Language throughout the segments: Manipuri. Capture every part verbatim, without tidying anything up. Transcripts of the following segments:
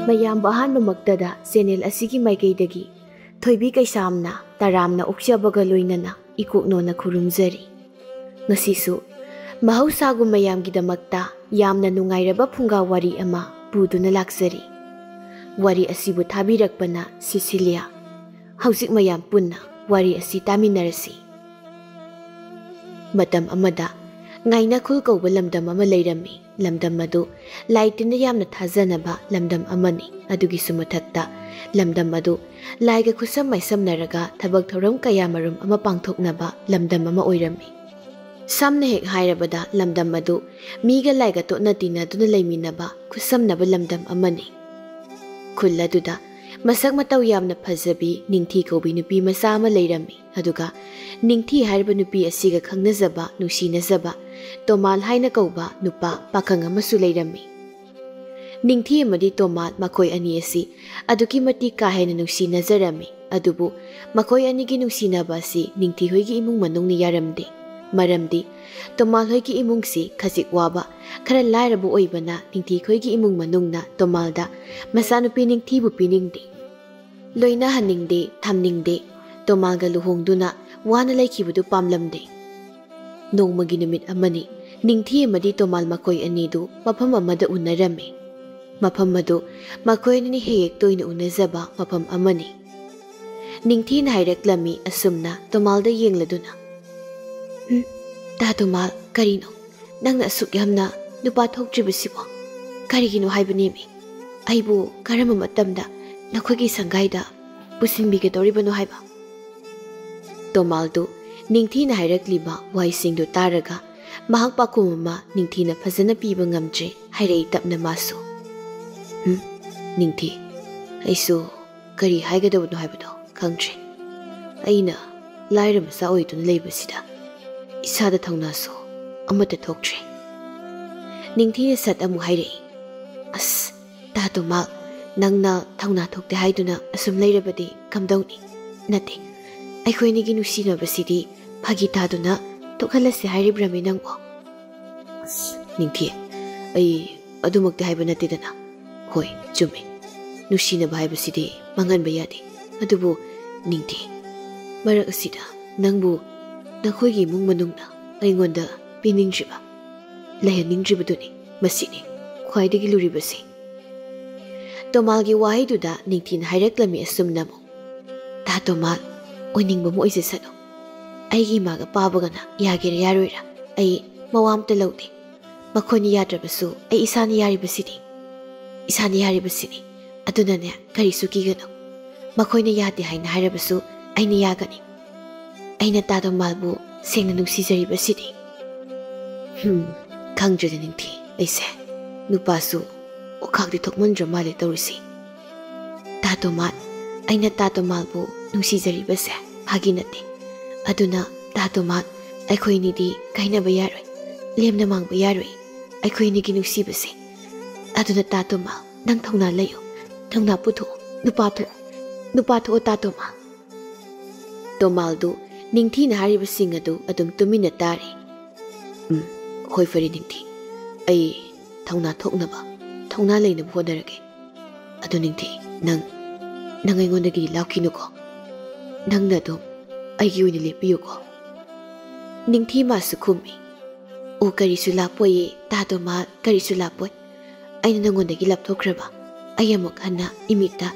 ꯃꯌꯥꯝꯕꯨ ꯑꯍꯥꯟꯕꯃꯛꯇꯗ ꯆꯦꯅꯦꯜ ꯑꯁꯤꯒꯤ ꯃꯥꯏꯀꯩꯗꯒꯤ ꯊꯣꯏꯕꯤ ꯀꯩꯁꯥꯝꯅ ꯇꯔꯥꯝꯅ ꯑꯣꯛꯆꯕꯒ ꯂꯣꯏꯅꯅ ꯏꯀꯣꯛꯅꯣꯅ ꯈꯨꯔꯨꯝꯖꯔꯤ꯫ ꯉꯁꯤꯁꯨ ꯃꯍꯧꯁꯥꯒꯨꯝ ꯃꯌꯥꯝꯒꯤꯗꯃꯛꯇ ꯌꯥꯝꯅ ꯅꯨꯡꯉꯥꯏꯔꯕ ꯐꯨꯡꯒꯥ ꯋꯥꯔꯤ ꯑꯃ ꯄꯨꯗꯨꯅ ꯂꯥꯛꯆꯔꯤ꯫ ꯋꯥꯔꯤ ꯑꯁꯤꯕꯨ ꯊꯥꯕꯤꯔꯛꯄꯅ ꯁꯤꯁꯤꯂꯤꯌꯥ꯫ ꯍꯧꯖꯤꯛ ꯃꯌꯥꯝ ꯄꯨꯟꯅ ꯋꯥꯔꯤ ꯑꯁꯤ ꯇꯥꯃꯤꯟꯅꯔꯁꯤ꯫ ꯃꯇꯝ ꯑꯃꯗ ꯉꯥꯏꯅꯈꯨꯜ ꯀꯧꯕ ꯂꯝꯗꯝ ꯑꯃ ꯂꯩꯔꯝꯃꯤ꯫ ꯂꯝꯗꯝ ꯑꯗꯨ ꯂꯥꯏ ꯇꯤꯟꯗ ꯌꯥꯝꯅ ꯊꯥꯖꯅꯕ ꯂꯝꯗꯝ ꯑꯃꯅꯤ꯫ ꯑꯗꯨꯒꯤꯁꯨ ꯃꯊꯛꯇ ꯂꯝꯗꯝ ꯑꯗꯨ ꯂꯥꯏꯒ ꯈꯨꯠꯁꯝ ꯃꯥꯏꯁꯝꯅꯔꯒ ꯊꯕꯛ ꯊꯧꯔꯝ ꯀꯌꯥꯃꯔꯨꯝ ꯑꯃ ꯄꯥꯡꯊꯣꯛꯅꯕ ꯂꯝꯗꯝ ꯑꯃ ꯑꯣꯏꯔꯝꯃꯤ꯫ ꯁꯝꯅ ꯍꯦꯛ ꯍꯥꯏꯔꯕꯗ ꯂꯝꯗꯝ ꯑꯗꯨ ꯃꯤꯒ ꯂꯥꯏꯒ ꯇꯣꯠꯅ ꯇꯤꯟꯅꯗꯨꯅ ꯂꯩꯃꯤꯟꯅꯕ ꯈꯨꯠꯁꯝꯅꯕ ꯂꯝꯗꯝ ꯑꯃꯅꯤ꯫ ꯈꯨꯜ ꯑꯗꯨꯗ ꯃꯁꯛ ꯃꯇꯧ ꯌꯥꯝꯅ ꯐꯖꯕꯤ ꯅꯤꯡꯊꯤ ꯀꯧꯕꯤ ꯅꯨꯄꯤ ꯃꯆꯥ ꯑꯃ ꯂꯩꯔꯝꯃꯤ꯫ ꯑꯗꯨꯒ ꯅꯤꯡꯊꯤ ꯍꯥꯏꯔꯤꯕ ꯅꯨꯄꯤ ꯑꯁꯤꯒ ꯈꯪꯅꯖꯕ, ꯅꯨꯡꯁꯤꯅꯖꯕ ꯇꯣꯃꯥꯜ ꯍꯥꯏꯅ ꯀꯧꯕ ꯅꯨꯄꯥ ꯄꯥꯈꯪ ꯑꯃꯁꯨ ꯂꯩꯔꯝꯃꯤ꯫ ꯅꯤꯡꯊꯤ ꯑꯃꯗꯤ ꯇꯣꯃꯥꯜ ꯃꯈꯣꯏ ꯑꯅꯤ ꯑꯁꯤ ꯑꯗꯨꯛꯀꯤ ꯃꯇꯤꯛ ꯀꯥ ꯍꯦꯟꯅ ꯅꯨꯡꯁꯤꯅꯖꯔꯝꯃꯤ꯫ ꯑꯗꯨꯕꯨ ꯃꯈꯣꯏ ꯑꯅꯤꯒꯤ ꯅꯨꯡꯁꯤꯅꯕ ꯑꯁꯤ ꯅꯤꯡꯊꯤ ꯍꯣꯏꯒꯤ ꯏꯃꯨꯡ ꯃꯅꯨꯡꯅ ꯌꯥꯔꯝꯗꯦ꯫ ꯃꯔꯝꯗꯤ ꯇꯣꯃꯥꯜ ꯍꯣꯏꯒꯤ ꯏꯃꯨꯡꯁꯤ ꯈꯖꯤꯛ ꯋꯥꯕ, ꯈꯔ ꯂꯥꯏꯔꯕ ꯑꯣꯏꯕꯅ ꯅꯤꯡꯊꯤ ꯈꯣꯏꯒꯤ ꯏꯃꯨꯡ ꯃꯅꯨꯡꯅ ꯇꯣꯃꯥꯜꯗ ꯃꯆꯥꯅꯨꯄꯤ ꯅꯤꯡꯊꯤꯕꯨ ꯄꯤꯅꯤꯡꯗꯦ꯫ ꯂꯣꯏꯅꯍꯟꯅꯤꯡꯗꯦ, ꯊꯝꯅꯤꯡꯗꯦ꯫ ꯇꯣꯃꯥꯜꯒ ꯂꯨꯍꯣꯡꯗꯨꯅ ꯋꯥꯅ ꯂꯩꯈꯤꯕꯗꯨ ꯄꯥꯝꯂꯝꯗꯦ꯫ ꯅꯣꯡꯃꯒꯤ ꯅꯨꯃꯤꯠ ꯑꯃꯅꯤ, ꯅꯤꯡꯊꯤ ꯑꯃꯗꯤ ꯇꯣꯃꯥꯜ ꯃꯈꯣꯏ ꯑꯅꯤꯗꯨ ꯃꯐꯝ ꯑꯃꯗ ꯎꯅꯔꯝꯃꯤ꯫ ꯃꯐꯝ ꯑꯗꯨ ꯃꯈꯣꯏ ꯑꯅꯤꯅ ꯍꯦꯛ ꯍꯦꯛ ꯇꯣꯏꯅ ꯎꯅꯖꯕ ꯃꯐꯝ ꯑꯃꯅꯤ꯫ ꯅꯤꯡꯊꯤꯅ ꯍꯥꯏꯔꯛꯂꯝꯃꯤ ꯑꯁꯨꯝꯅ ꯇꯣꯃꯥꯜꯗ ꯌꯦꯡꯂꯗꯨꯅ, "ꯎꯝ, ꯇꯥ ꯇꯣꯃꯥꯜ, ꯀꯔꯤꯅꯣ? ꯅꯪꯅ ꯑꯁꯨꯛ ꯌꯥꯝꯅ ꯅꯨꯄꯥ ꯊꯣꯛꯇ꯭ꯔꯤꯕꯁꯤꯕꯣ? ꯀꯔꯤꯒꯤꯅꯣ ꯍꯥꯏꯕꯅꯦꯃꯤ? ꯑꯩꯕꯨ ꯀꯔꯝꯕ ꯃꯇꯝꯗ ꯅꯈꯣꯏꯒꯤ ꯁꯪꯒꯥꯏꯗ ꯄꯨꯁꯤꯟꯕꯤꯒꯗꯧꯔꯤꯕꯅꯣ ꯍꯥꯏꯕ?" ꯇꯣꯃꯥꯜꯗꯨ ꯅꯤꯡꯊꯤꯅ ꯍꯥꯏꯔꯛꯂꯤꯕ ꯋꯥꯍꯩꯁꯤꯡꯗꯨ ꯇꯥꯔꯒ ꯃꯍꯥꯛ ꯄꯥꯎꯈꯨꯝ ꯑꯃ ꯅꯤꯡꯊꯤꯅ ꯐꯖꯅ ꯄꯤꯕ ꯉꯝꯗ꯭ꯔꯦ꯫ ꯍꯥꯏꯔꯛꯏ ꯇꯞꯅ ꯃꯥꯁꯨ, "ꯎꯝ, ꯅꯤꯡꯊꯤ, ꯑꯩꯁꯨ ꯀꯔꯤ ꯍꯥꯏꯒꯗꯕꯅꯣ ꯍꯥꯏꯕꯗꯣ ꯈꯪꯗ꯭ꯔꯦ꯫ ꯑꯩꯅ ꯂꯥꯏꯔ ꯃꯆꯥ ꯑꯣꯏꯗꯨꯅ ꯂꯩꯕꯁꯤꯗ ꯏꯁꯥꯗ ꯊꯧꯅꯥꯁꯨ ꯑꯃꯠꯇ ꯊꯣꯛꯇ꯭ꯔꯦ꯫" ꯅꯤꯡꯊꯤꯅ ꯁꯠ ꯑꯃꯨꯛ ꯍꯥꯏꯔꯛꯏ, "ꯑꯁ, ꯇꯥ ꯇꯣꯃꯥꯜ, ꯅꯪꯅ ꯊꯧꯅꯥ ꯊꯣꯛꯇꯦ ꯍꯥꯏꯗꯨꯅ ꯑꯁꯨꯝ ꯂꯩꯔꯕꯗꯤ ꯀꯝꯗꯧꯅꯤ? ꯅꯠꯇꯦ, ꯑꯩꯈꯣꯏꯅꯤꯒꯤ ꯅꯨꯡꯁꯤꯅꯕꯁꯤꯗꯤ ꯐꯥꯒꯤ ꯇꯥꯗꯨꯅ ꯊꯣꯛꯍꯜꯂꯁꯤ ꯍꯥꯏꯔꯤꯕ꯭ꯔꯃꯤ ꯅꯪꯕꯣ?" "ꯑꯁ, ꯅꯤꯡꯊꯤ, ꯑꯩ ꯑꯗꯨꯃꯛꯇꯤ ꯍꯥꯏꯕ ꯅꯠꯇꯦꯗꯅ꯫ ꯍꯣꯏ, ꯆꯨꯝꯃꯤ, ꯅꯨꯡꯁꯤꯅꯕ ꯍꯥꯏꯕꯁꯤꯗꯤ ꯃꯥꯡꯍꯟꯕ ꯌꯥꯗꯦ꯫ ꯑꯗꯨꯕꯨ ꯅꯤꯡꯊꯤ, ꯃꯔꯛ ꯑꯁꯤꯗ ꯅꯪꯕꯨ ꯅꯈꯣꯏꯒꯤ ꯏꯃꯨꯡ ꯃꯅꯨꯡꯅ ꯑꯩꯉꯣꯟꯗ ꯄꯤꯅꯤꯡꯗ꯭ꯔꯤꯕ, ꯂꯩꯍꯟꯅꯤꯡꯗ꯭ꯔꯤꯕꯗꯨꯅꯤ꯫ ꯃꯁꯤꯅꯤ ꯈ꯭ꯋꯥꯏꯗꯒꯤ ꯂꯨꯔꯤꯕꯁꯤ꯫ ꯇꯣꯃꯥꯜꯒꯤ ꯋꯥꯍꯩꯗꯨꯗ ꯅꯤꯡꯊꯤꯅ ꯍꯥꯏꯔꯛꯂꯝꯃꯤ ꯑꯁꯨꯝꯅ ꯑꯃꯨꯛ, "ꯇꯥ ꯇꯣꯃꯥꯜ, ꯑꯣꯏꯅꯤꯡꯕ ꯑꯃ ꯑꯣꯏꯖꯁꯅꯨ꯫ ꯑꯩꯒꯤ ꯏꯃꯥꯒ ꯄꯥꯕꯒꯅ ꯌꯥꯒꯦꯔꯥ ꯌꯥꯔꯣꯏꯔꯥ, ꯑꯩ ꯃꯋꯥ ꯑꯝꯇ ꯂꯧꯗꯦ꯫ ꯃꯈꯣꯏꯅ ꯌꯥꯗ꯭ꯔꯕꯁꯨ ꯑꯩ ꯏꯁꯥꯅ ꯌꯥꯔꯤꯕꯁꯤꯗꯤ, ꯏꯁꯥꯅ ꯌꯥꯔꯤꯕꯁꯤꯅꯤ꯫ ꯑꯗꯨꯅꯅꯦ, ꯀꯔꯤꯁꯨ ꯀꯤꯒꯅꯨ꯫ ꯃꯈꯣꯏꯅ ꯌꯥꯗꯦ ꯍꯥꯏꯅ ꯍꯥꯏꯔꯕꯁꯨ ꯑꯩꯅ ꯌꯥꯒꯅꯤ꯫ ꯑꯩꯅ ꯇꯥ ꯇꯣꯃꯥꯜꯕꯨ ꯁꯦꯡꯅ ꯅꯨꯡꯁꯤꯖꯔꯤꯕꯁꯤꯗꯤ꯫" ꯍꯝ, ꯈꯪꯗ꯭ꯔꯦꯗ ꯅꯤꯡꯊꯤ, ꯑꯩꯁꯦ ꯅꯨꯄꯥꯁꯨ ꯑꯣꯈꯥꯛꯇꯤ ꯊꯣꯛꯃꯟꯗ꯭ꯔ ꯃꯥꯜꯂꯦ ꯇꯧꯔꯤꯁꯤ꯫ ꯇꯥ ꯇꯣꯃꯥꯜ, ꯑꯩꯅ ꯇꯥ ꯇꯣꯃꯥꯜꯕꯨ ꯅꯨꯡꯁꯤꯖꯔꯤꯕꯁꯦ ꯐꯥꯒꯤ ꯅꯠꯇꯦ꯫ ꯑꯗꯨꯅ ꯇꯥ ꯇꯣꯃꯥꯜ, ꯑꯩꯈꯣꯏꯅꯤꯗꯤ ꯀꯥꯏꯅꯕ ꯌꯥꯔꯣꯏ, ꯂꯦꯝꯅ ꯃꯥꯡꯕ ꯌꯥꯔꯣꯏ꯫ ꯑꯩꯈꯣꯏꯅꯤꯒꯤ ꯅꯨꯡꯁꯤꯕꯁꯦ꯫ ꯑꯗꯨꯅ ꯇꯥ ꯇꯣꯃꯥꯜ, ꯅꯪ ꯊꯧꯅꯥ ꯂꯩꯌꯨ, ꯊꯧꯅꯥ ꯄꯨꯊꯣꯛꯑꯣ, ꯅꯨꯄꯥ ꯊꯣꯛꯑꯣ, ꯅꯨꯄꯥ ꯊꯣꯛꯑꯣ ꯇꯥ ꯇꯣꯃꯥꯜ꯫ ꯇꯣꯃꯥꯜꯗꯨ ꯅꯤꯡꯊꯤꯅ ꯍꯥꯏꯔꯤꯕꯁꯤꯡ ꯑꯗꯨ ꯑꯗꯨꯝ ꯇꯨꯃꯤꯟꯅ ꯇꯥꯔꯤ꯫ "ꯎꯝ, ꯍꯣꯏ, ꯐꯔꯦ ꯅꯤꯡꯊꯤ, ꯑꯩ ꯊꯧꯅꯥ ꯊꯣꯛꯅꯕ, ꯊꯧꯅꯥ ꯂꯩꯅꯕ ꯍꯣꯠꯅꯔꯒꯦ꯫ ꯑꯗꯨ ꯅꯤꯡꯊꯤ, ꯅꯪ, ꯅꯪ ꯑꯩꯉꯣꯟꯗꯒꯤꯗꯤ ꯂꯥꯞꯈꯤꯅꯨꯀꯣ꯫ ꯅꯪꯅ ꯑꯗꯨꯝ ꯑꯩꯒꯤ ꯑꯣꯏꯅ ꯂꯦꯞꯄꯤꯌꯨꯀꯣ꯫" ꯅꯤꯡꯊꯤ ꯃꯥꯁꯨ ꯈꯨꯝꯃꯤ, "ꯑꯣ, ꯀꯔꯤꯁꯨ ꯂꯥꯞꯄꯣꯏꯌꯦ ꯇꯥ ꯇꯣꯃꯥꯜ, ꯀꯔꯤꯁꯨ ꯂꯥꯞꯄꯣꯏ꯫ ꯑꯩꯅ ꯅꯪꯉꯣꯟꯗꯒꯤ ꯂꯥꯞꯊꯣꯛꯈ꯭ꯔꯕ, ꯑꯩ ꯑꯃꯨꯛ ꯍꯟꯅ ꯏꯃꯤꯠꯇ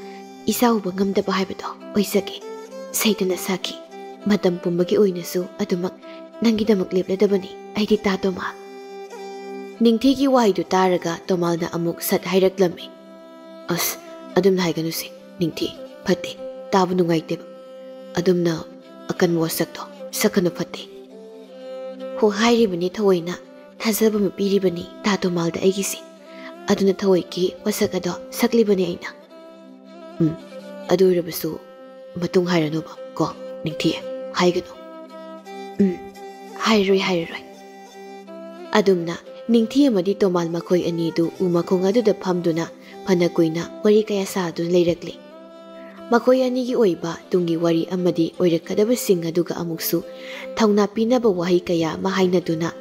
ꯏꯆꯥ ꯎꯕ ꯉꯝꯗꯕ ꯍꯥꯏꯕꯗꯣ ꯑꯣꯏꯖꯒꯦ꯫ ꯁꯩꯇꯅ ꯁꯥꯈꯤ꯫ ꯃꯇꯝ ꯄꯨꯝꯕꯒꯤ ꯑꯣꯏꯅꯁꯨ ꯑꯗꯨꯃꯛ ꯅꯪꯒꯤꯗꯃꯛ ꯂꯦꯞꯂꯗꯕꯅꯤ ꯑꯩꯗꯤ ꯇꯥ ꯇꯣꯃꯥꯜ꯫" ꯅꯤꯡꯊꯤꯒꯤ ꯋꯥꯍꯩꯗꯨ ꯇꯥꯔꯒ ꯇꯣꯃꯥꯜꯅ ꯑꯃꯨꯛ ꯁꯠ ꯍꯥꯏꯔꯛꯂꯝꯃꯤ, "ꯑꯁ, ꯑꯗꯨꯝꯅ ꯍꯥꯏꯒꯅꯨꯁꯦ ꯅꯤꯡꯊꯤ, ꯐꯠꯇꯦ, ꯇꯥꯕ ꯅꯨꯡꯉꯥꯏꯇꯦꯕ꯫ ꯑꯗꯨꯝꯅ ꯑꯀꯟꯕ ꯋꯥꯁꯛꯇꯣ ꯁꯛꯀꯅꯨ, ꯐꯠꯇꯦ꯫" "ꯍꯣ, ꯍꯥꯏꯔꯤꯕꯅꯤ ꯊꯑꯣꯏꯅ, ꯊꯥꯖꯕ ꯑꯃ ꯄꯤꯔꯤꯕꯅꯤ ꯇꯥ ꯇꯣꯃꯥꯜꯗ ꯑꯩꯒꯤꯁꯦ꯫ ꯑꯗꯨꯅ ꯊꯑꯣꯏꯒꯤ ꯋꯥꯁꯛ ꯑꯗꯣ ꯁꯛꯂꯤꯕꯅꯤ ꯑꯩꯅ꯫" "ꯎꯝ, ꯑꯗꯨ ꯑꯣꯏꯔꯕꯁꯨ ꯃꯇꯨꯡ ꯍꯥꯏꯔꯅꯨꯕ ꯀꯣ ꯅꯤꯡꯊꯤ, ꯍꯥꯏꯒꯅꯨ꯫" "ꯎꯝ, ꯍꯥꯏꯔꯔꯣꯏ, ꯍꯥꯏꯔꯔꯣꯏ꯫" ꯑꯗꯨꯝꯅ ꯅꯤꯡꯊꯤ ꯑꯃꯗꯤ ꯇꯣꯃꯥꯜ ꯃꯈꯣꯏ ꯑꯅꯤꯗꯨ ꯎ ꯃꯈꯣꯡ ꯑꯗꯨꯗ ꯐꯝꯗꯨꯅ ꯐꯅ ꯀꯨꯏꯅ ꯋꯥꯔꯤ ꯀꯌꯥ ꯁꯥꯗꯨꯅ ꯂꯩꯔꯛꯂꯤ꯫ ꯃꯈꯣꯏ ꯑꯅꯤꯒꯤ ꯑꯣꯏꯕ ꯇꯨꯡꯒꯤ ꯋꯥꯔꯤ ꯑꯃꯗꯤ ꯑꯣꯏꯔꯛꯀꯗꯕꯁꯤꯡ ꯑꯗꯨꯒ ꯑꯃꯨꯛꯁꯨ ꯊꯧꯅꯥ ꯄꯤꯅꯕ ꯋꯥꯍꯩ ꯀꯌꯥ ꯑꯃ ꯍꯥꯏꯅꯗꯨꯅ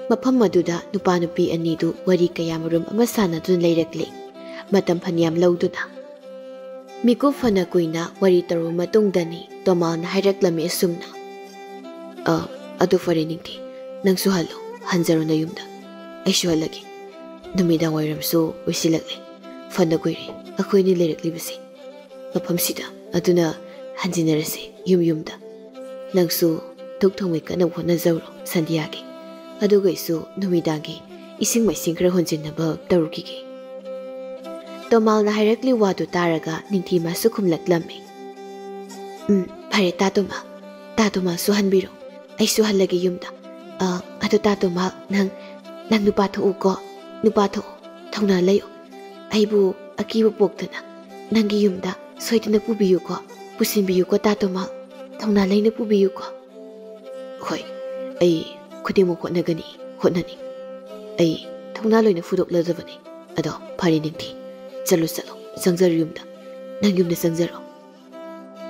ꯃꯐꯝ ꯑꯗꯨꯗ ꯅꯨꯄꯥ ꯅꯨꯄꯤ ꯑꯅꯤꯗꯨ ꯋꯥꯔꯤ ꯀꯌꯥꯃꯔꯨꯝ ꯑꯃ ꯁꯥꯟꯅꯗꯨꯅ ꯂꯩꯔꯛꯂꯤ꯫ ꯃꯇꯝ ꯐꯅꯌꯥꯝ ꯂꯧꯗꯨꯅ꯫ ꯃꯤꯀꯨꯞ ꯐꯅ ꯀꯨꯏꯅ ꯋꯥꯔꯤ ꯇꯧꯔꯕ ꯃꯇꯨꯡꯗꯅꯤ ꯇꯣꯃꯥꯜꯅ ꯍꯥꯏꯔꯛꯂꯝꯃꯤ ꯑꯁꯨꯝꯅ, "ꯑ, ꯑꯗꯨ ꯐꯔꯦ ꯅꯤꯡꯊꯤ, ꯅꯪꯁꯨ ꯍꯜꯂꯣ, ꯍꯟꯖꯔꯣ ꯅꯌꯨꯝꯗ꯫ ꯑꯩꯁꯨ ꯍꯜꯂꯒꯦ꯫ ꯅꯨꯃꯤꯗꯥꯡ ꯋꯥꯏꯔꯝꯁꯨ ꯑꯣꯏꯁꯤꯜꯂꯛꯂꯦ꯫ ꯐꯅ ꯀꯨꯏꯔꯦ ꯑꯩꯈꯣꯏꯅꯤ ꯂꯩꯔꯛꯂꯤꯕꯁꯦ ꯃꯐꯝꯁꯤꯗ꯫ ꯑꯗꯨꯅ ꯍꯟꯖꯤꯟꯅꯔꯁꯦ ꯌꯨꯝ ꯌꯨꯝꯗ꯫ ꯅꯪꯁꯨ ꯙꯨꯛ ꯊꯥꯎꯃꯩ ꯀꯟꯅ ꯍꯣꯠꯅꯖꯧꯔꯣ ꯁꯟꯙ꯭ꯌꯥꯒꯤ꯫ ꯑꯗꯨꯒ ꯑꯩꯁꯨ ꯅꯨꯃꯤꯗꯥꯡꯒꯤ ꯏꯁꯤꯡ ꯃꯥꯏꯁꯤꯡ ꯈꯔ ꯍꯣꯟꯖꯤꯟꯅꯕ ꯇꯧꯔꯨꯈꯤꯒꯦ꯫" ꯇꯣꯃꯥꯜꯅ ꯍꯥꯏꯔꯛꯂꯤ ꯋꯥꯗꯨ ꯇꯥꯔꯒ ꯅꯤꯡꯊꯤꯃꯥꯁꯨ ꯈꯨꯝꯂꯛꯂꯝꯃꯤ꯫ "ꯎꯝ, ꯐꯔꯦ ꯇꯥ ꯇꯣꯃꯥꯜ, ꯇꯥ ꯇꯣꯃꯥꯜꯁꯨ ꯍꯟꯕꯤꯔꯣ, ꯑꯩꯁꯨ ꯍꯜꯂꯒꯦ ꯌꯨꯝꯗ꯫ ꯑ, ꯑꯗꯣ ꯇꯥ ꯇꯣꯃꯥꯜ, ꯅꯪ, ꯅꯪ ꯅꯨꯄꯥ ꯊꯣꯛꯎꯀꯣ, ꯅꯨꯄꯥ ꯊꯣꯛꯎ, ꯊꯧꯅꯥ ꯂꯩꯌꯨ꯫ ꯑꯩꯕꯨ ꯑꯀꯤꯕ ꯄꯣꯛꯇꯅ ꯅꯪꯒꯤ ꯌꯨꯝꯗ ꯁꯣꯏꯗꯅ ꯄꯨꯕꯤꯌꯨꯀꯣ, ꯄꯨꯁꯤꯟꯕꯤꯌꯨꯀꯣ ꯇꯥ ꯇꯣꯃꯥꯜ, ꯊꯧꯅꯥ ꯂꯩꯅ ꯄꯨꯕꯤꯌꯨꯀꯣ꯫" "ꯍꯣꯏ, ꯑꯩ ꯈꯨꯗꯤꯡꯃꯛ ꯍꯣꯠꯅꯒꯅꯤ, ꯍꯣꯠꯅꯅꯤ꯫ ꯑꯩ ꯊꯧꯅꯥ ꯂꯣꯏꯅ ꯐꯨꯗꯣꯛꯂꯗꯕꯅꯤ꯫ ꯑꯗꯣ ꯐꯔꯦ ꯅꯤꯡꯊꯤ, ꯆꯠꯂꯣ, ꯆꯠꯂꯣ, ꯆꯪꯖꯔꯣ ꯌꯨꯝꯗ꯫ ꯅꯪ ꯌꯨꯝꯗ ꯆꯪꯖꯔꯣ꯫"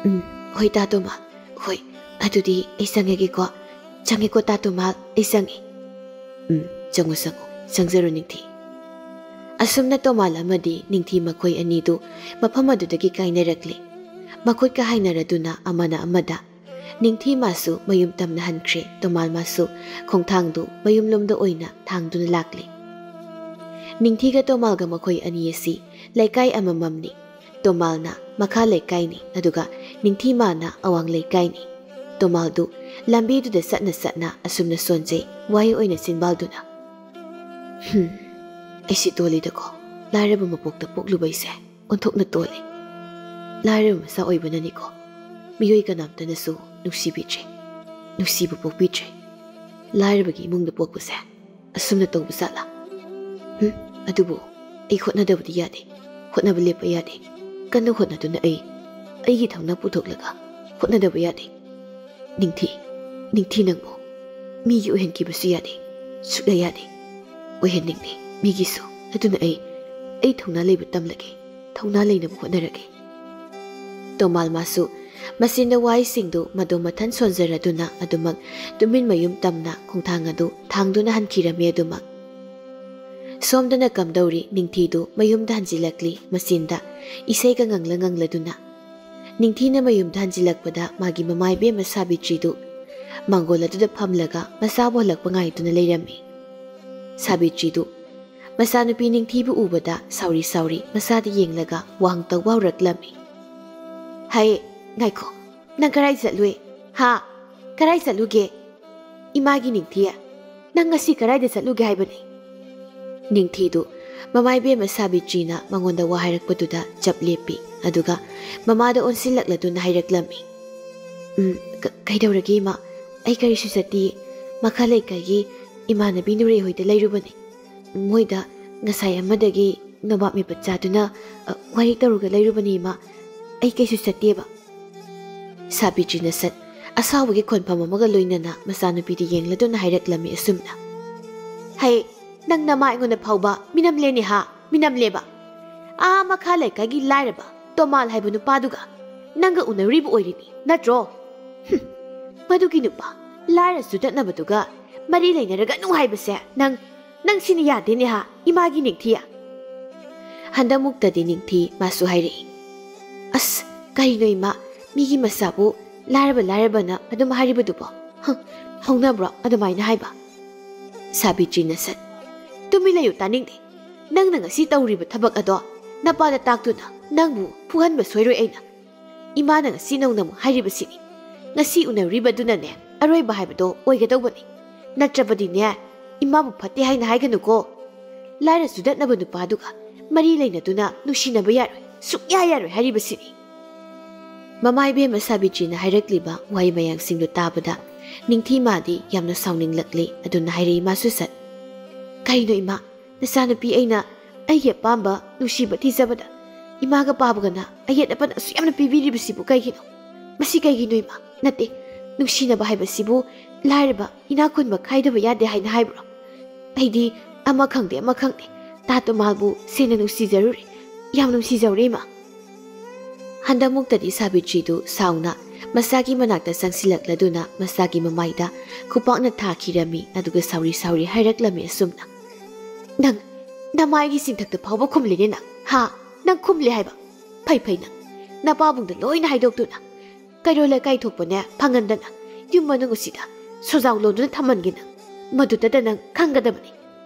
"ꯎꯝ, ꯍꯣꯏ ꯇꯥ ꯇꯣꯃꯥꯜ, ꯍꯣꯏ, ꯑꯗꯨꯗꯤ ꯑꯩ ꯆꯪꯉꯒꯦꯀꯣ꯫ ꯆꯪꯉꯦꯀꯣ ꯇꯥ ꯇꯣꯃꯥꯜ, ꯑꯩ ꯆꯪꯉꯦ꯫" "ꯎꯝ, ꯆꯪꯉꯨ, ꯆꯪꯉꯨ, ꯆꯪꯖꯔꯣ ꯅꯤꯡꯊꯤ꯫" ꯑꯁꯨꯝꯅ ꯇꯣꯃꯥꯜ ꯑꯃꯗꯤ ꯅꯤꯡꯊꯤ ꯃꯈꯣꯏ ꯑꯅꯤꯗꯨ ꯃꯐꯝ ꯑꯗꯨꯗꯒꯤ ꯀꯥꯏꯅꯔꯛꯂꯦ꯫ ꯃꯈꯨꯠꯀ ꯍꯥꯏꯅꯔꯗꯨꯅ ꯑꯃꯅ ꯑꯃꯗ, ꯅꯤꯡꯊꯤ ꯃꯥꯁꯨ ꯃꯌꯨꯝ ꯇꯝꯅ ꯍꯟꯈ꯭ꯔꯦ, ꯇꯣꯃꯥꯜ ꯃꯥꯁꯨ ꯈꯣꯡꯊꯥꯡꯗꯨ ꯃꯌꯨꯝꯂꯣꯝꯗ ꯑꯣꯏꯅ ꯊꯥꯡꯗꯨꯅ ꯂꯥꯛꯂꯦ꯫ ꯅꯤꯡꯊꯤꯒ ꯇꯣꯃꯥꯜꯒ ꯃꯈꯣꯏ ꯑꯅꯤ ꯑꯁꯤ ꯂꯩꯀꯥꯏ ꯑꯃꯃꯝꯅꯤ꯫ ꯇꯣꯃꯥꯜꯅ ꯃꯈꯥ ꯂꯩꯀꯥꯏꯅꯤ, ꯑꯗꯨꯒ ꯅꯤꯡꯊꯤꯃꯥꯅ ꯑꯋꯥꯡ ꯂꯩꯀꯥꯏꯅꯤ꯫ ꯇꯣꯃꯥꯜꯗꯨ ꯂꯝꯕꯤꯗꯨꯗ ꯆꯠꯅ ꯆꯠꯅ ꯑꯁꯨꯝꯅ ꯁꯣꯟꯖꯩ, ꯋꯥꯍꯩ ꯑꯣꯏꯅ ꯆꯤꯟꯕꯥꯜꯗꯨꯅ, "ꯍꯨꯝ, ꯑꯩꯁꯤ ꯇꯣꯜꯂꯤꯗꯀꯣ, ꯂꯥꯏꯔꯕ ꯃꯄꯣꯛꯇ ꯄꯣꯛꯂꯨꯕꯩꯁꯦ ꯑꯣꯟꯊꯣꯛꯅ ꯇꯣꯜꯂꯤ꯫ ꯂꯥꯏꯔꯕ ꯃꯆꯥ ꯑꯣꯏꯕꯅꯅꯤꯀꯣ, ꯃꯤꯑꯣꯏ ꯀꯅꯥꯝꯇꯅꯁꯨ ꯅꯨꯡꯁꯤꯕꯤꯗ꯭ꯔꯦ, ꯅꯨꯡꯁꯤꯕ ꯄꯣꯛꯄꯤꯗ꯭ꯔꯦ꯫ ꯂꯥꯏꯔꯕꯒꯤ ꯏꯃꯨꯡꯗ ꯄꯣꯛꯄꯁꯦ ꯑꯁꯨꯝꯅ ꯇꯧꯕ ꯖꯥꯠꯂꯥ? ꯍꯨꯝ, ꯑꯗꯨꯕꯨ ꯑꯩ ꯍꯣꯠꯅꯗꯕꯗꯤ ꯌꯥꯗꯦ, ꯍꯣꯠꯅꯕ ꯂꯦꯞꯄ ꯌꯥꯗꯦ, ꯀꯟꯅ ꯍꯣꯠꯅꯗꯨꯅ ꯑꯩ ꯑꯩꯒꯤ ꯊꯧꯅꯥ ꯄꯨꯊꯣꯛꯂꯒ ꯍꯣꯠꯅꯗꯕ ꯌꯥꯗꯦ꯫ ꯅꯤꯡꯊꯤ, ꯅꯤꯡꯊꯤ ꯅꯪꯕꯨ ꯃꯤꯒꯤ ꯑꯣꯏꯍꯟꯈꯤꯕꯁꯨ ꯌꯥꯗꯦ, ꯁꯨꯛꯌꯥ ꯌꯥꯗꯦ꯫ ꯑꯣꯏꯍꯟꯅꯤꯡꯗꯦ ꯃꯤꯒꯤꯁꯨ꯫ ꯑꯗꯨꯅ ꯑꯩ, ꯑꯩ ꯊꯧꯅꯥ ꯂꯩꯕ ꯇꯝꯂꯒꯦ, ꯊꯧꯅꯥ ꯂꯩꯅꯕ ꯍꯣꯠꯅꯔꯒꯦ꯫" ꯇꯣꯃꯥꯜ ꯃꯥꯁꯨ ꯃꯆꯤꯟꯗ ꯋꯥꯍꯩꯁꯤꯡꯗꯨ ꯃꯗꯣꯝ ꯃꯊꯟ ꯁꯣꯟꯖꯔꯗꯨꯅ ꯑꯗꯨꯃꯛ ꯇꯨꯃꯤꯟ ꯃꯌꯨꯝ ꯇꯝꯅ ꯈꯣꯡꯊꯥꯡ ꯑꯗꯨ ꯊꯥꯡꯗꯨꯅ ꯍꯟꯈꯤꯔꯝꯃꯤ꯫ ꯑꯗꯨꯃꯛ ꯁꯣꯝꯗꯅ ꯀꯝꯗꯧꯔꯤ ꯅꯤꯡꯊꯤꯗꯨ ꯃꯌꯨꯝꯗ ꯍꯟꯖꯤꯜꯂꯛꯂꯤ꯫ ꯃꯆꯤꯟꯗ ꯏꯁꯩꯒ ꯉꯪꯂ ꯉꯪꯂꯗꯨꯅ꯫ ꯅꯤꯡꯊꯤꯅ ꯃꯌꯨꯝꯗ ꯍꯟꯖꯤꯜꯂꯛꯄꯗ ꯃꯥꯒꯤ ꯃꯃꯥ ꯏꯕꯦꯝꯃ ꯁꯥꯕꯤꯇ꯭ꯔꯤꯗꯨ ꯃꯥꯡꯒꯣꯜ ꯑꯗꯨꯗ ꯐꯝꯂꯒ ꯃꯆꯥꯕꯨ ꯍꯜꯂꯛꯄ ꯉꯥꯏꯗꯨꯅ ꯂꯩꯔꯝꯃꯤ꯫ ꯁꯥꯕꯤꯇ꯭ꯔꯤꯗꯨ ꯃꯆꯥꯅꯨꯄꯤ ꯅꯤꯡꯊꯤꯕꯨ ꯎꯕꯗ ꯁꯥꯎꯔꯤ ꯁꯥꯎꯔꯤ ꯃꯆꯥꯗ ꯌꯦꯡꯂꯒ ꯋꯥꯍꯪ ꯇꯧꯕ ꯍꯧꯔꯛꯂꯝꯃꯤ꯫ "ꯍꯩ, ꯉꯥꯏꯈꯣ, ꯅꯪ ꯀꯔꯥꯏ ꯆꯠꯂꯨꯏ? ꯍꯥ? ꯀꯔꯥꯏ ꯆꯠꯂꯨꯒꯦ? ꯏꯃꯥꯒꯤ ꯅꯤꯡꯊꯤ, ꯅꯪ ꯉꯁꯤ ꯀꯔꯥꯏꯗ ꯆꯠꯂꯨꯒꯦ ꯍꯥꯏꯕꯅꯤ?" ꯅꯤꯡꯊꯤꯗꯨ ꯃꯃꯥ ꯏꯕꯦꯝꯃ ꯁꯥꯕꯤꯇ꯭ꯔꯤꯅ ꯃꯉꯣꯟꯗ ꯋꯥ ꯍꯥꯏꯔꯛꯄꯗꯨꯗ ꯆꯞ ꯂꯦꯞꯄꯤ꯫ ꯑꯗꯨꯒ ꯃꯃꯥꯗ ꯑꯣꯟꯁꯤꯜꯂꯛꯂꯗꯨꯅ ꯍꯥꯏꯔꯛꯂꯝꯃꯤ꯫ "ꯎꯝ, ꯀ-, ꯀꯩꯗꯧꯔꯒꯦ ꯏꯃꯥ? ꯑꯩ ꯀꯔꯤꯁꯨ ꯆꯠꯇꯤꯌꯦ꯫ ꯃꯈꯥ ꯂꯩꯀꯥꯏꯒꯤ ꯏꯃꯥꯟꯅꯕꯤ ꯅꯨꯔꯦ ꯍꯣꯏꯗ ꯂꯩꯔꯨꯕꯅꯤ꯫ ꯃꯣꯏꯗ ꯉꯁꯥꯏ ꯑꯃꯗꯒꯤ ꯅꯣꯕꯥꯞ ꯃꯦꯄꯠ ꯆꯥꯗꯨꯅ, ꯑ, ꯋꯥꯔꯤ ꯇꯧꯔꯒ ꯂꯩꯔꯨꯕꯅꯤ ꯏꯃꯥ꯫ ꯑꯩ ꯀꯩꯁꯨ ꯆꯠꯇꯦꯕ꯫" ꯁꯥꯕꯤꯇ꯭ꯔꯤꯅ ꯁꯠ ꯑꯁꯥꯎꯕꯒꯤ ꯈꯣꯟꯐꯝ ꯑꯃꯒ ꯂꯣꯏꯅꯅ ꯃꯆꯥꯅꯨꯄꯤꯗ ꯌꯦꯡꯂꯗꯨꯅ ꯍꯥꯏꯔꯛꯂꯝꯃꯤ ꯑꯁꯨꯝꯅ꯫ "ꯍꯩ, ꯅꯪ ꯅꯃꯥ ꯑꯩꯉꯣꯟꯗ ꯐꯥꯎꯕ ꯃꯤꯅꯝꯂꯦꯅꯦ ꯍꯥ, ꯃꯤꯅꯝꯂꯦꯕ꯫ ꯑꯥ ꯃꯈꯥ ꯂꯩꯀꯥꯏꯒꯤ ꯂꯥꯏꯔꯕ ꯇꯣꯃꯥꯜ ꯍꯥꯏꯕ ꯅꯨꯄꯥꯗꯨꯒ ꯅꯪꯒ ꯎꯅꯔꯤꯕ ꯑꯣꯏꯔꯤꯅꯤ ꯅꯠꯇ꯭ꯔꯣ? ꯍꯨꯝ, ꯃꯗꯨꯒꯤ ꯅꯨꯄꯥ ꯂꯥꯏꯔ ꯆꯨꯗꯠꯅꯕꯗꯨꯒ ꯃꯔꯤ ꯂꯩꯅꯔꯒꯅꯨ ꯍꯥꯏꯕꯁꯦ ꯅꯪ, ꯅꯪ ꯁꯤꯅ ꯌꯥꯗꯦꯅꯦ ꯍꯥ, ꯏꯃꯥꯒꯤ ꯅꯤꯡꯊꯤ?" ꯍꯟꯗꯛꯃꯨꯛꯇꯗꯤ ꯅꯤꯡꯊꯤ ꯃꯥꯁꯨ ꯍꯥꯏꯔꯛꯏ꯫ "ꯑꯁ, ꯀꯔꯤꯅꯣ ꯏꯃꯥ, ꯃꯤꯒꯤ ꯃꯆꯥꯕꯨ ꯂꯥꯏꯔꯕ ꯂꯥꯏꯔꯕꯅ ꯑꯗꯨꯝ ꯍꯥꯏꯔꯤꯕꯗꯨꯕꯣ? ꯍ, ꯍꯧꯅꯕ꯭ꯔꯣ ꯑꯗꯨꯃꯥꯏꯅ ꯍꯥꯏꯕ?" ꯁꯥꯕꯤꯇ꯭ꯔꯤꯅ ꯁꯠ, "ꯇꯨꯃꯤꯟ ꯂꯩꯌꯨ, ꯇꯥꯅꯤꯡꯗꯦ꯫ ꯅꯪꯅ ꯉꯁꯤ ꯇꯧꯔꯤꯕ ꯊꯕꯛ ꯑꯗꯣ ꯅꯄꯥꯗ ꯇꯥꯛꯇꯨꯅ ꯅꯪꯕꯨ ꯐꯨꯍꯟꯕ ꯁꯣꯏꯔꯣꯏ ꯑꯩꯅ꯫ ꯏꯃꯥꯅ ꯉꯁꯤ ꯅꯧꯅ ꯑꯃꯨꯛ ꯍꯥꯏꯔꯤꯕꯁꯤꯅꯤ꯫ ꯉꯁꯤ ꯎꯅꯔꯤꯕꯗꯨꯅꯅꯦ ꯑꯔꯣꯏꯕ ꯍꯥꯏꯕꯗꯣ ꯑꯣꯏꯒꯗꯧꯕꯅꯤ꯫ ꯅꯠꯇ꯭ꯔꯕꯗꯤꯅꯦ, ꯏꯃꯥꯕꯨ ꯐꯠꯇꯦ ꯍꯥꯏꯅ ꯍꯥꯏꯒꯅꯨꯀꯣ꯫ ꯂꯥꯏꯔ ꯆꯨꯗꯠꯅꯕ ꯅꯨꯄꯥꯗꯨꯒ ꯃꯔꯤ ꯂꯩꯅꯗꯨꯅ ꯅꯨꯡꯁꯤꯅꯕ ꯌꯥꯔꯣꯏ, ꯁꯨꯛꯌꯥ ꯌꯥꯔꯣꯏ ꯍꯥꯏꯔꯤꯕꯁꯤꯅꯤ꯫" ꯃꯃꯥ ꯏꯕꯦꯝꯃ ꯁꯥꯕꯤꯇ꯭ꯔꯤꯅ ꯍꯥꯏꯔꯛꯂꯤꯕ ꯋꯥꯍꯩ ꯃꯌꯥꯝꯁꯤꯡꯗꯨ ꯇꯥꯕꯗ ꯅꯤꯡꯊꯤ ꯃꯥꯗꯤ ꯌꯥꯝꯅ ꯁꯥꯎꯅꯤꯡꯂꯛꯂꯤ꯫ ꯑꯗꯨꯅ ꯍꯥꯏꯔꯛꯏ ꯃꯥꯁꯨ ꯁꯠ, "ꯀꯔꯤꯅꯣ ꯏꯃꯥ, ꯅꯆꯥꯅꯨꯄꯤ ꯑꯩꯅ ꯑꯩꯒꯤ ꯑꯄꯥꯝꯕ ꯅꯨꯡꯁꯤꯕ ꯊꯤꯖꯕꯗ ꯏꯃꯥꯒ ꯄꯥꯕꯒꯅ ꯑꯌꯦꯠ ꯑꯄꯟ ꯑꯁꯨꯛ ꯌꯥꯝꯅ ꯄꯤꯕꯤꯔꯤꯕꯁꯤꯕꯨ ꯀꯩꯒꯤꯅꯣ? ꯃꯁꯤ ꯀꯩꯒꯤꯅꯣ ꯏꯃꯥ? ꯅꯠꯇꯦ, ꯅꯨꯡꯁꯤꯅꯕ ꯍꯥꯏꯕꯁꯤꯕꯨ ꯂꯥꯏꯔꯕ ꯏꯅꯥꯛ ꯈꯨꯟꯕ ꯈꯥꯏꯗꯕ ꯌꯥꯗꯦ ꯍꯥꯏꯅ ꯍꯥꯏꯕ꯭ꯔꯣ? ꯑꯩꯗꯤ ꯑꯃ ꯈꯪꯗꯦ ꯑꯃ ꯈꯪꯗꯦ, ꯇꯥ ꯇꯣꯃꯥꯜꯕꯨ ꯁꯦꯡꯅ ꯅꯨꯡꯁꯤꯖꯔꯨꯔꯦ, ꯌꯥꯝ ꯅꯨꯡꯁꯤꯖꯧꯔꯦ ꯏꯃꯥ꯫" ꯍꯟꯗꯛꯃꯨꯛꯇꯗꯤ ꯁꯥꯕꯤꯇ꯭ꯔꯤꯗꯨ ꯁꯥꯎꯅ ꯃꯆꯥꯒꯤ ꯃꯅꯥꯛꯇ ꯆꯪꯁꯤꯜꯂꯛꯂꯗꯨꯅ ꯃꯆꯥꯒꯤ ꯃꯃꯥꯏꯗ ꯈꯨꯄꯥꯛꯅ ꯊꯥꯈꯤꯔꯝꯃꯤ꯫ ꯑꯗꯨꯒ ꯁꯥꯎꯔꯤ ꯁꯥꯎꯔꯤ ꯍꯥꯏꯔꯛꯂꯝꯃꯤ ꯑꯁꯨꯝꯅ, "ꯅꯪ, ꯅꯃꯥꯏꯒꯤ ꯆꯤꯡꯊꯛꯇ ꯐꯥꯎꯕ ꯈꯨꯝꯂꯤꯅꯦ ꯅꯪ, ꯍꯥ? ꯅꯪ ꯈꯨꯝꯂꯦ ꯍꯥꯏꯕ? ꯐꯩ ꯐꯩ ꯅꯪ, ꯅꯄꯥꯕꯨꯡꯗ ꯂꯣꯏꯅ ꯍꯥꯏꯗꯣꯛꯇꯨꯅ, ꯀꯩꯔꯣꯜ ꯂꯩꯀꯥꯏ ꯊꯣꯛꯄꯅꯦ ꯐꯪꯍꯟꯗꯅ, ꯌꯨꯝ ꯃꯅꯨꯡ ꯑꯁꯤꯗ ꯁꯣꯖꯥꯎ ꯂꯣꯟꯗꯨꯅ ꯊꯝꯍꯟꯒꯦ ꯅꯪ꯫ ꯃꯗꯨꯗꯇ ꯅꯪ ꯈꯪꯒꯗꯕꯅꯤ꯫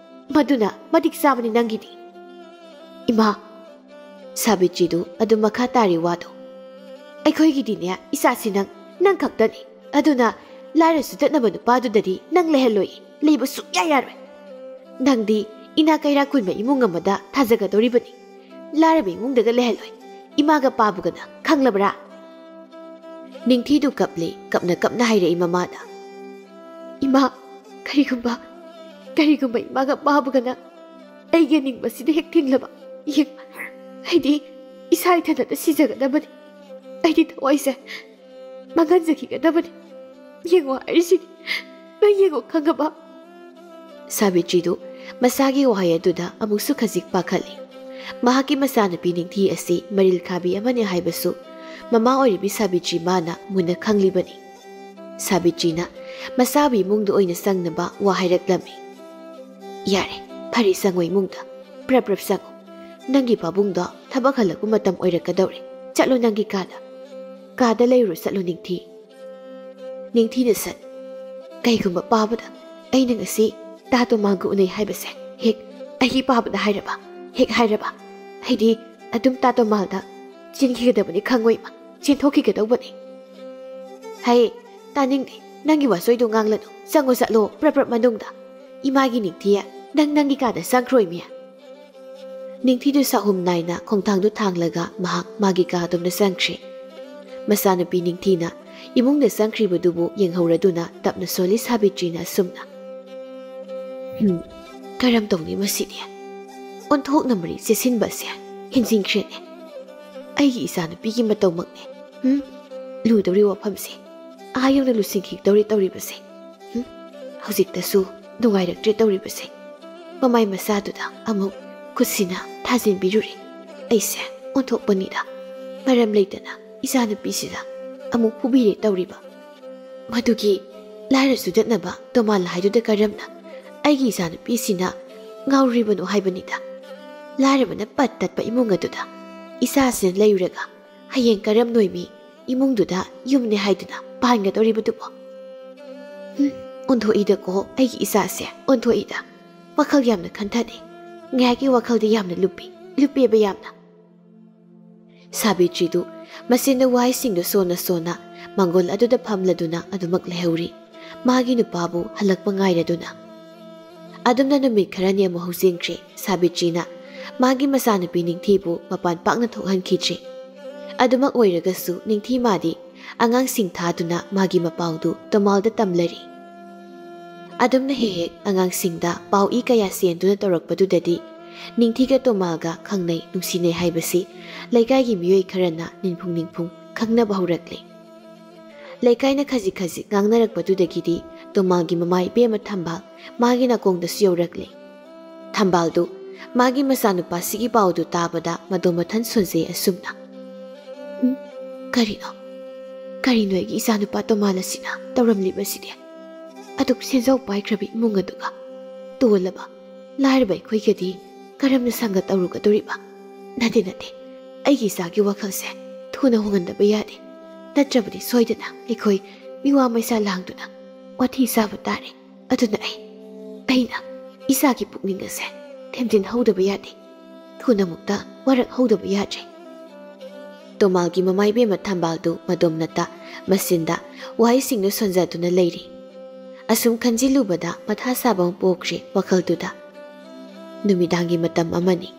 ꯃꯗꯨꯅ ꯃꯇꯤꯛ ꯆꯥꯕꯅꯤ ꯅꯪꯒꯤꯗꯤ꯫ ꯏꯃꯥ, ꯁꯥꯕꯤꯇ꯭ꯔꯤꯗꯨ ꯑꯗꯨꯝ ꯃꯈꯥ ꯇꯥꯔꯤ ꯋꯥꯗꯣ꯫ ꯑꯩꯈꯣꯏꯒꯤꯗꯤꯅꯦ, ꯏꯆꯥꯁꯤ ꯅꯪ, ꯅꯪ ꯈꯛꯇꯅꯤ꯫ ꯑꯗꯨꯅ ꯂꯥꯏꯔ ꯆꯨꯗꯠꯅꯕ ꯅꯨꯄꯥꯗꯨꯗꯗꯤ ꯅꯪ ꯂꯩꯍꯜꯂꯣꯏ, ꯂꯩꯕ ꯁꯨꯛꯌꯥ ꯌꯥꯔꯣꯏ꯫ ꯅꯪꯗꯤ ꯏꯅꯥ ꯀꯩꯔꯥ ꯈꯨꯟꯕ ꯏꯃꯨꯡ ꯑꯃꯗ ꯊꯥꯖꯒꯗꯧꯔꯤꯕꯅꯤ꯫ ꯂꯥꯏꯔꯕ ꯏꯃꯨꯡꯗꯒ ꯂꯩꯍꯜꯂꯣꯏ꯫ ꯏꯃꯥꯒ ꯄꯥꯕꯒꯅ ꯈꯪꯂꯕ꯭ꯔꯥ? ꯅꯤꯡꯊꯤꯗꯨ ꯀꯞꯂꯤ, ꯀꯞꯅ ꯀꯞꯅ ꯍꯥꯏꯔꯛꯏ ꯃꯃꯥꯅ꯫ ꯏꯃꯥ, ꯀꯔꯤꯒꯨꯝꯕ, ꯀꯔꯤꯒꯨꯝꯕ ꯏꯃꯥꯒ ꯄꯥꯕꯒꯅ ꯑꯩꯒꯤ ꯑꯅꯤꯡꯕꯁꯤꯗ ꯍꯦꯛ ꯊꯤꯡꯂꯕ, ꯌꯦꯡ, ꯑꯩꯗꯤ ꯏꯁꯥ ꯏꯊꯟꯗꯇ ꯁꯤꯖꯒꯗꯕꯅꯤ꯫ ꯑꯩꯗꯤ ꯊꯋꯥꯏꯁꯦ ꯃꯥꯡꯍꯟꯖꯈꯤꯒꯗꯕꯅꯤ꯫ ꯌꯦꯡꯉꯣ ꯍꯥꯏꯔꯤꯁꯤꯅꯤ꯫ ꯅꯪ ꯌꯦꯡꯉꯣ ꯈꯪꯉꯕ? ꯁꯥꯕꯤꯇ꯭ꯔꯤꯗꯨ ꯃꯁꯥꯒꯤ ꯋꯥꯍꯩ ꯑꯗꯨꯗ ꯑꯃꯨꯛꯁꯨ ꯈꯖꯤꯛ ꯄꯥꯈꯠꯂꯤ꯫ ꯃꯍꯥꯛꯀꯤ ꯃꯆꯥꯅꯨꯄꯤ ꯅꯤꯡꯊꯤ ꯑꯁꯤ ꯃꯔꯤꯜ ꯈꯥꯕꯤ ꯑꯃꯅꯤ ꯍꯥꯏꯕꯁꯨ ꯃꯃꯥ ꯑꯣꯏꯔꯤꯕꯤ ꯁꯥꯕꯤꯇ꯭ꯔꯤ ꯃꯥꯅ ꯃꯨꯟꯅ ꯈꯪꯂꯤꯕꯅꯤ꯫ ꯁꯥꯕꯤꯇ꯭ꯔꯤꯅ ꯃꯆꯥꯕꯨ ꯏꯃꯨꯡꯗ ꯑꯣꯏꯅ ꯆꯪꯅꯕ ꯋꯥ ꯍꯥꯏꯔꯛꯂꯝꯃꯤ꯫ "ꯌꯥꯔꯦ, ꯐꯔꯦ, ꯆꯪꯉꯣ ꯏꯃꯨꯡꯗ꯫ ꯄ꯭ꯔꯞ ꯄ꯭ꯔꯞ ꯆꯪꯉꯣ꯫ ꯅꯪꯒꯤ ꯄꯥꯕꯨꯡꯗꯣ ꯊꯕꯛ ꯍꯜꯂꯛꯄ ꯃꯇꯝ ꯑꯣꯏꯔꯛꯀꯗꯧꯔꯦ꯫ ꯆꯠꯂꯣ ꯅꯪꯒꯤ ꯀꯥꯗ꯫ ꯀꯥꯗ ꯂꯩꯔꯨꯔꯣ, ꯆꯠꯂꯣ ꯅꯤꯡꯊꯤ꯫" ꯅꯤꯡꯊꯤꯅ ꯁꯠ꯫ "ꯀꯩꯒꯨꯝꯕ ꯄꯥꯕꯗ ꯑꯩꯅ ꯉꯁꯤ ꯇꯥ ꯇꯣꯃꯥꯒ ꯎꯅꯩ ꯍꯥꯏꯕꯁꯦ ꯍꯦꯛ ꯑꯩꯒꯤ ꯄꯥꯕꯗ ꯍꯥꯏꯔꯕ, ꯍꯦꯛ ꯍꯥꯏꯔꯕ, ꯑꯩꯗꯤ ꯑꯗꯨꯝ ꯇꯥ ꯇꯣꯃꯥꯗ ꯆꯦꯟꯈꯤꯒꯗꯕꯅꯤ ꯈꯪꯉꯣꯏ ꯏꯃꯥ, ꯆꯦꯟꯊꯣꯛꯈꯤꯒꯗꯧꯕꯅꯤ꯫" "ꯍꯩ, ꯇꯥꯅꯤꯡꯗꯦ, ꯅꯪꯒꯤ ꯋꯥꯆꯣꯏꯗꯣ ꯉꯥꯡꯂꯅꯨ꯫ ꯆꯪꯉꯣ ꯆꯠꯂꯣ, ꯄ꯭ꯔꯞ ꯄ꯭ꯔꯞ ꯃꯅꯨꯡꯗ꯫ ꯏꯃꯥꯒꯤ ꯅꯤꯡꯊꯤ, ꯅꯪ ꯅꯪꯒꯤ ꯀꯥꯗ ꯆꯪꯈ꯭ꯔꯣ ꯏꯃꯤ꯫" ꯅꯤꯡꯊꯤꯗꯨ ꯆꯍꯨꯝ ꯅꯥꯏꯅ ꯈꯣꯡꯊꯥꯡꯗꯨ ꯊꯥꯡꯂꯒ ꯃꯍꯥꯛ ꯃꯥꯒꯤ ꯀꯥ ꯑꯗꯣꯝꯗ ꯆꯪꯈ꯭ꯔꯦ꯫ ꯃꯆꯥꯅꯨꯄꯤ ꯅꯤꯡꯊꯤꯅ ꯏꯃꯨꯡꯗ ꯆꯪꯈ꯭ꯔꯤꯕꯗꯨꯕꯨ ꯌꯦꯡꯍꯧꯔꯗꯨꯅ ꯇꯞꯅ ꯁꯣꯜꯂꯤ ꯁꯥꯕꯤꯇ꯭ꯔꯤꯅ ꯑꯁꯨꯝꯅ꯫ "ꯍꯝ, ꯀꯔꯝ ꯇꯧꯅꯤ ꯃꯁꯤꯗꯤ? ꯑꯣꯟꯊꯣꯛꯅ ꯃꯔꯤ ꯆꯦꯁꯤꯟꯕꯁꯦ ꯍꯦꯟꯖꯤꯟꯈ꯭ꯔꯦꯅꯦ꯫ ꯑꯩꯒꯤ ꯏꯆꯥꯅꯨꯄꯤꯒꯤ ꯃꯇꯧꯃꯛꯅꯦ꯫ ꯍꯝ, ꯂꯨꯗꯧꯔꯤ ꯋꯥꯐꯝꯁꯦ꯫ ꯑꯥ ꯌꯧꯅ ꯂꯨꯁꯤꯟꯈꯤꯗꯧꯔꯤ ꯇꯧꯔꯤꯕꯁꯦ꯫ ꯍꯝ, ꯍꯧꯖꯤꯛꯇꯁꯨ ꯅꯨꯡꯉꯥꯏꯔꯛꯇ꯭ꯔꯦ ꯇꯧꯔꯤꯕꯁꯦ꯫ ꯃꯃꯥꯏ ꯃꯆꯥꯗꯨꯗ ꯑꯃꯨꯛ ꯈꯨꯠꯁꯤꯅ ꯊꯥꯖꯤꯟꯕꯤꯔꯨꯔꯦ꯫ ꯑꯩꯁꯦ ꯑꯣꯟꯊꯣꯛꯄꯅꯤꯗ꯫ ꯃꯔꯝ ꯂꯩꯇꯅ ꯏꯆꯥꯅꯨꯄꯤꯁꯤꯗ ꯑꯃꯨꯛ ꯐꯨꯕꯤꯔꯦ ꯇꯧꯔꯤꯕ꯫ ꯃꯗꯨꯒꯤ ꯂꯥꯏꯔ ꯆꯨꯗꯠꯅꯕ ꯇꯣꯃꯥꯜ ꯍꯥꯏꯗꯨꯗ ꯀꯔꯝꯅ ꯑꯩꯒꯤ ꯏꯆꯥꯅꯨꯄꯤꯁꯤꯅ ꯉꯥꯎꯔꯤꯕꯅꯣ ꯍꯥꯏꯕꯅꯤꯗ? ꯂꯥꯏꯔꯕꯅ ꯄꯠ ꯇꯠꯄ ꯏꯃꯨꯡ ꯑꯗꯨꯗ ꯏꯆꯥꯁꯤꯅ ꯂꯩꯔꯨꯔꯒ ꯍꯌꯦꯡ ꯀꯔꯝ ꯅꯣꯏꯃꯤ ꯏꯃꯨꯡꯗꯨꯗ ꯌꯨꯝꯅꯦ ꯍꯥꯏꯗꯨꯅ ꯄꯥꯟꯒꯗꯧꯔꯤꯕꯗꯨꯕꯣ? ꯍꯨꯝ, ꯑꯣꯟꯊꯣꯛꯏꯗꯀꯣ ꯑꯩꯒꯤ ꯏꯆꯥꯁꯦ, ꯑꯣꯟꯊꯣꯛꯏꯗ꯫ ꯋꯥꯈꯜ ꯌꯥꯝꯅ ꯈꯟꯊꯅꯩ꯫ ꯉꯥꯏꯍꯥꯛꯀꯤ ꯋꯥꯈꯜꯗꯤ ꯌꯥꯝꯅ ꯂꯨꯞꯄꯤ, ꯂꯨꯞꯄꯦꯕ ꯌꯥꯝꯅ꯫ ꯁꯥꯕꯤꯇ꯭ꯔꯤꯗꯨ ꯃꯆꯤꯟꯗ ꯋꯥꯍꯩꯁꯤꯡꯗꯨ ꯁꯣꯟꯅ ꯁꯣꯟꯅ ꯃꯥꯡꯒꯣꯜ ꯑꯗꯨꯗ ꯐꯝꯂꯗꯨꯅ ꯑꯗꯨꯃꯛ ꯂꯩꯍꯧꯔꯤ, ꯃꯥꯒꯤ ꯅꯨꯄꯥꯕꯨ ꯍꯜꯂꯛꯄ ꯉꯥꯏꯔꯗꯨꯅ꯫ ꯑꯗꯨꯝꯅ ꯅꯨꯃꯤꯠ ꯈꯔꯅꯤ ꯑꯃꯨꯛ ꯍꯧꯖꯤꯟꯈ꯭ꯔꯦ꯫ ꯁꯥꯕꯤꯇ꯭ꯔꯤꯅ ꯃꯥꯒꯤ ꯃꯆꯥꯅꯨꯄꯤ ꯅꯤꯡꯊꯤꯕꯨ ꯃꯄꯥꯟ ꯄꯥꯛꯅ ꯊꯣꯛꯍꯟꯈꯤꯗ꯭ꯔꯦ꯫ ꯑꯗꯨꯃꯛ ꯑꯣꯏꯔꯒꯁꯨ ꯅꯤꯡꯊꯤ ꯃꯥꯗꯤ ꯑꯉꯥꯡꯁꯤꯡ ꯊꯥꯗꯨꯅ ꯃꯥꯒꯤ ꯃꯄꯥꯎꯗꯨ ꯇꯣꯃꯥꯜꯗ ꯇꯝꯂꯔꯤ꯫ ꯑꯗꯨꯝꯅ ꯍꯦꯛ ꯍꯦꯛ ꯑꯉꯥꯡꯁꯤꯡꯗ ꯄꯥꯎ ꯏ ꯀꯌꯥ ꯆꯦꯟꯗꯨꯅ ꯇꯧꯔꯛꯄꯗꯨꯗꯗꯤ ꯅꯤꯡꯊꯤꯒ ꯇꯣꯃꯥꯜꯒ ꯈꯪꯅꯩ ꯅꯨꯡꯁꯤꯅꯩ ꯍꯥꯏꯕꯁꯤ ꯂꯩꯀꯥꯏꯒꯤ ꯃꯤꯑꯣꯏ ꯈꯔꯅ ꯅꯤꯡꯐꯨꯡ ꯅꯤꯡꯐꯨꯡ ꯈꯪꯅꯕ ꯍꯧꯔꯛꯂꯦ꯫ ꯂꯩꯀꯥꯏꯅ ꯈꯖꯤꯛ ꯈꯖꯤꯛ ꯉꯥꯡꯅꯔꯛꯄꯗꯨꯗꯒꯤꯗꯤ ꯇꯣꯃꯥꯜꯒꯤ ꯃꯃꯥ ꯏꯕꯦꯝꯃ ꯊꯝꯕꯥꯜ ꯃꯥꯒꯤ ꯅꯥꯀꯣꯡꯗꯁꯨ ꯌꯧꯔꯛꯂꯦ꯫ ꯊꯝꯕꯥꯜꯗꯨ ꯃꯥꯒꯤ ꯃꯆꯥꯅꯨꯄꯥꯁꯤꯒꯤ ꯄꯥꯎꯗꯨ ꯇꯥꯕꯗ ꯃꯗꯣ ꯃꯊꯟ ꯁꯣꯟꯖꯩ ꯑꯁꯨꯝꯅ, "ꯎꯝ, ꯀꯔꯤꯅꯣ? ꯀꯔꯤꯅꯣ ꯑꯩꯒꯤ ꯏꯆꯥꯅꯨꯄꯥ ꯇꯣꯃꯥꯜ ꯑꯁꯤꯅ ꯇꯧꯔꯝꯂꯤꯕꯁꯤꯗꯤ? ꯑꯗꯨꯛ ꯁꯦꯟꯖꯥꯎ ꯄꯥꯏꯈ꯭ꯔꯕ ꯏꯃꯨꯡ ꯑꯗꯨꯒ ꯇꯣꯜꯂꯕ ꯂꯥꯏꯔꯕ ꯑꯩꯈꯣꯏꯒꯗꯤ ꯀꯔꯝꯅ ꯁꯪꯒ ꯇꯧꯔꯨꯒꯗꯧꯔꯤꯕ? ꯅꯠꯇꯦ, ꯅꯠꯇꯦ, ꯑꯩꯒꯤ ꯏꯆꯥꯒꯤ ꯋꯥꯈꯜꯁꯦ ꯊꯨꯅ ꯍꯣꯡꯍꯟꯗꯕ ꯌꯥꯗꯦ꯫ ꯅꯠꯇ꯭ꯔꯕꯗꯤ ꯁꯣꯏꯗꯅ ꯑꯩꯈꯣꯏ ꯃꯤꯋꯥ ꯃꯩꯁꯥ ꯂꯥꯡꯗꯨꯅ ꯋꯥꯊꯤ ꯆꯥꯕ ꯇꯥꯔꯦ꯫ ꯑꯗꯨꯅ ꯑꯩ, ꯑꯩꯅ ꯏꯆꯥꯒꯤ ꯄꯨꯛꯅꯤꯡ ꯑꯁꯦ ꯊꯦꯝꯖꯤꯟꯍꯧꯗꯕ ꯌꯥꯗꯦ꯫ ꯊꯨꯅꯃꯨꯛꯇ ꯋꯥꯔꯛꯍꯧꯗꯕ ꯌꯥꯗ꯭ꯔꯦ꯫" ꯇꯣꯃꯥꯜꯒꯤ ꯃꯃꯥ ꯏꯕꯦꯝꯃ ꯊꯝꯕꯥꯜꯗꯨ ꯃꯗꯣꯝꯅꯇ ꯃꯆꯤꯟꯗ ꯋꯥꯍꯩꯁꯤꯡꯗꯨ ꯁꯣꯟꯖꯗꯨꯅ ꯂꯩꯔꯤ꯫ ꯑꯁꯨꯝ ꯈꯟꯖꯤꯜꯂꯨꯕꯗ ꯃꯊꯥ ꯁꯥꯕ ꯑꯃ ꯄꯣꯛꯈ꯭ꯔꯦ ꯋꯥꯈꯜꯗꯨꯗ꯫ ꯅꯨꯃꯤꯗꯥꯡꯒꯤ ꯃꯇꯝ ꯑꯃꯅꯤ꯫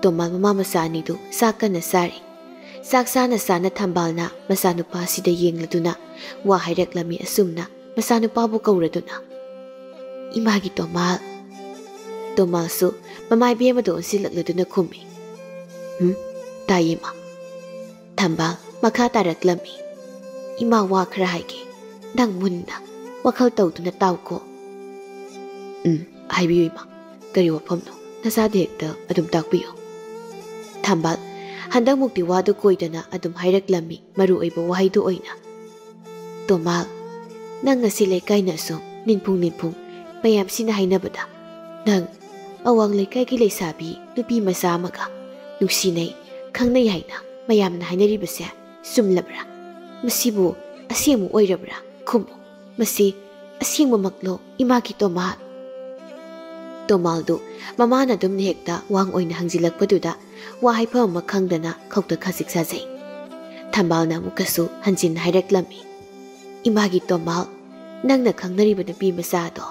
ꯇꯣꯃꯥꯜ ꯃꯃꯥ ꯃꯆꯥ ꯑꯅꯤꯗꯨ ꯆꯥꯛ ꯀꯟꯅ ꯆꯥꯔꯤ꯫ ꯆꯥꯛ ꯆꯥꯅ ꯆꯥꯅ ꯊꯝꯕꯥꯜꯅ ꯃꯆꯥꯅꯨꯄꯥꯁꯤꯗ ꯌꯦꯡꯂꯗꯨꯅ ꯋꯥ ꯍꯥꯏꯔꯛꯂꯝꯃꯤ ꯑꯁꯨꯝꯅ ꯃꯆꯥꯅꯨꯄꯥꯕꯨ ꯀꯧꯔꯗꯨꯅ, "ꯏꯃꯥꯒꯤ ꯇꯣꯃꯥꯜ꯫" ꯇꯣꯃꯥꯜꯁꯨ ꯃꯃꯥ ꯏꯕꯦꯝꯃꯗ ꯑꯣꯟꯁꯤꯜꯂꯛꯂꯗꯨꯅ ꯈꯨꯝꯃꯤ, "ꯎꯝ, ꯇꯥꯏꯌꯦ, ꯏꯃꯥ꯫" ꯊꯝꯕꯥꯜ ꯃꯈꯥ ꯇꯥꯔꯛꯂꯝꯃꯤ, "ꯏꯃꯥ ꯋꯥ ꯈꯔ ꯍꯥꯏꯒꯦ, ꯅꯪ ꯃꯨꯟꯅ ꯋꯥꯈꯜ ꯇꯧꯗꯨꯅ ꯇꯥꯎꯀꯣ꯫" "ꯎꯝ, ꯍꯥꯏꯕꯤꯌꯨ, ꯏꯃꯥ꯫ ꯀꯔꯤ ꯋꯥꯐꯝꯅꯣ? ꯅꯆꯥꯗ ꯍꯦꯛꯇ ꯑꯗꯨꯝ ꯇꯥꯛꯄꯤꯌꯨ꯫" ꯊꯝꯕꯥꯜ ꯍꯟꯗꯛꯃꯨꯛꯇꯤ ꯋꯥꯗꯨ ꯀꯣꯏꯗꯅ ꯑꯗꯨꯝ ꯍꯥꯏꯔꯛꯂꯝꯃꯤ, ꯃꯔꯨ ꯑꯣꯏꯕ ꯋꯥꯍꯩꯗꯨ ꯑꯣꯏꯅ꯫ "ꯇꯣꯃꯥꯜ, ꯅꯪ ꯉꯁꯤ ꯂꯩꯀꯥꯏꯅ ꯑꯁꯨꯝ ꯅꯤꯡꯐꯨꯡ ꯅꯤꯡꯐꯨꯡ ꯃꯌꯥꯝꯁꯤꯅ ꯍꯥꯏꯅꯕꯗ ꯅꯪ ꯑꯋꯥꯡ ꯂꯩꯀꯥꯏꯒꯤ ꯂꯩꯁꯥꯕꯤ ꯅꯨꯄꯤ ꯃꯆꯥ ꯑꯃꯒ ꯅꯨꯡꯁꯤꯅꯩ, ꯈꯪꯅꯩ ꯍꯥꯏꯅ ꯃꯌꯥꯝꯅ ꯍꯥꯏꯅꯔꯤꯕꯁꯦ ꯆꯨꯝꯂꯕ꯭ꯔꯥ? ꯃꯁꯤꯕꯨ ꯑꯁꯦꯡꯕ ꯑꯣꯏꯔꯕ꯭ꯔꯥ? ꯈꯨꯝꯃꯨ꯫ ꯃꯁꯤ ꯑꯁꯦꯡꯕꯃꯛꯂꯣ, ꯏꯃꯥꯒꯤ ꯇꯣꯃꯥꯜ? ꯇꯣꯃꯥꯜꯗꯨ ꯃꯃꯥꯅ ꯑꯗꯨꯝꯅ ꯍꯦꯛꯇ ꯋꯥꯡ ꯑꯣꯏꯅ ꯍꯪꯖꯤꯜꯂꯛꯄꯗꯨꯗ ꯋꯥ ꯍꯥꯏꯐꯝ ꯑꯃ ꯈꯪꯗꯅ ꯈꯧꯇ ꯈꯖꯤꯛ ꯁꯥꯖꯩ꯫ ꯊꯝꯕꯥꯜꯅ ꯑꯃꯨꯛꯀꯁꯨ ꯍꯟꯖꯤꯟ ꯍꯥꯏꯔꯛꯂꯝꯃꯤ, "ꯏꯃꯥꯒꯤ ꯇꯣꯃꯥꯜ, ꯅꯪꯅ ꯈꯪꯅꯔꯤꯕ ꯅꯨꯄꯤ ꯃꯆꯥꯗꯣ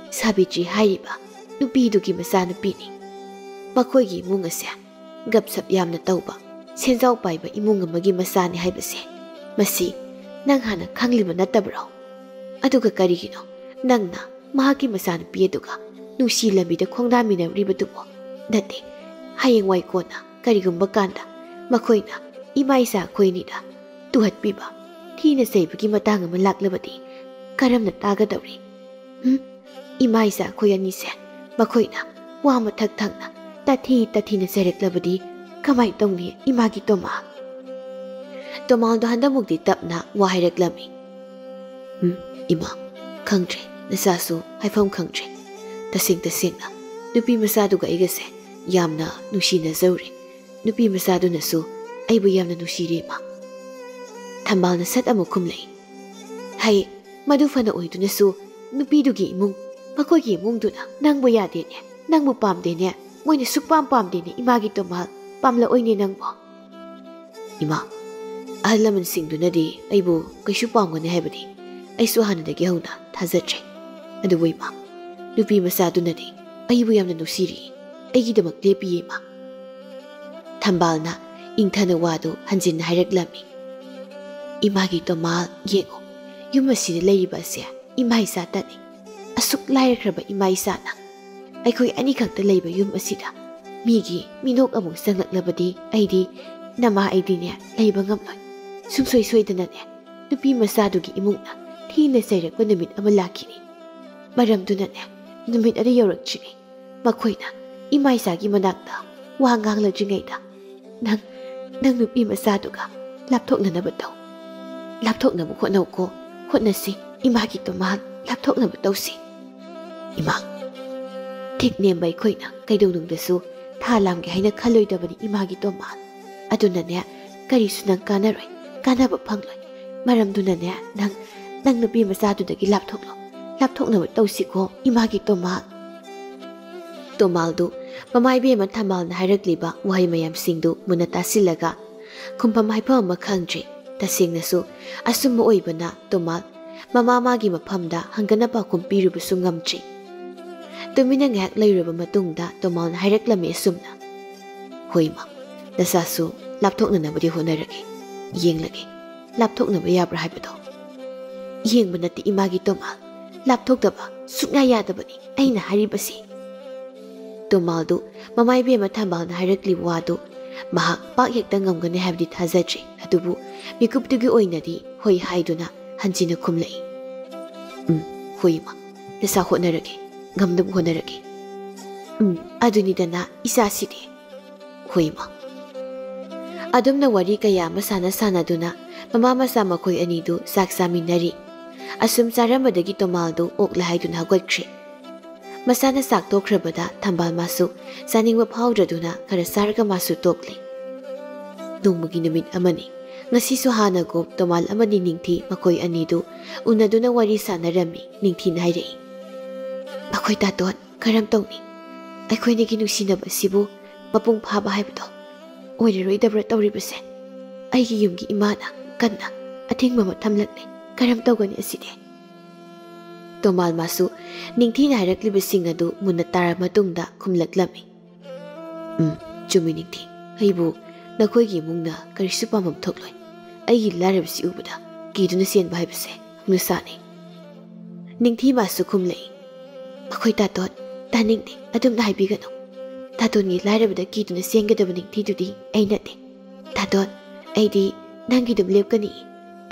ꯁꯥꯕꯤꯇ꯭ꯔꯤ ꯍꯥꯏꯔꯤꯕ ꯅꯨꯄꯤꯗꯨꯒꯤ ꯃꯆꯥꯅꯨꯄꯤꯅꯤ꯫ ꯃꯈꯣꯏꯒꯤ ꯏꯃꯨꯡ ꯑꯁꯦ ꯒꯞꯁꯞ ꯌꯥꯝꯅ ꯇꯧꯕ, ꯁꯦꯟꯖꯥꯎ ꯄꯥꯏꯕ ꯏꯃꯨꯡ ꯑꯃꯒꯤ ꯃꯆꯥꯅꯤ ꯍꯥꯏꯕꯁꯦ ꯃꯁꯤ ꯅꯪ ꯍꯥꯟꯅ ꯈꯪꯂꯤꯕ ꯅꯠꯇꯕ꯭ꯔꯣ? ꯑꯗꯨꯒ ꯀꯔꯤꯒꯤꯅꯣ ꯅꯪꯅ ꯃꯍꯥꯛꯀꯤ ꯃꯆꯥꯅꯨꯄꯤ ꯑꯗꯨꯒ ꯅꯨꯡꯁꯤ ꯂꯝꯕꯤꯗ ꯈꯣꯡꯗꯥꯃꯤꯟꯅꯔꯤꯕꯗꯨꯕꯣ? ꯅꯠꯇꯦ, ꯍꯌꯦꯡꯋꯥꯏ ꯀꯣꯟꯅ ꯀꯔꯤꯒꯨꯝꯕ ꯀꯥꯟꯗ ꯃꯈꯣꯏꯅ ꯏꯃꯥ ꯏꯆꯥ ꯑꯩꯈꯣꯏ ꯑꯅꯤꯗ ꯇꯨꯍꯠꯄꯤꯕ, ꯊꯤꯅ ꯆꯩꯕꯒꯤ ꯃꯇꯥꯡ ꯑꯃ ꯂꯥꯛꯂꯕꯗꯤ ꯀꯔꯝꯅ ꯇꯥꯒꯗꯧꯔꯤ? ꯎꯝ? ꯏꯃꯥ ꯏꯆꯥ ꯑꯩꯈꯣꯏ ꯑꯅꯤꯁꯦ ꯃꯈꯣꯏꯅ ꯋꯥ ꯃꯊꯛ ꯊꯪꯅ ꯇꯥꯊꯤ ꯇꯥꯊꯤꯅ ꯆꯩꯔꯛꯂꯕꯗꯤ ꯀꯃꯥꯏ ꯇꯧꯅꯤ, ꯏꯃꯥꯒꯤ ꯇꯣꯃꯥꯜ?" ꯇꯣꯃꯥꯜꯗꯣ ꯍꯟꯗꯛꯃꯨꯛꯇꯤ ꯇꯞꯅ ꯋꯥ ꯍꯥꯏꯔꯛꯂꯝꯃꯤ꯫ "ꯎꯝ, ꯏꯃꯥ, ꯈꯪꯗ꯭ꯔꯦ, ꯅꯆꯥꯁꯨ ꯍꯥꯏꯐꯝ ꯈꯪꯗ꯭ꯔꯦ꯫ ꯇꯁꯦꯡ ꯇꯁꯦꯡꯅ ꯅꯨꯄꯤ ꯃꯆꯥꯗꯨꯒ ꯑꯩꯒꯁꯦ ꯌꯥꯝꯅ ꯅꯨꯡꯁꯤꯅꯖꯧꯔꯦ꯫ ꯅꯨꯄꯤ ꯃꯆꯥꯗꯨꯅꯁꯨ ꯑꯩꯕꯨ ꯌꯥꯝꯅ ꯅꯨꯡꯁꯤꯔꯦ, ꯏꯃꯥ꯫" ꯊꯝꯕꯥꯜꯅ ꯁꯠ ꯑꯃꯨꯛ ꯈꯨꯝꯂꯛꯏ, "ꯍꯩ, ꯃꯗꯨ ꯐꯅ ꯑꯣꯏꯗꯨꯅꯁꯨ ꯅꯨꯄꯤꯗꯨꯒꯤ ꯏꯃꯨꯡ, ꯃꯈꯣꯏꯒꯤ ꯏꯃꯨꯡꯗꯨꯅ ꯅꯪꯕꯨ ꯌꯥꯗꯦꯅꯦ, ꯅꯪꯕꯨ ꯄꯥꯝꯗꯦꯅꯦ, ꯃꯣꯏꯅ ꯁꯨꯛꯄꯥꯝ ꯄꯥꯝꯗꯦꯅꯦ, ꯏꯃꯥꯒꯤ ꯇꯣꯃꯥꯜ, ꯄꯥꯝꯂꯛꯑꯣꯏꯅꯦ ꯅꯪꯕꯨ꯫" "ꯏꯃꯥ, ꯑꯍꯜ ꯂꯃꯟꯁꯤꯡꯗꯨꯅꯗꯤ ꯑꯩꯕꯨ ꯀꯩꯁꯨ ꯄꯥꯝꯒꯅꯤ ꯍꯥꯏꯕꯗꯤ ꯑꯩꯁꯨ ꯍꯥꯟꯅꯗꯒꯤ ꯍꯧꯅ ꯊꯥꯖꯗ꯭ꯔꯦ꯫ ꯑꯗꯨꯕꯨ ꯏꯃꯥ, ꯅꯨꯄꯤ ꯃꯆꯥꯗꯨꯅꯗꯤ ꯑꯩꯕꯨ ꯌꯥꯝꯅ ꯅꯨꯡꯁꯤꯔꯤ, ꯑꯩꯒꯤꯗꯃꯛ ꯂꯦꯞꯄꯤꯌꯦ ꯏꯃꯥ꯫" ꯊꯝꯕꯥꯜꯅ ꯏꯪꯊꯅ ꯋꯥꯗꯨ ꯍꯟꯖꯤꯟꯅ ꯍꯥꯏꯔꯛꯂꯝꯃꯤ꯫ "ꯏꯃꯥꯒꯤ ꯇꯣꯃꯥꯜ, ꯌꯦꯡꯉꯨ, ꯌꯨꯝ ꯑꯁꯤꯗ ꯂꯩꯔꯤꯕ ꯑꯁꯦ ꯏꯃꯥ ꯏꯆꯥꯇꯅꯤ꯫ ꯑꯁꯨꯛ ꯂꯥꯏꯔꯈ꯭ꯔꯕ ꯏꯃꯥ ꯏꯆꯥꯅ ꯑꯩꯈꯣꯏ ꯑꯅꯤꯈꯛꯇ ꯂꯩꯕ ꯌꯨꯝ ꯑꯁꯤꯗ ꯃꯤꯒꯤ ꯃꯤꯅꯣꯛ ꯑꯃꯨꯛ ꯆꯪꯂꯛꯂꯕꯗꯤ ꯑꯩꯗꯤ, ꯅꯃꯥ ꯑꯩꯗꯤꯅꯦ, ꯂꯩꯕ ꯉꯝꯂꯣꯏ꯫ ꯁꯨꯡꯁꯣꯏ ꯁꯣꯏꯗꯅꯅꯦ ꯅꯨꯄꯤ ꯃꯆꯥꯗꯨꯒꯤ ꯏꯃꯨꯡꯅ ꯊꯤꯅ ꯆꯩꯔꯛꯄ ꯅꯨꯃꯤꯠ ꯑꯃ ꯂꯥꯛꯈꯤꯅꯤ꯫ ꯃꯔꯝꯗꯨꯅꯅꯦ ꯅꯨꯃꯤꯠ ꯑꯗꯨ ꯌꯧꯔꯛꯇ꯭ꯔꯤꯉꯩ ꯃꯈꯣꯏꯅ ꯏꯃꯥ ꯏꯆꯥꯒꯤ ꯃꯅꯥꯛꯇ ꯋꯥ ꯉꯥꯡꯂꯛꯇ꯭ꯔꯤꯉꯩꯗ ꯅꯪ, ꯅꯪ ꯅꯨꯄꯤ ꯃꯆꯥꯗꯨꯒ ꯂꯥꯞꯊꯣꯛꯅꯅꯕ ꯇꯧ꯫ ꯂꯥꯞꯊꯣꯛꯅꯕ ꯍꯣꯠꯅꯧꯀꯣ, ꯍꯣꯠꯅꯁꯤ, ꯏꯃꯥꯒꯤ ꯇꯣꯃꯥꯜ, ꯂꯥꯞꯊꯣꯛꯅꯕ ꯇꯧꯁꯤ꯫" "ꯏꯃꯥ, ꯊꯤꯛ ꯅꯦꯝꯕ ꯑꯩꯈꯣꯏꯅ ꯀꯩꯗꯧꯅꯨꯡꯗꯁꯨ ꯊꯥ ꯂꯥꯝꯒꯦ ꯍꯥꯏꯅ ꯈꯜꯂꯣꯏꯗꯕꯅꯤ, ꯏꯃꯥꯒꯤ ꯇꯣꯃꯥꯜ꯫ ꯑꯗꯨꯅꯅꯦ, ꯀꯔꯤꯁꯨ ꯅꯪ ꯀꯥꯟꯅꯔꯣꯏ, ꯀꯥꯟꯅꯕ ꯐꯪꯂꯣꯏ꯫ ꯃꯔꯝꯗꯨꯅꯅꯦ, ꯅꯪ, ꯅꯪ ꯅꯨꯄꯤ ꯃꯆꯥꯗꯨꯗꯒꯤ ꯂꯥꯞꯊꯣꯛꯂꯣ꯫ ꯂꯥꯞꯊꯣꯛꯅꯕ ꯇꯧꯁꯤꯀꯣ, ꯏꯃꯥꯒꯤ ꯇꯣꯃꯥꯜ꯫ ꯇꯣꯃꯥꯜꯗꯨ ꯃꯃꯥ ꯏꯕꯦꯝꯃ ꯊꯝꯕꯥꯜꯅ ꯍꯥꯏꯔꯛꯂꯤꯕ ꯋꯥꯍꯩ ꯃꯌꯥꯝꯁꯤꯡꯗꯨ ꯃꯨꯟꯅ ꯇꯥꯁꯤꯜꯂꯒ ꯈꯨꯝꯐꯝ ꯍꯥꯏꯐꯝ ꯑꯃ ꯈꯪꯗ꯭ꯔꯦ꯫ ꯇꯁꯦꯡꯅꯁꯨ ꯑꯆꯨꯝꯕ ꯑꯣꯏꯕꯅ ꯇꯣꯃꯥꯜ ꯃꯃꯥ ꯃꯥꯒꯤ ꯃꯐꯝꯗ ꯍꯪꯒꯠꯅ ꯄꯥꯎꯈꯨꯝ ꯄꯤꯔꯨꯕꯁꯨ ꯉꯝꯗ꯭ꯔꯤ꯫ ꯇꯨꯃꯤꯟꯅ ꯉꯥꯏꯍꯥꯛ ꯂꯩꯔꯨꯔꯕ ꯃꯇꯨꯡꯗ ꯇꯣꯃꯥꯜꯅ ꯍꯥꯏꯔꯛꯂꯝꯃꯤ ꯑꯁꯨꯝꯅ, "ꯍꯣꯏ ꯏꯃꯥ, ꯅꯆꯥꯁꯨ ꯂꯥꯞꯊꯣꯛꯅꯅꯕꯗꯤ ꯍꯣꯠꯅꯔꯒꯦ꯫ ꯌꯦꯡꯂꯒꯦ, ꯂꯥꯞꯊꯣꯛꯅꯕ ꯌꯥꯕ꯭ꯔꯥ ꯍꯥꯏꯕꯗꯣ꯫ ꯌꯦꯡꯕ ꯅꯠꯇꯦ ꯏꯃꯥꯒꯤ ꯇꯣꯃꯥꯜ, ꯂꯥꯞꯊꯣꯛꯇꯕ ꯁꯨꯛꯌꯥ ꯌꯥꯗꯕꯅꯤ ꯑꯩꯅ ꯍꯥꯏꯔꯤꯕꯁꯤ꯫" ꯇꯣꯃꯥꯜꯗꯨ ꯃꯃꯥ ꯏꯕꯦꯝꯃ ꯊꯝꯕꯥꯜꯅ ꯍꯥꯏꯔꯛꯂꯤꯕ ꯋꯥꯗꯨ ꯃꯍꯥꯛ ꯄꯥꯛ ꯍꯦꯛꯇ ꯉꯝꯒꯅꯤ ꯍꯥꯏꯕꯗꯤ ꯊꯥꯖꯗ꯭ꯔꯤ, ꯑꯗꯨꯕꯨ ꯃꯤꯀꯨꯞꯇꯨꯒꯤ ꯑꯣꯏꯅꯗꯤ ꯍꯣꯏ ꯍꯥꯏꯗꯨꯅ ꯍꯟꯖꯤꯟꯅ ꯈꯨꯝꯂꯛꯏ꯫ "ꯎꯝ, ꯍꯣꯏ ꯏꯃꯥ, ꯅꯆꯥ ꯍꯣꯠꯅꯔꯒꯦ, ꯉꯝꯅꯕ ꯍꯣꯠꯅꯔꯒꯦ꯫ ꯎꯝ, ꯑꯗꯨꯅꯤꯗꯅ ꯏꯆꯥꯁꯤꯗꯤ꯫ ꯍꯣꯏ ꯏꯃꯥ꯫" ꯑꯗꯨꯝꯅ ꯋꯥꯔꯤ ꯀꯌꯥ ꯑꯃ ꯁꯥꯟꯅ ꯁꯥꯟꯅꯗꯨꯅ ꯃꯃꯥ ꯃꯆꯥ ꯃꯈꯣꯏ ꯑꯅꯤꯗꯨ ꯆꯥꯛ ꯆꯥꯃꯤꯟꯅꯔꯤ꯫ ꯑꯁꯨꯝ ꯆꯥꯔꯝꯕꯗꯒꯤ ꯇꯣꯃꯥꯜꯗꯨ ꯑꯣꯛꯂꯦ ꯍꯥꯏꯗꯨꯅ ꯍꯧꯒꯠꯈ꯭ꯔꯦ꯫ ꯃꯆꯥꯅ ꯆꯥꯛ ꯇꯣꯛꯈ꯭ꯔꯕꯗ ꯊꯝꯕꯥꯜ ꯃꯥꯁꯨ ꯆꯥꯅꯤꯡꯕ ꯐꯥꯎꯗ꯭ꯔꯗꯨꯅ ꯈꯔ ꯆꯥꯔꯒ ꯃꯥꯁꯨ ꯇꯣꯛꯂꯦ꯫ ꯅꯣꯡꯃꯒꯤ ꯅꯨꯃꯤꯠ ꯑꯃꯅꯤ꯫ ꯉꯁꯤꯁꯨ ꯍꯥꯟꯅꯒꯨꯝ ꯇꯣꯃꯥꯜ ꯑꯃꯗꯤ ꯅꯤꯡꯊꯤ ꯃꯈꯣꯏ ꯑꯅꯤꯗꯨ ꯎꯅꯗꯨꯅ ꯋꯥꯔꯤ ꯁꯥꯟꯅꯔꯝꯃꯤ꯫ ꯅꯤꯡꯊꯤꯅ ꯍꯥꯏꯔꯛꯏ, "ꯑꯩꯈꯣꯏ ꯇꯥꯇꯣꯟ ꯀꯔꯝ ꯇꯧꯅꯤ? ꯑꯩꯈꯣꯏꯅꯤꯒꯤ ꯅꯨꯡꯁꯤꯅꯕ ꯑꯁꯤꯕꯨ ꯃꯄꯨꯡ ꯐꯥꯕ ꯍꯥꯏꯕꯗꯣ ꯑꯣꯏꯔꯔꯣꯏꯗꯕ꯭ꯔꯥ ꯇꯧꯔꯤꯕꯁꯦ? ꯑꯩꯒꯤ ꯌꯨꯝꯒꯤ ꯏꯃꯥꯅ ꯀꯟꯅ ꯑꯊꯤꯡꯕ ꯑꯃ ꯊꯝꯂꯛꯂꯦ꯫ ꯀꯔꯝ ꯇꯧꯒꯅꯤ ꯑꯁꯤꯗꯤ?" ꯇꯣꯃꯥꯜ ꯃꯥꯁꯨ ꯅꯤꯡꯊꯤꯅ ꯍꯥꯏꯔꯛꯂꯤꯕꯁꯤꯡ ꯑꯗꯨ ꯃꯨꯟꯅ ꯇꯥꯔ ꯃꯇꯨꯡꯗ ꯈꯨꯝꯂꯛꯂꯝꯃꯤ꯫ "ꯎꯝ, ꯆꯨꯝꯃꯤ ꯅꯤꯡꯊꯤ꯫ ꯑꯩꯕꯨ ꯅꯈꯣꯏꯒꯤ ꯏꯃꯨꯡꯅ ꯀꯔꯤꯁꯨ ꯄꯥꯝꯐꯝ ꯊꯣꯛꯂꯣꯏ꯫ ꯑꯩꯒꯤ ꯂꯥꯏꯔꯕꯁꯤ ꯎꯕꯗ ꯀꯤꯗꯨꯅ ꯆꯦꯟꯕ ꯍꯥꯏꯕꯁꯦ ꯍꯧꯅꯁꯥꯅꯤ꯫" ꯅꯤꯡꯊꯤ ꯃꯥꯁꯨ ꯈꯨꯝꯂꯛꯏ, "ꯑꯩꯈꯣꯏ ꯇꯥꯇꯣꯟ, ꯇꯥꯅꯤꯡꯗꯦ, ꯑꯗꯨꯝꯅ ꯍꯥꯏꯕꯤꯒꯅꯨ꯫ ꯇꯥꯇꯣꯟꯒꯤ ꯂꯥꯏꯔꯕꯗ ꯀꯤꯗꯨꯅ ꯆꯦꯟꯒꯗꯕ ꯅꯤꯡꯊꯤꯗꯨꯗꯤ ꯑꯩ ꯅꯠꯇꯦ꯫ ꯇꯥꯇꯣꯟ, ꯑꯩꯗꯤ ꯅꯪꯒꯤꯗꯨꯝ ꯂꯦꯞꯀꯅꯤ꯫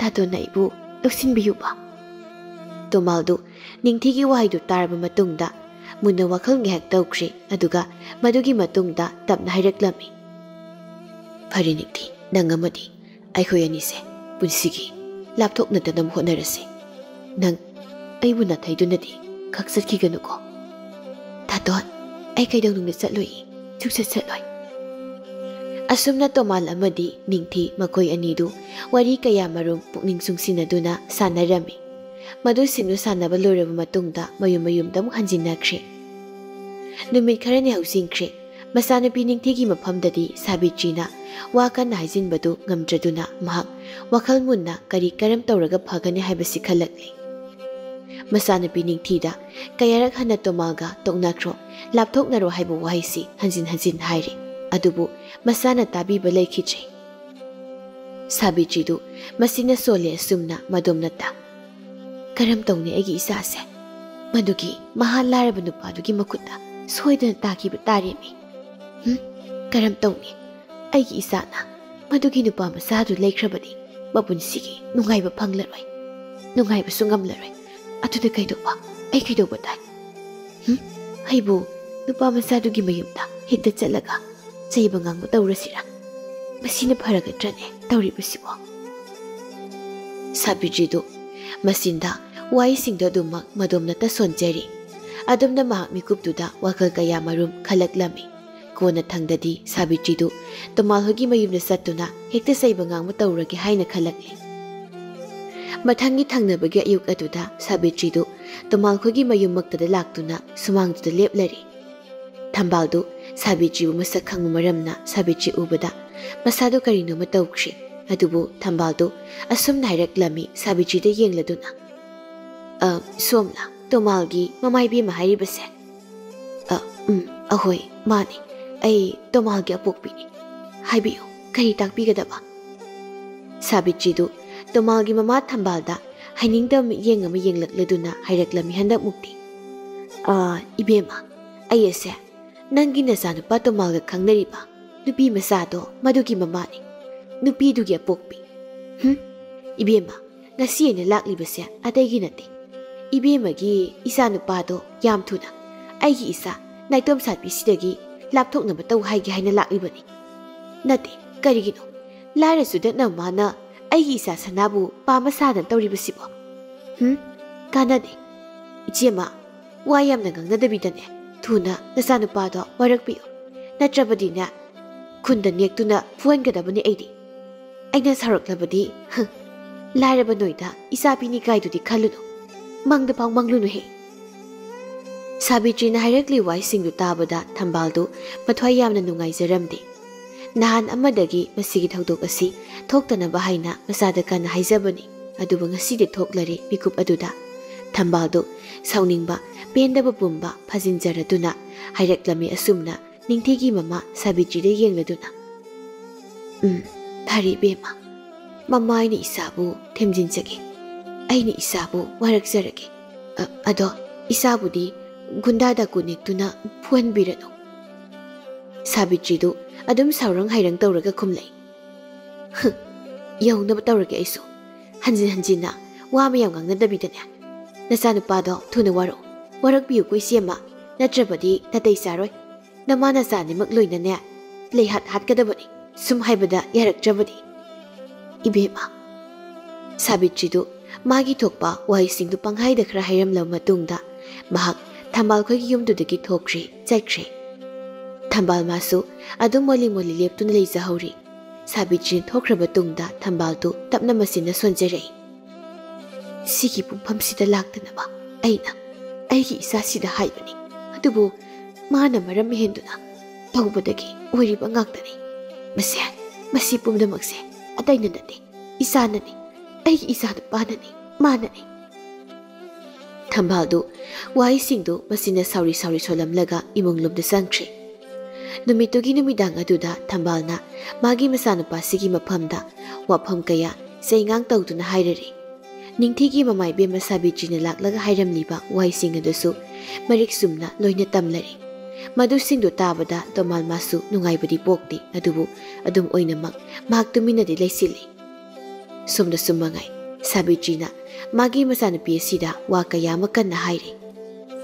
ꯇꯥꯇꯣꯟꯅ ꯑꯩꯕꯨ ꯂꯧꯁꯤꯟꯕꯤꯌꯨꯕ꯫" ꯇꯣꯃꯥꯜꯗꯨ ꯅꯤꯡꯊꯤꯒꯤ ꯋꯥꯍꯩꯗꯨ ꯇꯥꯔꯕ ꯃꯇꯨꯡꯗ ꯃꯨꯟꯅ ꯋꯥꯈꯜ ꯉꯥꯏꯍꯥꯛ ꯇꯧꯈ꯭ꯔꯦ, ꯑꯗꯨꯒ ꯃꯗꯨꯒꯤ ꯃꯇꯨꯡꯗ ꯇꯞꯅ ꯍꯥꯏꯔꯛꯂꯝꯃꯤ, "ꯐꯔꯦ ꯅꯤꯡꯊꯤ, ꯅꯪ ꯑꯃꯗꯤ ꯑꯩꯈꯣꯏ ꯑꯅꯤꯁꯦ ꯄꯨꯟꯁꯤꯒꯤ ꯂꯥꯞꯊꯣꯛꯅꯗꯅꯕ ꯍꯣꯠꯅꯔꯁꯤ꯫ ꯅꯪ ꯑꯩꯕꯨ ꯅꯥꯊꯩꯗꯨꯅꯗꯤ ꯈꯛ ꯆꯠꯈꯤꯒꯅꯨꯀꯣ꯫" "ꯑꯇꯣꯟ, ꯑꯩ ꯀꯩꯗꯧꯅꯨꯡꯗ ꯆꯠꯂꯣꯏꯌꯦ, ꯁꯨꯛꯆꯠ ꯆꯠꯂꯣꯏ꯫" ꯑꯁꯨꯝꯅ ꯇꯣꯃꯥꯜ ꯑꯃꯗꯤ ꯅꯤꯡꯊꯤ ꯃꯈꯣꯏ ꯑꯅꯤꯗꯨ ꯋꯥꯔꯤ ꯀꯌꯥ ꯃꯔꯨꯝ ꯄꯨꯛꯅꯤꯡ ꯆꯨꯡꯁꯤꯟꯅꯗꯨꯅ ꯁꯥꯟꯅꯔꯝꯃꯤ꯫ ꯃꯗꯨ ꯁꯤꯟꯗꯨ ꯁꯥꯟꯅꯕ ꯂꯣꯏꯔꯕ ꯃꯇꯨꯡꯗ ꯃꯌꯨꯝ ꯃꯌꯨꯝꯗ ꯑꯃꯨꯛ ꯍꯟꯖꯤꯟꯅꯈ꯭ꯔꯦ꯫ ꯅꯨꯃꯤꯠ ꯈꯔꯅꯤ ꯍꯧꯖꯤꯟꯈ꯭ꯔꯦ꯫ ꯃꯆꯥꯅꯨꯄꯤ ꯅꯤꯡꯊꯤꯒꯤ ꯃꯐꯝꯗꯗꯤ ꯁꯥꯕꯤꯇ꯭ꯔꯤꯅ ꯋꯥ ꯀꯟꯅ ꯍꯥꯏꯖꯤꯟꯕꯗꯨ ꯉꯝꯗ꯭ꯔꯗꯨꯅ ꯃꯍꯥꯛ ꯋꯥꯈꯜ ꯃꯨꯟꯅ ꯀꯔꯤ ꯀꯔꯝ ꯇꯧꯔꯒ ꯐꯒꯅꯤ ꯍꯥꯏꯕꯁꯤ ꯈꯜꯂꯛꯂꯤ꯫ ꯃꯆꯥꯅꯨꯄꯤ ꯅꯤꯡꯊꯤꯗ ꯀꯌꯥꯔꯛ ꯍꯟꯅ ꯇꯣꯃꯥꯜꯒ "ꯇꯣꯛꯅꯈ꯭ꯔꯣ, ꯂꯥꯞꯊꯣꯛꯅꯔꯣ" ꯍꯥꯏꯕ ꯋꯥꯍꯩꯁꯤ ꯍꯟꯖꯤꯟ ꯍꯟꯖꯤꯟ ꯍꯥꯏꯔꯤ꯫ ꯑꯗꯨꯕꯨ ꯃꯆꯥꯅ ꯇꯥꯕꯤꯕ ꯂꯩꯈꯤꯗ꯭ꯔꯦ꯫ ꯁꯥꯕꯤꯇ꯭ꯔꯤꯗꯨ ꯃꯁꯤꯅ ꯁꯣꯜꯂꯦ ꯑꯁꯨꯝꯅ ꯃꯗꯣꯝꯅꯇ꯫ "ꯀꯔꯝ ꯇꯧꯅꯤ ꯑꯩꯒꯤ ꯏꯆꯥꯁꯦ? ꯃꯗꯨꯒꯤ ꯃꯍꯥ ꯂꯥꯏꯔꯕ ꯅꯨꯄꯥꯗꯨꯒꯤ ꯃꯈꯨꯠꯇ ꯁꯣꯏꯗꯅ ꯇꯥꯈꯤꯕ ꯇꯥꯔꯦꯃꯤ꯫ ꯍꯨꯝ, ꯀꯔꯝ ꯇꯧꯅꯤ? ꯑꯩꯒꯤ ꯏꯆꯥꯅ ꯃꯗꯨꯒꯤ ꯅꯨꯄꯥ ꯃꯆꯥꯗꯨ ꯂꯩꯈ꯭ꯔꯕꯗꯤ ꯃꯄꯨꯟꯁꯤꯒꯤ ꯅꯨꯡꯉꯥꯏꯕ ꯐꯪꯂꯔꯣꯏ, ꯅꯨꯡꯉꯥꯏꯕꯁꯨ ꯉꯝꯂꯔꯣꯏ꯫ ꯑꯗꯨꯗ ꯀꯩꯗꯧꯕ, ꯑꯩ ꯀꯩꯗꯧꯕ ꯇꯥꯏ? ꯍꯨꯝ, ꯑꯩꯕꯨ ꯅꯨꯄꯥ ꯃꯆꯥꯗꯨꯒꯤ ꯃꯌꯨꯝꯗ ꯍꯦꯛꯇ ꯆꯠꯂꯒ ꯆꯩꯕ ꯉꯥꯡꯕ ꯇꯧꯔꯁꯤꯔꯥ? ꯃꯁꯤꯅ ꯐꯔꯒꯗ꯭ꯔꯅꯦ ꯇꯧꯔꯤꯕꯁꯤꯕꯣ?" ꯁꯥꯕꯤꯇ꯭ꯔꯤꯗꯨ ꯃꯆꯤꯟꯗ ꯋꯥꯍꯩꯁꯤꯡꯗꯨ ꯑꯗꯨꯃꯛ ꯃꯗꯣꯝꯅꯇ ꯁꯣꯟꯖꯔꯤ꯫ ꯑꯗꯨꯝꯅ ꯃꯍꯥꯛ ꯃꯤꯀꯨꯞꯇꯨꯗ ꯋꯥꯈꯜ ꯀꯌꯥ ꯃꯔꯨꯝ ꯈꯜꯂꯛꯂꯝꯃꯤ꯫ ꯀꯣꯟꯅ ꯊꯪꯗꯗꯤ ꯁꯥꯕꯤꯇ꯭ꯔꯤꯗꯨ ꯇꯣꯃꯥꯜ ꯍꯣꯏꯒꯤ ꯃꯌꯨꯝꯗ ꯆꯠꯇꯨꯅ ꯍꯦꯛꯇ ꯆꯩꯕ ꯉꯥꯡꯕ ꯇꯧꯔꯒꯦ ꯍꯥꯏꯅ ꯈꯜꯂꯛꯂꯤ꯫ ꯃꯊꯪꯒꯤ ꯊꯪꯅꯕꯒꯤ ꯑꯌꯨꯛ ꯑꯗꯨꯗ ꯁꯥꯕꯤꯇ꯭ꯔꯤꯗꯨ ꯇꯣꯃꯥꯜ ꯈꯣꯏꯒꯤ ꯃꯌꯨꯝꯃꯛꯇꯗ ꯂꯥꯛꯇꯨꯅ ꯁꯨꯃꯥꯡꯗꯨꯗ ꯂꯦꯞꯂꯔꯦ꯫ ꯊꯝꯕꯥꯜꯗꯨ ꯁꯥꯕꯤꯇ꯭ꯔꯤꯕꯨ ꯃꯁꯛ ꯈꯪꯕ ꯃꯔꯝꯅ ꯁꯥꯕꯤꯇ꯭ꯔꯤ ꯎꯕꯗ ꯃꯁꯥꯗꯨ ꯀꯔꯤꯅꯣꯃ ꯇꯧꯈ꯭ꯔꯦ꯫ ꯑꯗꯨꯕꯨ ꯊꯝꯕꯥꯜꯗꯨ ꯑꯁꯨꯝꯅ ꯍꯥꯏꯔꯛꯂꯝꯃꯤ ꯁꯥꯕꯤꯇ꯭ꯔꯤꯗ ꯌꯦꯡꯂꯗꯨꯅ꯫ "ꯑ, ꯁꯣꯝꯂꯥ ꯇꯣꯃꯥꯜꯒꯤ ꯃꯃꯥ ꯏꯕꯦꯝꯃ ꯍꯥꯏꯔꯤꯕꯁꯦ?" "ꯑ, ꯎꯝ, ꯑꯍꯣꯏ, ꯃꯥꯅꯤ꯫ ꯑꯩ ꯇꯣꯃꯥꯜꯒꯤ ꯑꯄꯣꯛꯄꯤꯅꯤ꯫ ꯍꯥꯏꯕꯤꯌꯨ, ꯀꯔꯤ ꯇꯥꯛꯄꯤꯒꯗꯕ?" ꯁꯥꯕꯤꯇ꯭ꯔꯤꯗꯨ ꯇꯣꯃꯥꯜꯒꯤ ꯃꯃꯥ ꯊꯝꯕꯥꯜꯗ ꯍꯥꯏꯅꯤꯡꯗꯕ ꯃꯤꯠꯌꯦꯡ ꯑꯃ ꯌꯦꯡꯂꯛꯂꯗꯨꯅ ꯍꯥꯏꯔꯛꯂꯝꯃꯤ ꯍꯟꯗꯛꯃꯨꯛꯇꯤ꯫ "ꯑ, ꯏꯕꯦꯝꯃ, ꯑꯩ ꯑꯁꯦ ꯅꯪꯒꯤ ꯅꯆꯥꯅꯨꯄꯥ ꯇꯣꯃꯥꯜꯒ ꯈꯪꯅꯔꯤꯕ ꯅꯨꯄꯤ ꯃꯆꯥꯗꯣ ꯃꯗꯨꯒꯤ ꯃꯃꯥꯅꯤ, ꯅꯨꯄꯤꯗꯨꯒꯤ ꯑꯄꯣꯛꯄꯤ꯫" "ꯍꯨꯝ, ꯏꯕꯦꯝꯃ, ꯉꯁꯤ ꯑꯩꯅ ꯂꯥꯛꯂꯤꯕꯁꯦ ꯑꯇꯩꯒꯤ ꯅꯠꯇꯦ꯫ ꯏꯕꯦꯝꯃꯒꯤ ꯏꯆꯥꯅꯨꯄꯥꯗꯣ ꯌꯥꯝ ꯊꯨꯅ ꯑꯩꯒꯤ ꯏꯆꯥ ꯅꯥꯏꯇꯣꯝ ꯁꯥꯠꯄꯤꯁꯤꯗꯒꯤ ꯂꯥꯞꯊꯣꯛꯅꯕ ꯇꯧ ꯍꯥꯏꯒꯦ ꯍꯥꯏꯅ ꯂꯥꯛꯂꯤꯕꯅꯤ꯫ ꯅꯠꯇꯦ, ꯀꯔꯤꯒꯤꯅꯣ? ꯂꯥꯏꯔ ꯆꯨꯗꯠꯅꯕ ꯃꯥꯅ ꯑꯩꯒꯤ ꯏꯆꯥ ꯁꯅꯥꯕꯨ ꯄꯥꯝꯕ ꯁꯥꯗꯅ ꯇꯧꯔꯤꯕꯁꯤꯕꯣ? ꯍꯨꯝ? ꯀꯥꯟꯅꯗꯦ꯫ ꯏꯆꯦꯃ, ꯋꯥ ꯌꯥꯝꯅ ꯉꯥꯡꯅꯗꯕꯤꯗꯅꯦ, ꯊꯨꯅ ꯅꯆꯥꯅꯨꯄꯥꯗꯣ ꯋꯥꯔꯛꯄꯤꯌꯨ, ꯅꯠꯇ꯭ꯔꯕꯗꯤꯅꯦ ꯈꯨꯟꯗ ꯅꯦꯛꯇꯨꯅ ꯐꯨꯍꯟꯒꯗꯕꯅꯤ ꯑꯩꯗꯤ꯫ ꯑꯩꯅ ꯁꯥꯎꯔꯛꯂꯕꯗꯤ, ꯍ, ꯂꯥꯏꯔꯕ ꯅꯣꯏꯗ ꯏꯆꯥ ꯄꯤꯅꯤ ꯀꯥꯏꯗꯨꯗꯤ ꯈꯜꯂꯨꯅꯨ, ꯃꯪꯗ ꯐꯥꯎ ꯃꯪꯂꯨꯅꯨꯍꯦ꯫ ꯁꯥꯕꯤꯇ꯭ꯔꯤꯅ ꯍꯥꯏꯔꯛꯂꯤ ꯋꯥꯍꯩꯁꯤꯡꯗꯨ ꯇꯥꯕꯗ ꯊꯝꯕꯥꯜꯗꯨ ꯃꯊ꯭ꯋꯥꯏ ꯌꯥꯝꯅ ꯅꯨꯡꯉꯥꯏꯖꯔꯝꯗꯦ꯫ ꯅꯍꯥꯟ ꯑꯃꯗꯒꯤ ꯃꯁꯤꯒꯤ ꯊꯧꯗꯣꯛ ꯑꯁꯤ ꯊꯣꯛꯇꯅꯕ ꯍꯥꯏꯅ ꯃꯆꯥꯗ ꯀꯟꯅ ꯍꯥꯏꯖꯕꯅꯤ, ꯑꯗꯨꯕꯨ ꯉꯁꯤꯗꯤ ꯊꯣꯛꯂꯔꯦ ꯃꯤꯀꯨꯞ ꯑꯗꯨꯗ꯫ ꯊꯝꯕꯥꯜꯗꯨ ꯁꯥꯎꯅꯤꯡꯕ, ꯄꯦꯟꯗꯕ ꯄꯨꯝꯕ ꯐꯥꯖꯤꯟꯖꯔꯗꯨꯅ ꯍꯥꯏꯔꯛꯂꯝꯃꯤ ꯑꯁꯨꯝꯅ ꯅꯤꯡꯊꯤꯒꯤ ꯃꯃꯥ ꯁꯥꯕꯤꯇ꯭ꯔꯤꯗ ꯌꯦꯡꯂꯗꯨꯅ꯫ "ꯎꯝ, ꯐꯔꯦ ꯏꯕꯦꯝꯃ, ꯃꯃꯥ ꯑꯩꯅ ꯏꯆꯥꯕꯨ ꯊꯦꯝꯖꯤꯟꯖꯒꯦ꯫ ꯑꯩꯅ ꯏꯆꯥꯕꯨ ꯋꯥꯔꯛꯆꯔꯒꯦ꯫ ꯑ-, ꯑꯗꯣ ꯏꯆꯥꯕꯨꯗꯤ ꯒꯨꯟꯗꯥ ꯗꯥꯀꯨ ꯅꯦꯛꯇꯨꯅ ꯐꯨꯍꯟꯕꯤꯔꯅꯨ꯫" ꯁꯥꯕꯤꯇ꯭ꯔꯤꯗꯨ ꯑꯗꯨꯝ ꯁꯥꯎꯔꯪ ꯍꯩꯔꯪ ꯇꯧꯔꯒ ꯈꯨꯝꯂꯛꯏ꯫ "ꯍ, ꯌꯧꯅꯕ ꯇꯧꯔꯒꯦ ꯑꯩꯁꯨ꯫ ꯍꯟꯖꯤꯟ ꯍꯟꯖꯤꯟꯅ ꯋꯥ ꯃꯌꯥꯝ ꯉꯥꯡꯅꯗꯕꯤꯗꯅꯦ, ꯅꯆꯥꯅꯨꯄꯥꯗꯣ ꯊꯨꯅ ꯋꯥꯔꯛꯎ, ꯋꯥꯔꯛꯄꯤꯌꯨꯀꯣ ꯏꯆꯦꯃ, ꯅꯠꯇ꯭ꯔꯕꯗꯤ ꯅꯥꯇꯩ ꯆꯥꯔꯣꯏ꯫ ꯅꯃꯥ ꯅꯆꯥ ꯑꯅꯤꯃꯛ ꯂꯣꯏꯅꯅꯦ ꯂꯩꯍꯥꯠ ꯍꯥꯠꯀꯗꯕꯅꯤ, ꯁꯨꯝ ꯍꯥꯏꯕꯗ ꯌꯥꯔꯛꯇ꯭ꯔꯕꯗꯤ꯫" ꯏꯕꯦꯝꯃ꯫ ꯁꯥꯕꯤꯇ꯭ꯔꯤꯗꯨ ꯃꯥꯒꯤ ꯊꯣꯛꯄ ꯋꯥꯍꯩꯁꯤꯡꯗꯨ ꯄꯪꯍꯥꯏꯗ ꯈꯔ ꯍꯥꯏꯔꯝꯂꯕ ꯃꯇꯨꯡꯗ ꯃꯍꯥꯛ ꯊꯝꯕꯥꯜ ꯈꯣꯏꯒꯤ ꯌꯨꯝꯗꯨꯗꯒꯤ ꯊꯣꯛꯈ꯭ꯔꯦ, ꯆꯠꯈ꯭ꯔꯦ꯫ ꯊꯝꯕꯥꯜ ꯃꯥꯁꯨ ꯑꯗꯨꯝ ꯃꯣꯜꯂꯤ ꯃꯣꯜꯂꯤ ꯂꯦꯞꯇꯨꯅ ꯂꯩꯖꯍꯧꯔꯤ꯫ ꯁꯥꯕꯤꯇ꯭ꯔꯤꯅ ꯊꯣꯛꯈ꯭ꯔꯕ ꯇꯨꯡꯗ ꯊꯝꯕꯥꯜꯗꯨ ꯇꯞꯅ ꯃꯆꯤꯟꯅ ꯁꯣꯟꯖꯔꯛꯏ꯫ "ꯁꯤꯒꯤ ꯄꯨꯡꯐꯝꯁꯤꯗ ꯂꯥꯛꯇꯅꯕ ꯑꯩꯅ ꯑꯩꯒꯤ ꯏꯆꯥꯁꯤꯗ ꯍꯥꯏꯕꯅꯤ, ꯑꯗꯨꯕꯨ ꯃꯥꯅ ꯃꯔꯝ ꯍꯦꯟꯗꯨꯅ ꯇꯧꯕꯗꯒꯤ ꯑꯣꯏꯔꯤꯕ ꯉꯥꯛꯇꯅꯤ꯫ ꯃꯁꯦ, ꯃꯁꯤ ꯄꯨꯝꯅꯃꯛꯁꯦ ꯑꯇꯩꯅ ꯅꯠꯇꯦ, ꯏꯆꯥꯅꯅꯤ, ꯑꯩꯒꯤ ꯏꯆꯥ ꯅꯨꯄꯥꯅꯅꯤ, ꯃꯥꯅꯅꯤ꯫" ꯊꯝꯕꯥꯜꯗꯨ ꯋꯥꯍꯩꯁꯤꯡꯗꯨ ꯃꯆꯤꯟꯅ ꯁꯥꯎꯔꯤ ꯁꯥꯎꯔꯤ ꯁꯣꯜꯂꯝꯂꯒ ꯏꯃꯨꯡ ꯂꯣꯝꯗ ꯆꯪꯈ꯭ꯔꯦ꯫ ꯅꯨꯃꯤꯠꯇꯨꯒꯤ ꯅꯨꯃꯤꯗꯥꯡ ꯑꯗꯨꯗ ꯊꯝꯕꯥꯜꯅ ꯃꯥꯒꯤ ꯃꯆꯥꯅꯨꯄꯥꯁꯤꯒꯤ ꯃꯐꯝꯗ ꯋꯥꯐꯝ ꯀꯌꯥ ꯆꯩꯉꯥꯡ ꯇꯧꯗꯨꯅ ꯍꯥꯏꯔꯔꯦ꯫ ꯅꯤꯡꯊꯤꯒꯤ ꯃꯃꯥ ꯏꯕꯦꯝꯃ ꯁꯥꯕꯤꯇ꯭ꯔꯤꯅ ꯂꯥꯛꯂꯒ ꯍꯥꯏꯔꯝꯂꯤꯕ ꯋꯥꯍꯩꯁꯤꯡ ꯑꯗꯨꯁꯨ ꯃꯔꯤꯛ ꯆꯨꯝꯅ ꯂꯣꯏꯅ ꯇꯝꯂꯔꯦ꯫ ꯃꯗꯨꯁꯤꯡꯗꯨ ꯇꯥꯕꯗ ꯇꯣꯃꯥꯜ ꯃꯥꯁꯨ ꯅꯨꯡꯉꯥꯏꯕꯗꯤ ꯄꯣꯛꯇꯦ, ꯑꯗꯨꯕꯨ ꯑꯗꯨꯝ ꯑꯣꯏꯅꯃꯛ ꯃꯍꯥꯛ ꯇꯨꯃꯤꯟꯅꯗꯤ ꯂꯩꯁꯤꯜꯂꯤ꯫ ꯁꯣꯝꯗꯁꯨ ꯃꯉꯥꯏ, ꯁꯥꯕꯤꯇ꯭ꯔꯤꯅ ꯃꯥꯒꯤ ꯃꯆꯥꯅꯨꯄꯤ ꯑꯁꯤꯗ ꯋꯥ ꯀꯌꯥ ꯑꯃ ꯀꯟꯅ ꯍꯥꯏꯔꯤ꯫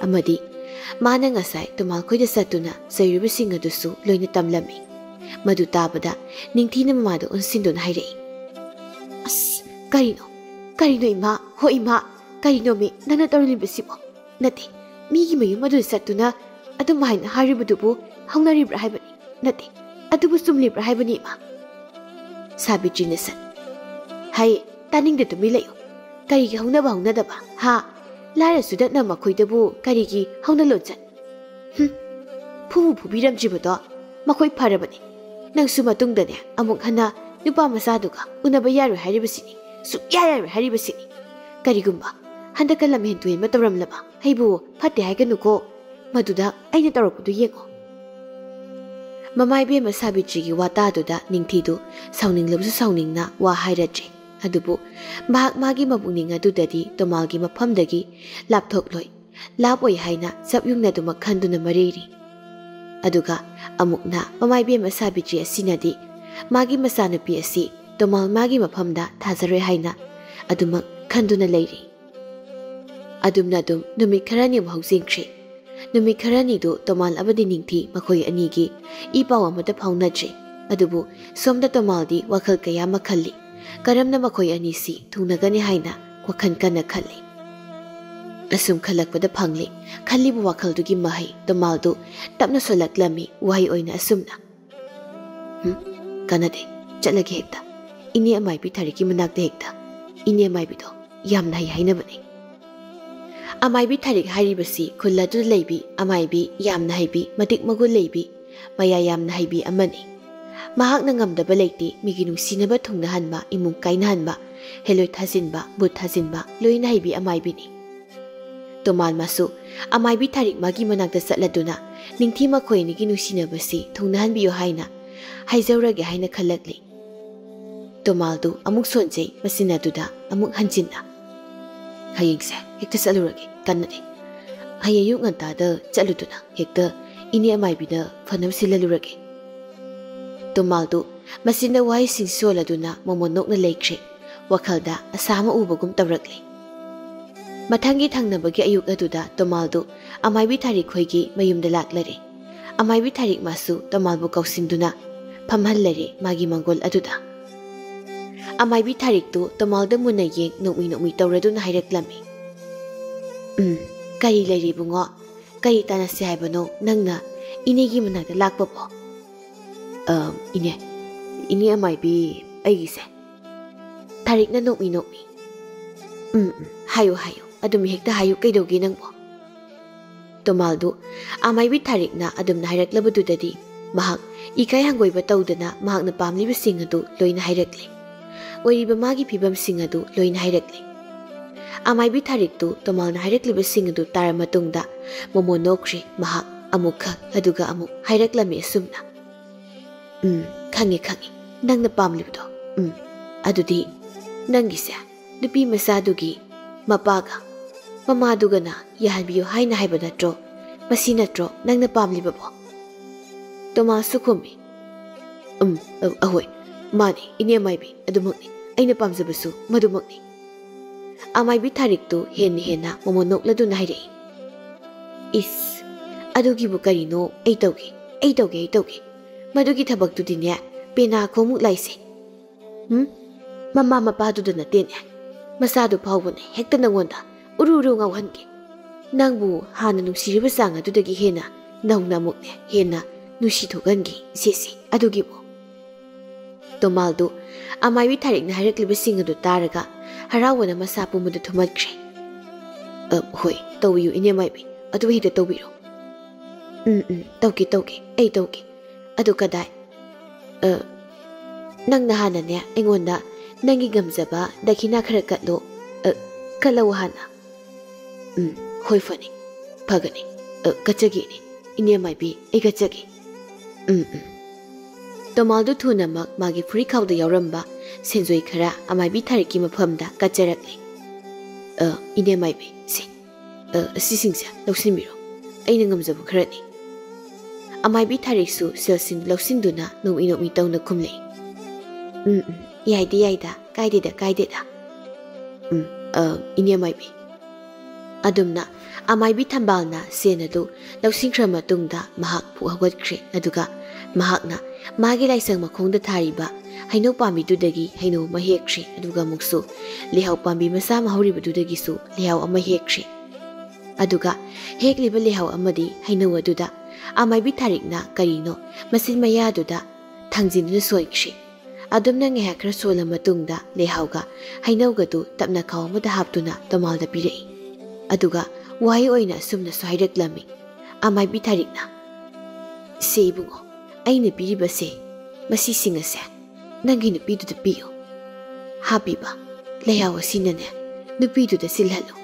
ꯑꯃꯗꯤ ꯃꯥꯅ ꯉꯁꯥꯏ ꯇꯣꯃꯥꯜ ꯈꯣꯏꯗ ꯆꯠꯇꯨꯅ ꯆꯩꯔꯨꯕꯁꯤꯡ ꯑꯗꯨꯁꯨ ꯂꯣꯏꯅ ꯇꯝꯂꯝꯃꯤ꯫ ꯃꯗꯨ ꯇꯥꯕꯗ ꯅꯤꯡꯊꯤꯅ ꯃꯃꯥꯗ ꯑꯣꯟꯁꯤꯟꯗꯨꯅ ꯍꯥꯏꯔꯛꯏ, "ꯑꯁ, ꯀꯔꯤꯅꯣ? ꯀꯔꯤꯅꯣ ꯏꯃꯥ? ꯍꯣ ꯏꯃꯥ, ꯀꯔꯤꯅꯣꯃꯤ ꯅꯪꯅ ꯇꯧꯔꯝꯂꯤꯕꯁꯤꯕꯣ? ꯅꯠꯇꯦ, ꯃꯤꯒꯤ ꯃꯌꯨꯝ ꯑꯗꯨꯗ ꯆꯠꯇꯨꯅ ꯑꯗꯨꯝ ꯍꯥꯏꯅ ꯍꯥꯏꯔꯤꯕꯗꯨꯕꯨ ꯍꯧꯅꯔꯤꯕ꯭ꯔꯥ ꯍꯥꯏꯕꯅꯤ? ꯅꯠꯇꯦ, ꯑꯗꯨꯕꯨ ꯆꯨꯝꯂꯤꯕ꯭ꯔꯥ ꯍꯥꯏꯕꯅꯤ, ꯏꯃꯥ꯫ ꯁꯥꯕꯤꯇ꯭ꯔꯤꯅ ꯁꯠ, "ꯍꯩ, ꯇꯥꯅꯤꯡꯗꯦ, ꯇꯨꯃꯤꯟ ꯂꯩꯌꯨ꯫ ꯀꯔꯤꯒꯤ ꯍꯧꯅꯕ ꯍꯧꯅꯗꯕ, ꯍꯥ? ꯂꯥꯏꯔ ꯆꯨꯗꯠꯅ ꯃꯈꯣꯏꯗꯕꯨ ꯀꯔꯤꯒꯤ ꯍꯧꯅ ꯂꯣꯟꯆꯠ? ꯍꯨꯝ, ꯐꯨꯕꯨ ꯐꯨꯕꯤꯔꯝꯗ꯭ꯔꯤꯕꯗꯣ ꯃꯈꯣꯏ ꯐꯔꯕꯅꯤ꯫ ꯅꯪꯁꯨ ꯃꯇꯨꯡꯗꯅꯦ ꯑꯃꯨꯛ ꯍꯟꯅ ꯅꯨꯄꯥ ꯃꯆꯥꯗꯨꯒ ꯎꯅꯕ ꯌꯥꯔꯣꯏ ꯍꯥꯏꯔꯤꯕꯁꯤꯅꯤ, ꯁꯨꯛꯌꯥ ꯌꯥꯔꯣꯏ ꯍꯥꯏꯔꯤꯕꯁꯤꯅꯤ꯫ ꯀꯔꯤꯒꯨꯝꯕ ꯍꯟꯗꯛꯀ ꯂꯝꯍꯦꯟ ꯇꯨꯍꯦꯟꯕ ꯇꯧꯔꯝꯂꯕ ꯑꯩꯕꯨ ꯐꯠꯇꯦ ꯍꯥꯏꯒꯅꯨꯀꯣ, ꯃꯗꯨꯗ ꯑꯩꯅ ꯇꯧꯔꯛꯄꯗꯨ ꯌꯦꯡꯉꯣ꯫" ꯃꯃꯥ ꯏꯕꯦꯝꯃ ꯁꯥꯕꯤꯇ꯭ꯔꯤꯒꯤ ꯋꯥꯇꯥꯗꯨꯗ ꯅꯤꯡꯊꯤꯗꯨ ꯁꯥꯎꯅꯤꯡꯂꯕꯁꯨ ꯁꯥꯎꯅꯤꯡꯅ ꯋꯥ ꯍꯥꯏꯔꯗ꯭ꯔꯦ꯫ ꯑꯗꯨꯕꯨ ꯃꯍꯥꯛ ꯃꯥꯒꯤ ꯃꯕꯨꯛꯅꯤꯡ ꯑꯗꯨꯗꯗꯤ ꯇꯣꯃꯥꯜꯒꯤ ꯃꯐꯝꯗꯒꯤ ꯂꯥꯞꯊꯣꯛꯂꯣꯏ, ꯂꯥꯞꯑꯣꯏ ꯍꯥꯏꯅ ꯆꯞ ꯌꯨꯡꯅ ꯑꯗꯨꯃꯛ ꯈꯟꯗꯨꯅ ꯃꯔꯩꯔꯤ꯫ ꯑꯗꯨꯒ ꯑꯃꯨꯛꯅ ꯃꯃꯥ ꯏꯕꯦꯝꯃ ꯁꯥꯕꯤꯇ꯭ꯔꯤ ꯑꯁꯤꯅꯗꯤ ꯃꯥꯒꯤ ꯃꯆꯥꯅꯨꯄꯤ ꯑꯁꯤ ꯇꯣꯃꯥꯜ ꯃꯥꯒꯤ ꯃꯐꯝꯗ ꯊꯥꯖꯔꯣꯏ ꯍꯥꯏꯅ ꯑꯗꯨꯃꯛ ꯈꯟꯗꯨꯅ ꯂꯩꯔꯤ꯫ ꯑꯗꯨꯝꯅ ꯑꯗꯨꯝ ꯅꯨꯃꯤꯠ ꯈꯔꯅꯤꯃꯨꯛ ꯍꯧꯖꯤꯟꯈ꯭ꯔꯦ꯫ ꯅꯨꯃꯤꯠ ꯈꯔꯅꯤꯗꯨ ꯇꯣꯃꯥꯜ ꯑꯃꯗꯤ ꯅꯤꯡꯊꯤ ꯃꯈꯣꯏ ꯑꯅꯤꯒꯤ ꯏ ꯄꯥꯎ ꯑꯃꯠꯇ ꯐꯥꯎꯅꯗ꯭ꯔꯦ꯫ ꯑꯗꯨꯕꯨ ꯁꯣꯝꯗ ꯇꯣꯃꯥꯜꯗꯤ ꯋꯥꯈꯜ ꯀꯌꯥ ꯑꯃ ꯈꯜꯂꯤ꯫ ꯀꯔꯝꯅ ꯃꯈꯣꯏ ꯑꯅꯤꯁꯤ ꯊꯨꯡꯅꯒꯅꯤ ꯍꯥꯏꯅ ꯋꯥꯈꯜ ꯀꯟꯅ ꯈꯜꯂꯤ꯫ ꯑꯁꯨꯝ ꯈꯜꯂꯛꯄꯗ ꯐꯪꯂꯦ ꯈꯜꯂꯤꯕ ꯋꯥꯈꯜꯗꯨꯒꯤ ꯃꯍꯩ꯫ ꯇꯣꯃꯥꯜꯗꯨ ꯇꯞꯅ ꯁꯣꯜꯂꯛꯂꯝꯃꯤ, ꯋꯥꯍꯩ ꯑꯣꯏꯅ ꯑꯁꯨꯝꯅ, "ꯍꯨꯝ, ꯀꯥꯟꯅꯗꯦ, ꯆꯠꯂꯒꯦ ꯍꯦꯛꯇ꯫ ꯏꯅꯦ ꯑꯃꯥꯏꯕꯤ ꯊꯥꯔꯤꯛꯀꯤ ꯃꯅꯥꯛꯇ ꯍꯦꯛꯇ꯫ ꯏꯅꯦ ꯑꯃꯥꯏꯕꯤꯗꯣ ꯌꯥꯝꯅ ꯍꯩ ꯍꯥꯏꯅꯕꯅꯤ꯫" ꯑꯃꯥꯏꯕꯤ ꯊꯥꯔꯤꯛ ꯍꯥꯏꯔꯤꯕꯁꯤ ꯈꯨꯜ ꯑꯗꯨꯗ ꯂꯩꯕꯤ ꯑꯃꯥꯏꯕꯤ ꯌꯥꯝꯅ ꯍꯩꯕꯤ, ꯃꯇꯤꯛ ꯃꯒꯨꯟ ꯂꯩꯕꯤ, ꯃꯌꯥ ꯌꯥꯝꯅ ꯍꯩꯕꯤ ꯑꯃꯅꯤ꯫ ꯃꯍꯥꯛꯅ ꯉꯝꯗꯕ ꯂꯩꯇꯦ, ꯃꯤꯒꯤ ꯅꯨꯡꯁꯤꯅꯕ ꯊꯨꯡꯅꯍꯟꯕ, ꯏꯃꯨꯡ ꯀꯥꯏꯅꯍꯟꯕ, ꯍꯦꯂꯣꯏ ꯊꯥꯖꯤꯟꯕ, ꯚꯨꯠ ꯊꯥꯖꯤꯟꯕ, ꯂꯣꯏꯅ ꯍꯩꯕꯤ ꯑꯃꯥꯏꯕꯤꯅꯤ꯫ ꯇꯣꯃꯥꯜ ꯃꯥꯁꯨ ꯑꯃꯥꯏꯕꯤ ꯊꯥꯔꯤꯛ ꯃꯥꯒꯤ ꯃꯅꯥꯛꯇ ꯆꯠꯂꯗꯨꯅ ꯅꯤꯡꯊꯤ ꯃꯈꯣꯏ ꯑꯅꯤꯒꯤ ꯅꯨꯡꯁꯤꯅꯕꯁꯤ ꯊꯨꯡꯅꯍꯟꯕꯤꯌꯨ ꯍꯥꯏꯅ ꯍꯥꯏꯖꯧꯔꯒꯦ ꯍꯥꯏꯅ ꯈꯜꯂꯛꯂꯤ꯫ ꯇꯣꯃꯥꯜꯗꯨ ꯑꯃꯨꯛ ꯁꯣꯟꯖꯩ, ꯃꯆꯤꯟ ꯑꯗꯨꯗ ꯑꯃꯨꯛ ꯍꯟꯖꯤꯟꯅ, "ꯍꯌꯦꯡꯁꯦ ꯍꯦꯛꯇ ꯆꯠꯂꯨꯔꯒꯦ, ꯀꯟꯅꯗꯦ꯫ ꯍꯌꯦꯡ ꯑꯌꯨꯛ ꯉꯟꯇꯥꯗ ꯆꯠꯂꯨꯗꯨꯅ ꯍꯦꯛꯇ ꯏꯅꯦ ꯑꯃꯥꯏꯕꯤꯗ ꯐꯅꯕ ꯁꯤꯜꯍꯜꯂꯨꯔꯒꯦ꯫" ꯇꯣꯃꯥꯜꯗꯨ ꯃꯆꯤꯟꯗ ꯋꯥꯍꯩꯁꯤꯡ ꯁꯣꯜꯂꯗꯨꯅ ꯃꯣꯃꯣꯟ ꯅꯣꯛꯅ ꯂꯩꯈ꯭ꯔꯦ꯫ ꯋꯥꯈꯜꯗ ꯑꯁꯥ ꯑꯃ ꯎꯕꯒꯨꯝ ꯇꯧꯔꯛꯂꯦ꯫ ꯃꯊꯪꯒꯤ ꯊꯪꯅꯕꯒꯤ ꯑꯌꯨꯛ ꯑꯗꯨꯗ ꯇꯣꯃꯥꯜꯗꯨ ꯑꯃꯥꯏꯕꯤ ꯊꯥꯔꯤꯛ ꯈꯣꯏꯒꯤ ꯃꯌꯨꯝꯗ ꯂꯥꯛꯂꯔꯦ꯫ ꯑꯃꯥꯏꯕꯤ ꯊꯥꯔꯤꯛ ꯃꯥꯁꯨ ꯇꯣꯃꯥꯜꯕꯨ ꯀꯧꯁꯤꯟꯗꯨꯅ ꯐꯝꯍꯜꯂꯔꯦ ꯃꯥꯒꯤ ꯃꯪꯒꯣꯜ ꯑꯗꯨꯗ꯫ ꯑꯃꯥꯏꯕꯤ ꯊꯥꯔꯤꯛꯇꯨ ꯇꯣꯃꯥꯜꯗ ꯃꯨꯟꯅ ꯌꯦꯡ ꯅꯣꯛꯃꯤ ꯅꯣꯛꯃꯤ ꯇꯧꯔꯗꯨꯅ ꯍꯥꯏꯔꯛꯂꯝꯃꯤ, "ꯎꯝ, ꯀꯔꯤ ꯂꯩꯔꯤ ꯏꯕꯨꯡꯉꯣ? ꯀꯔꯤ ꯇꯥꯟꯅꯁꯤ ꯍꯥꯏꯕꯅꯣ ꯅꯪꯅ ꯏꯅꯦꯒꯤ ꯃꯅꯥꯛꯇ ꯂꯥꯛꯄꯕꯣ? "ꯑ, ꯏꯅꯦ, ꯏꯅꯦ ꯑꯃꯥꯏꯕꯤ, ꯑꯩꯒꯤꯁꯦ꯫" ꯊꯥꯔꯤꯛꯅ ꯅꯣꯛꯃꯤ ꯅꯣꯛꯃꯤ꯫ "ꯎꯝ, ꯎꯝ, ꯍꯥꯏꯌꯨ, ꯍꯥꯏꯌꯨ, ꯑꯗꯨꯝ ꯍꯦꯛꯇ ꯍꯥꯏꯌꯨ, ꯀꯩꯗꯧꯒꯦ ꯅꯪꯕꯣ?" ꯇꯣꯃꯥꯜꯗꯨ ꯑꯃꯥꯏꯕꯤ ꯊꯥꯔꯤꯛꯅ ꯑꯗꯨꯝꯅ ꯍꯥꯏꯔꯛꯂꯕꯗꯨꯗꯗꯤ ꯃꯍꯥꯛ ꯏꯀꯥꯏ ꯍꯪꯒꯣꯏꯕ ꯇꯧꯗꯅ ꯃꯍꯥꯛꯅ ꯄꯥꯝꯂꯤꯕꯁꯤꯡ ꯑꯗꯨ ꯂꯣꯏꯅ ꯍꯥꯏꯔꯛꯂꯦ꯫ ꯑꯣꯏꯔꯤꯕ ꯃꯥꯒꯤ ꯐꯤꯕꯝꯁꯤꯡ ꯑꯗꯨ ꯂꯣꯏꯅ ꯍꯥꯏꯔꯛꯂꯦ꯫ ꯑꯃꯥꯏꯕꯤ ꯊꯥꯔꯤꯛꯇꯨ ꯇꯣꯃꯥꯜꯅ ꯍꯥꯏꯔꯛꯂꯤꯕꯁꯤꯡ ꯑꯗꯨ ꯇꯥꯔ ꯃꯇꯨꯡꯗ ꯃꯣꯃꯣ ꯅꯣꯛꯈ꯭ꯔꯦ꯫ ꯃꯍꯥꯛ ꯑꯃꯨꯛꯈꯛ ꯑꯗꯨꯒ ꯑꯃꯨꯛ ꯍꯥꯏꯔꯛꯂꯝꯃꯤ ꯑꯁꯨꯝꯅ, "ꯎꯝ, ꯈꯪꯉꯦ, ꯈꯪꯉꯦ, ꯅꯪꯅ ꯄꯥꯝꯂꯤꯕꯗꯣ꯫ ꯎꯝ, ꯑꯗꯨꯗꯤ ꯅꯪꯒꯤꯁꯦ ꯅꯨꯄꯤ ꯃꯆꯥꯗꯨꯒꯤ ꯃꯄꯥꯒ ꯃꯃꯥꯗꯨꯒꯅ ꯌꯥꯍꯟꯕꯤꯌꯨ ꯍꯥꯏꯅ ꯍꯥꯏꯕ ꯅꯠꯇ꯭ꯔꯣ? ꯃꯁꯤ ꯅꯠꯇ꯭ꯔꯣ ꯅꯪꯅ ꯄꯥꯝꯂꯤꯕꯕꯣ?" ꯇꯣꯃꯥꯁꯁꯨ ꯈꯨꯝꯃꯤ, "ꯎꯝ, ꯑ, ꯑꯍꯣꯏ, ꯃꯥꯅꯤ, ꯏꯅꯦ ꯃꯥꯏꯕꯤ, ꯑꯗꯨꯃꯛꯅꯤ꯫ ꯑꯩꯅ ꯄꯥꯝꯖꯕꯁꯨ ꯃꯗꯨꯃꯛꯅꯤ꯫" ꯑꯃꯥꯏꯕꯤ ꯊꯥꯔꯤꯛꯇꯨ ꯍꯦꯟꯅ ꯍꯦꯟꯅ ꯃꯣꯃꯣ ꯅꯣꯛꯂꯗꯨꯅ ꯍꯥꯏꯔꯛꯏ, "ꯏꯁ, ꯑꯗꯨꯒꯤꯕꯨ ꯀꯔꯤꯅꯣ? ꯑꯩ ꯇꯧꯒꯦ, ꯑꯩ ꯇꯧꯒꯦ, ꯑꯩ ꯇꯧꯒꯦ꯫ ꯃꯗꯨꯒꯤ ꯊꯕꯛꯇꯨꯗꯤꯅꯦ, ꯄꯦꯅꯥ ꯈꯣꯡꯃꯨꯛ ꯂꯥꯏꯁꯦ꯫ ꯎꯝ? ꯃꯃꯥ ꯃꯄꯥꯗꯨꯗ ꯅꯠꯇꯦꯅꯦ, ꯃꯆꯥꯗꯨ ꯐꯥꯎꯕꯅꯦ ꯍꯦꯛꯇ ꯅꯪꯉꯣꯟꯗ ꯎꯔꯨ ꯎꯔꯨ ꯉꯥꯎꯍꯟꯒꯦ꯫ ꯅꯪꯕꯨ ꯍꯥꯟꯅ ꯅꯨꯡꯁꯤꯔꯤꯕ ꯆꯥꯡ ꯑꯗꯨꯗꯒꯤ ꯍꯦꯟꯅ ꯅꯧꯅ ꯑꯃꯨꯛꯅꯦ ꯍꯦꯟꯅ ꯅꯨꯡꯁꯤ ꯊꯣꯛꯍꯟꯒꯦ, ꯏꯆꯦꯁꯦ꯫ ꯑꯗꯨꯒꯤꯕꯨ꯫" ꯇꯣꯃꯥꯜꯗꯨ ꯑꯃꯥꯏꯕꯤ ꯊꯥꯔꯤꯛꯅ ꯍꯥꯏꯔꯛꯂꯤꯕꯁꯤꯡ ꯑꯗꯨ ꯇꯥꯔꯒ ꯍꯔꯥꯎꯕꯅ ꯃꯁꯥ ꯄꯨꯝꯕꯗ ꯊꯨꯝꯍꯠꯈ꯭ꯔꯦ꯫ "ꯑ, ꯍꯣꯏ, ꯇꯧꯕꯤꯌꯨ, ꯏꯅꯦ ꯃꯥꯏꯕꯤ, ꯑꯗꯨ ꯍꯦꯛꯇ ꯇꯧꯕꯤꯔꯣ꯫" "ꯎꯝ, ꯎꯝ, ꯇꯧꯒꯦ, ꯇꯧꯒꯦ, ꯑꯩ ꯇꯧꯒꯦ꯫ ꯑꯗꯨ ꯀꯗꯥꯏ? ꯑ, ꯅꯪꯅ ꯍꯥꯟꯅꯅꯦ ꯑꯩꯉꯣꯟꯗ ꯅꯪꯒꯤ ꯉꯝꯖꯕ ꯗꯈꯤꯅꯥ ꯈꯔ ꯀꯠꯂꯣ꯫ ꯑ, ꯀꯠꯂꯧ ꯍꯥꯟꯅ꯫" "ꯎꯝ, ꯍꯣꯏ, ꯐꯅꯤ, ꯐꯒꯅꯤ꯫ ꯑ, ꯀꯠꯆꯒꯦ, ꯏꯅꯦ, ꯏꯅꯦ ꯃꯥꯏꯕꯤ, ꯑꯩ ꯀꯠꯆꯒꯦ꯫" "ꯎꯝ, ꯎꯝ꯫" ꯇꯣꯃꯥꯜꯗꯨ ꯊꯨꯅꯃꯛ ꯃꯥꯒꯤ ꯐꯨꯔꯤꯠꯈꯥꯎꯗ ꯌꯥꯎꯔꯝꯕ ꯁꯦꯟꯖꯣꯏ ꯈꯔ ꯑꯃꯥꯏꯕꯤ ꯊꯥꯔꯤꯛꯀꯤ ꯃꯐꯝꯗ ꯀꯠꯆꯔꯛꯂꯦ꯫ "ꯑ, ꯏꯅꯦ ꯃꯥꯏꯕꯤ, ꯁꯤ, ꯑ, ꯑꯁꯤꯁꯤꯡꯁꯦ ꯂꯧꯁꯤꯟꯕꯤꯔꯣ꯫ ꯑꯩꯅ ꯉꯝꯖꯕ ꯈꯔꯅꯤ꯫" ꯑꯃꯥꯏꯕꯤ ꯊꯥꯔꯤꯛꯁꯨ ꯁꯦꯜꯁꯤꯡ ꯂꯧꯁꯤꯟꯗꯨꯅ ꯅꯣꯛꯃꯤ ꯅꯣꯛꯃꯤ ꯇꯧꯅ ꯈꯨꯝꯂꯛꯏ꯫ "ꯎꯝ, ꯎꯝ, ꯌꯥꯏꯗ, ꯌꯥꯏꯗ, ꯀꯥꯏꯗꯦꯗ, ꯀꯥꯏꯗꯦꯗ꯫ ꯎꯝ, ꯑ, ꯏꯅꯦ ꯃꯥꯏꯕꯤ꯫" ꯑꯗꯨꯝꯅ ꯑꯃꯥꯏꯕꯤ ꯊꯝꯕꯥꯜꯅ ꯁꯦꯟ ꯑꯗꯨ ꯂꯧꯁꯤꯟꯈ꯭ꯔ ꯃꯇꯨꯡꯗ ꯃꯍꯥꯛ ꯄꯨꯛ ꯍꯧꯒꯠꯈ꯭ꯔꯦ, ꯑꯗꯨꯒ ꯃꯍꯥꯛꯅ ꯃꯥꯒꯤ ꯂꯥꯏꯁꯪ ꯃꯈꯣꯡꯗ ꯊꯥꯔꯤꯕ ꯍꯩꯅꯧ ꯄꯥꯝꯕꯤꯗꯨꯗꯒꯤ ꯍꯩꯅꯧ ꯑꯃ ꯍꯦꯛꯈ꯭ꯔꯦ, ꯑꯗꯨꯒ ꯑꯃꯨꯛꯁꯨ ꯂꯩꯍꯥꯎ ꯄꯥꯝꯕꯤ ꯃꯆꯥ ꯑꯃ ꯍꯧꯔꯤꯕꯗꯨꯗꯒꯤꯁꯨ ꯂꯩꯍꯥꯎ ꯑꯃ ꯍꯦꯛꯈ꯭ꯔꯦ꯫ ꯑꯗꯨꯒ ꯍꯦꯛꯂꯤꯕ ꯂꯩꯍꯥꯎ ꯑꯃꯗꯤ ꯍꯩꯅꯧ ꯑꯗꯨꯗ ꯑꯃꯥꯏꯕꯤ ꯊꯥꯔꯤꯛꯅ ꯀꯔꯤꯅꯣ ꯃꯆꯤꯟ ꯃꯌꯥꯗꯨꯗ ꯊꯥꯡꯖꯤꯟꯗꯨꯅ ꯁꯣꯏꯈ꯭ꯔꯦ꯫ ꯑꯗꯨꯝꯅ ꯉꯥꯏꯍꯥꯛ ꯈꯔ ꯁꯣꯜꯂ ꯃꯇꯨꯡꯗ ꯂꯩꯍꯥꯎꯒ ꯍꯩꯅꯧꯒꯗꯨ ꯇꯞꯅ ꯈꯥꯎ ꯑꯃꯗ ꯍꯥꯞꯇꯨꯅ ꯇꯣꯃꯥꯜꯗ ꯄꯤꯔꯛꯏ꯫ ꯑꯗꯨꯒ ꯋꯥꯍꯩ ꯑꯣꯏꯅ ꯑꯁꯨꯝꯅꯁꯨ ꯍꯥꯏꯔꯛꯂꯝꯃꯤ꯫ ꯑꯃꯥꯏꯕꯤ ꯊꯥꯔꯤꯛꯅ, "ꯁꯦ ꯏꯕꯨꯡꯉꯣ, ꯑꯩꯅ ꯄꯤꯔꯤꯕꯁꯦ, ꯃꯁꯤꯁꯤꯡ ꯑꯁꯦ ꯅꯪꯒꯤ ꯅꯨꯄꯤꯗꯨꯗ ꯄꯤꯌꯨ꯫ ꯍꯥꯞꯄꯤꯕ ꯂꯩꯍꯥꯎ ꯑꯁꯤꯅꯅꯦ, ꯅꯨꯄꯤꯗꯨꯗ ꯁꯤꯜꯍꯜꯂꯨ꯫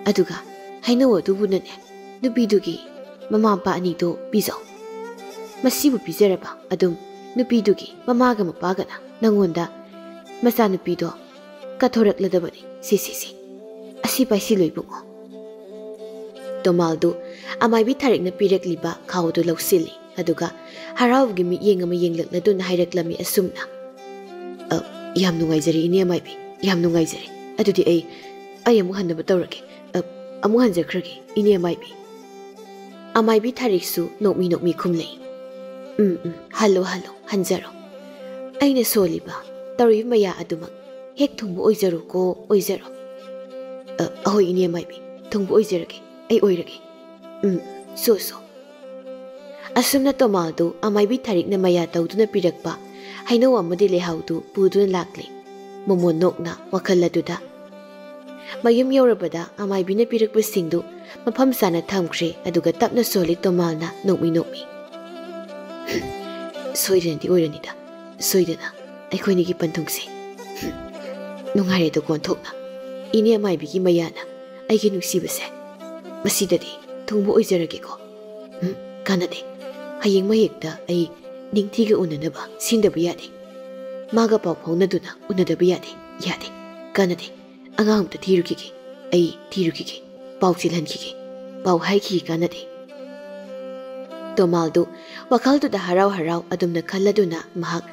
ꯑꯗꯨꯒ ꯍꯩꯅꯧ ꯑꯗꯨꯕꯨꯅꯅꯦ, ꯅꯨꯄꯤꯗꯨꯒꯤ ꯃꯃꯥ ꯃꯄꯥ ꯑꯅꯤꯗꯣ ꯄꯤꯖꯧ꯫ ꯃꯁꯤꯕꯨ ꯄꯤꯖꯔꯕ ꯑꯗꯨꯝ ꯅꯨꯄꯤꯗꯨꯒꯤ ꯃꯃꯥꯒ ꯃꯄꯥꯒꯅ ꯅꯪꯉꯣꯟꯗ ꯃꯆꯥꯅꯨꯄꯤꯗꯣ ꯀꯠꯊꯣꯔꯛꯂꯗꯕꯅꯤ꯫ ꯁꯤ, ꯁꯤ, ꯁꯤ꯫ ꯑꯁꯤ ꯄꯥꯏꯁꯤꯜꯂꯨ ꯏꯕꯨꯡꯉꯣ꯫" ꯇꯣꯃꯥꯜꯗꯨ ꯑꯃꯥꯏꯕꯤ ꯊꯥꯔꯤꯛꯅ ꯄꯤꯔꯛꯂꯤꯕ ꯈꯥꯎꯗꯨ ꯂꯧꯁꯤꯜꯂꯤ꯫ ꯑꯗꯨꯒ ꯍꯔꯥꯎꯕꯒꯤ ꯃꯤꯠꯌꯦꯡ ꯑꯃ ꯌꯦꯡꯂꯛꯂꯗꯨꯅ ꯍꯥꯏꯔꯛꯂꯝꯃꯤ ꯑꯁꯨꯝꯅ, "ꯑ, ꯌꯥꯝ ꯅꯨꯡꯉꯥꯏꯖꯔꯦ, ꯏꯅꯦ ꯑꯃꯥꯏꯕꯤ, ꯌꯥꯝ ꯅꯨꯡꯉꯥꯏꯖꯔꯦ꯫ ꯑꯗꯨꯗꯤ ꯑꯩ, ꯑꯩ ꯑꯃꯨꯛ ꯍꯟꯅꯕ ꯇꯧꯔꯒꯦ꯫ ꯑ, ꯑꯃꯨꯛ ꯍꯟꯖꯈ꯭ꯔꯒꯦ, ꯏꯅꯦ ꯑꯃꯥꯏꯕꯤ꯫" ꯑꯃꯥꯏꯕꯤ ꯊꯥꯔꯤꯛꯁꯨ ꯅꯣꯛꯃꯤ ꯅꯣꯛꯃꯤ ꯈꯨꯝꯂꯛꯏ꯫ "ꯎꯝ, ꯎꯝ, ꯍꯜꯂꯣ, ꯍꯜꯂꯣ, ꯍꯟꯖꯔꯣ꯫ ꯑꯩꯅ ꯁꯣꯜꯂꯤꯕ ꯇꯧꯔꯤꯕ ꯃꯌꯥ ꯑꯗꯨꯃꯛ ꯍꯦꯛ ꯊꯨꯡꯕ ꯑꯣꯏꯖꯔꯣꯀꯣ, ꯑꯣꯏꯖꯔꯣ꯫" "ꯑ, ꯑꯍꯣꯏ, ꯏꯅꯦ ꯑꯃꯥꯏꯕꯤ, ꯊꯨꯡꯕ ꯑꯣꯏꯖꯔꯒꯦ, ꯑꯩ ꯑꯣꯏꯔꯒꯦ꯫ ꯎꯝ, ꯁꯣ, ꯁꯣ꯫" ꯑꯁꯨꯝꯅ ꯇꯣꯃꯥꯜꯗꯨ ꯑꯃꯥꯏꯕꯤ ꯊꯥꯔꯤꯛꯅ ꯃꯌꯥ ꯇꯧꯗꯨꯅ ꯄꯤꯔꯛꯄ ꯍꯩꯅꯧ ꯑꯃꯗꯤ ꯂꯩꯍꯥꯎꯗꯨ ꯄꯨꯗꯨꯅ ꯂꯥꯛꯂꯤ꯫ ꯃꯣꯃꯣꯟ ꯅꯣꯛꯅ ꯋꯥꯈꯜ ꯑꯗꯨꯗ꯫ ꯃꯌꯨꯝ ꯌꯧꯔꯕꯗ ꯑꯃꯥꯏꯕꯤꯅ ꯄꯤꯔꯛꯄꯁꯤꯡꯗꯨ ꯃꯐꯝ ꯆꯥꯅ ꯊꯝꯈ꯭ꯔꯦ, ꯑꯗꯨꯒ ꯇꯞꯅ ꯁꯣꯜꯂꯤ ꯇꯣꯃꯥꯜꯅ ꯅꯣꯛꯃꯤ ꯅꯣꯛꯃꯤ꯫ "ꯁꯣꯏꯗꯅꯗꯤ ꯑꯣꯏꯔꯅꯤꯗ, ꯁꯣꯏꯗꯅ꯫ ꯑꯩꯈꯣꯏꯅꯤꯒꯤ ꯄꯟꯊꯨꯡꯁꯦ ꯅꯨꯡꯉꯥꯏꯔꯦꯗꯀꯣ ꯑꯣꯟꯊꯣꯛꯅ꯫ ꯏꯅꯦ ꯑꯃꯥꯏꯕꯤꯒꯤ ꯃꯌꯥꯅ ꯑꯩꯒꯤ ꯅꯨꯡꯁꯤꯕꯁꯦ ꯃꯁꯤꯗꯗꯤ ꯊꯨꯡꯕ ꯑꯣꯏꯖꯔꯒꯦꯀꯣ꯫ ꯎꯝ, ꯀꯥꯟꯅꯗꯦ꯫ ꯍꯌꯦꯡ ꯃꯍꯦꯛꯇ ꯑꯩ ꯅꯤꯡꯊꯤꯒ ꯎꯅꯅꯕ ꯁꯤꯟꯗꯕ ꯌꯥꯗꯦ꯫ ꯃꯥꯒ ꯄꯥꯎ ꯐꯥꯎꯅꯗꯨꯅ ꯎꯅꯗꯕ ꯌꯥꯗꯦ, ꯌꯥꯗꯦ꯫ ꯀꯥꯟꯅꯗꯦ꯫ ꯑꯉꯥꯡ ꯑꯝꯇ ꯊꯤꯔꯨꯈꯤꯒꯦ꯫ ꯑꯩ ꯊꯤꯔꯨꯈꯤꯒꯦ꯫ ꯄꯥꯎ ꯆꯦꯜꯍꯟꯈꯤꯒꯦ꯫ ꯄꯥꯎ ꯍꯥꯏꯈꯤꯒꯦ, ꯀꯥꯟꯅꯗꯦ꯫" ꯇꯣꯃꯥꯜꯗꯨ ꯋꯥꯈꯜꯗꯨꯗ ꯍꯔꯥꯎ ꯍꯔꯥꯎ ꯑꯗꯨꯝꯅ ꯈꯜꯂꯗꯨꯅ ꯃꯍꯥꯛ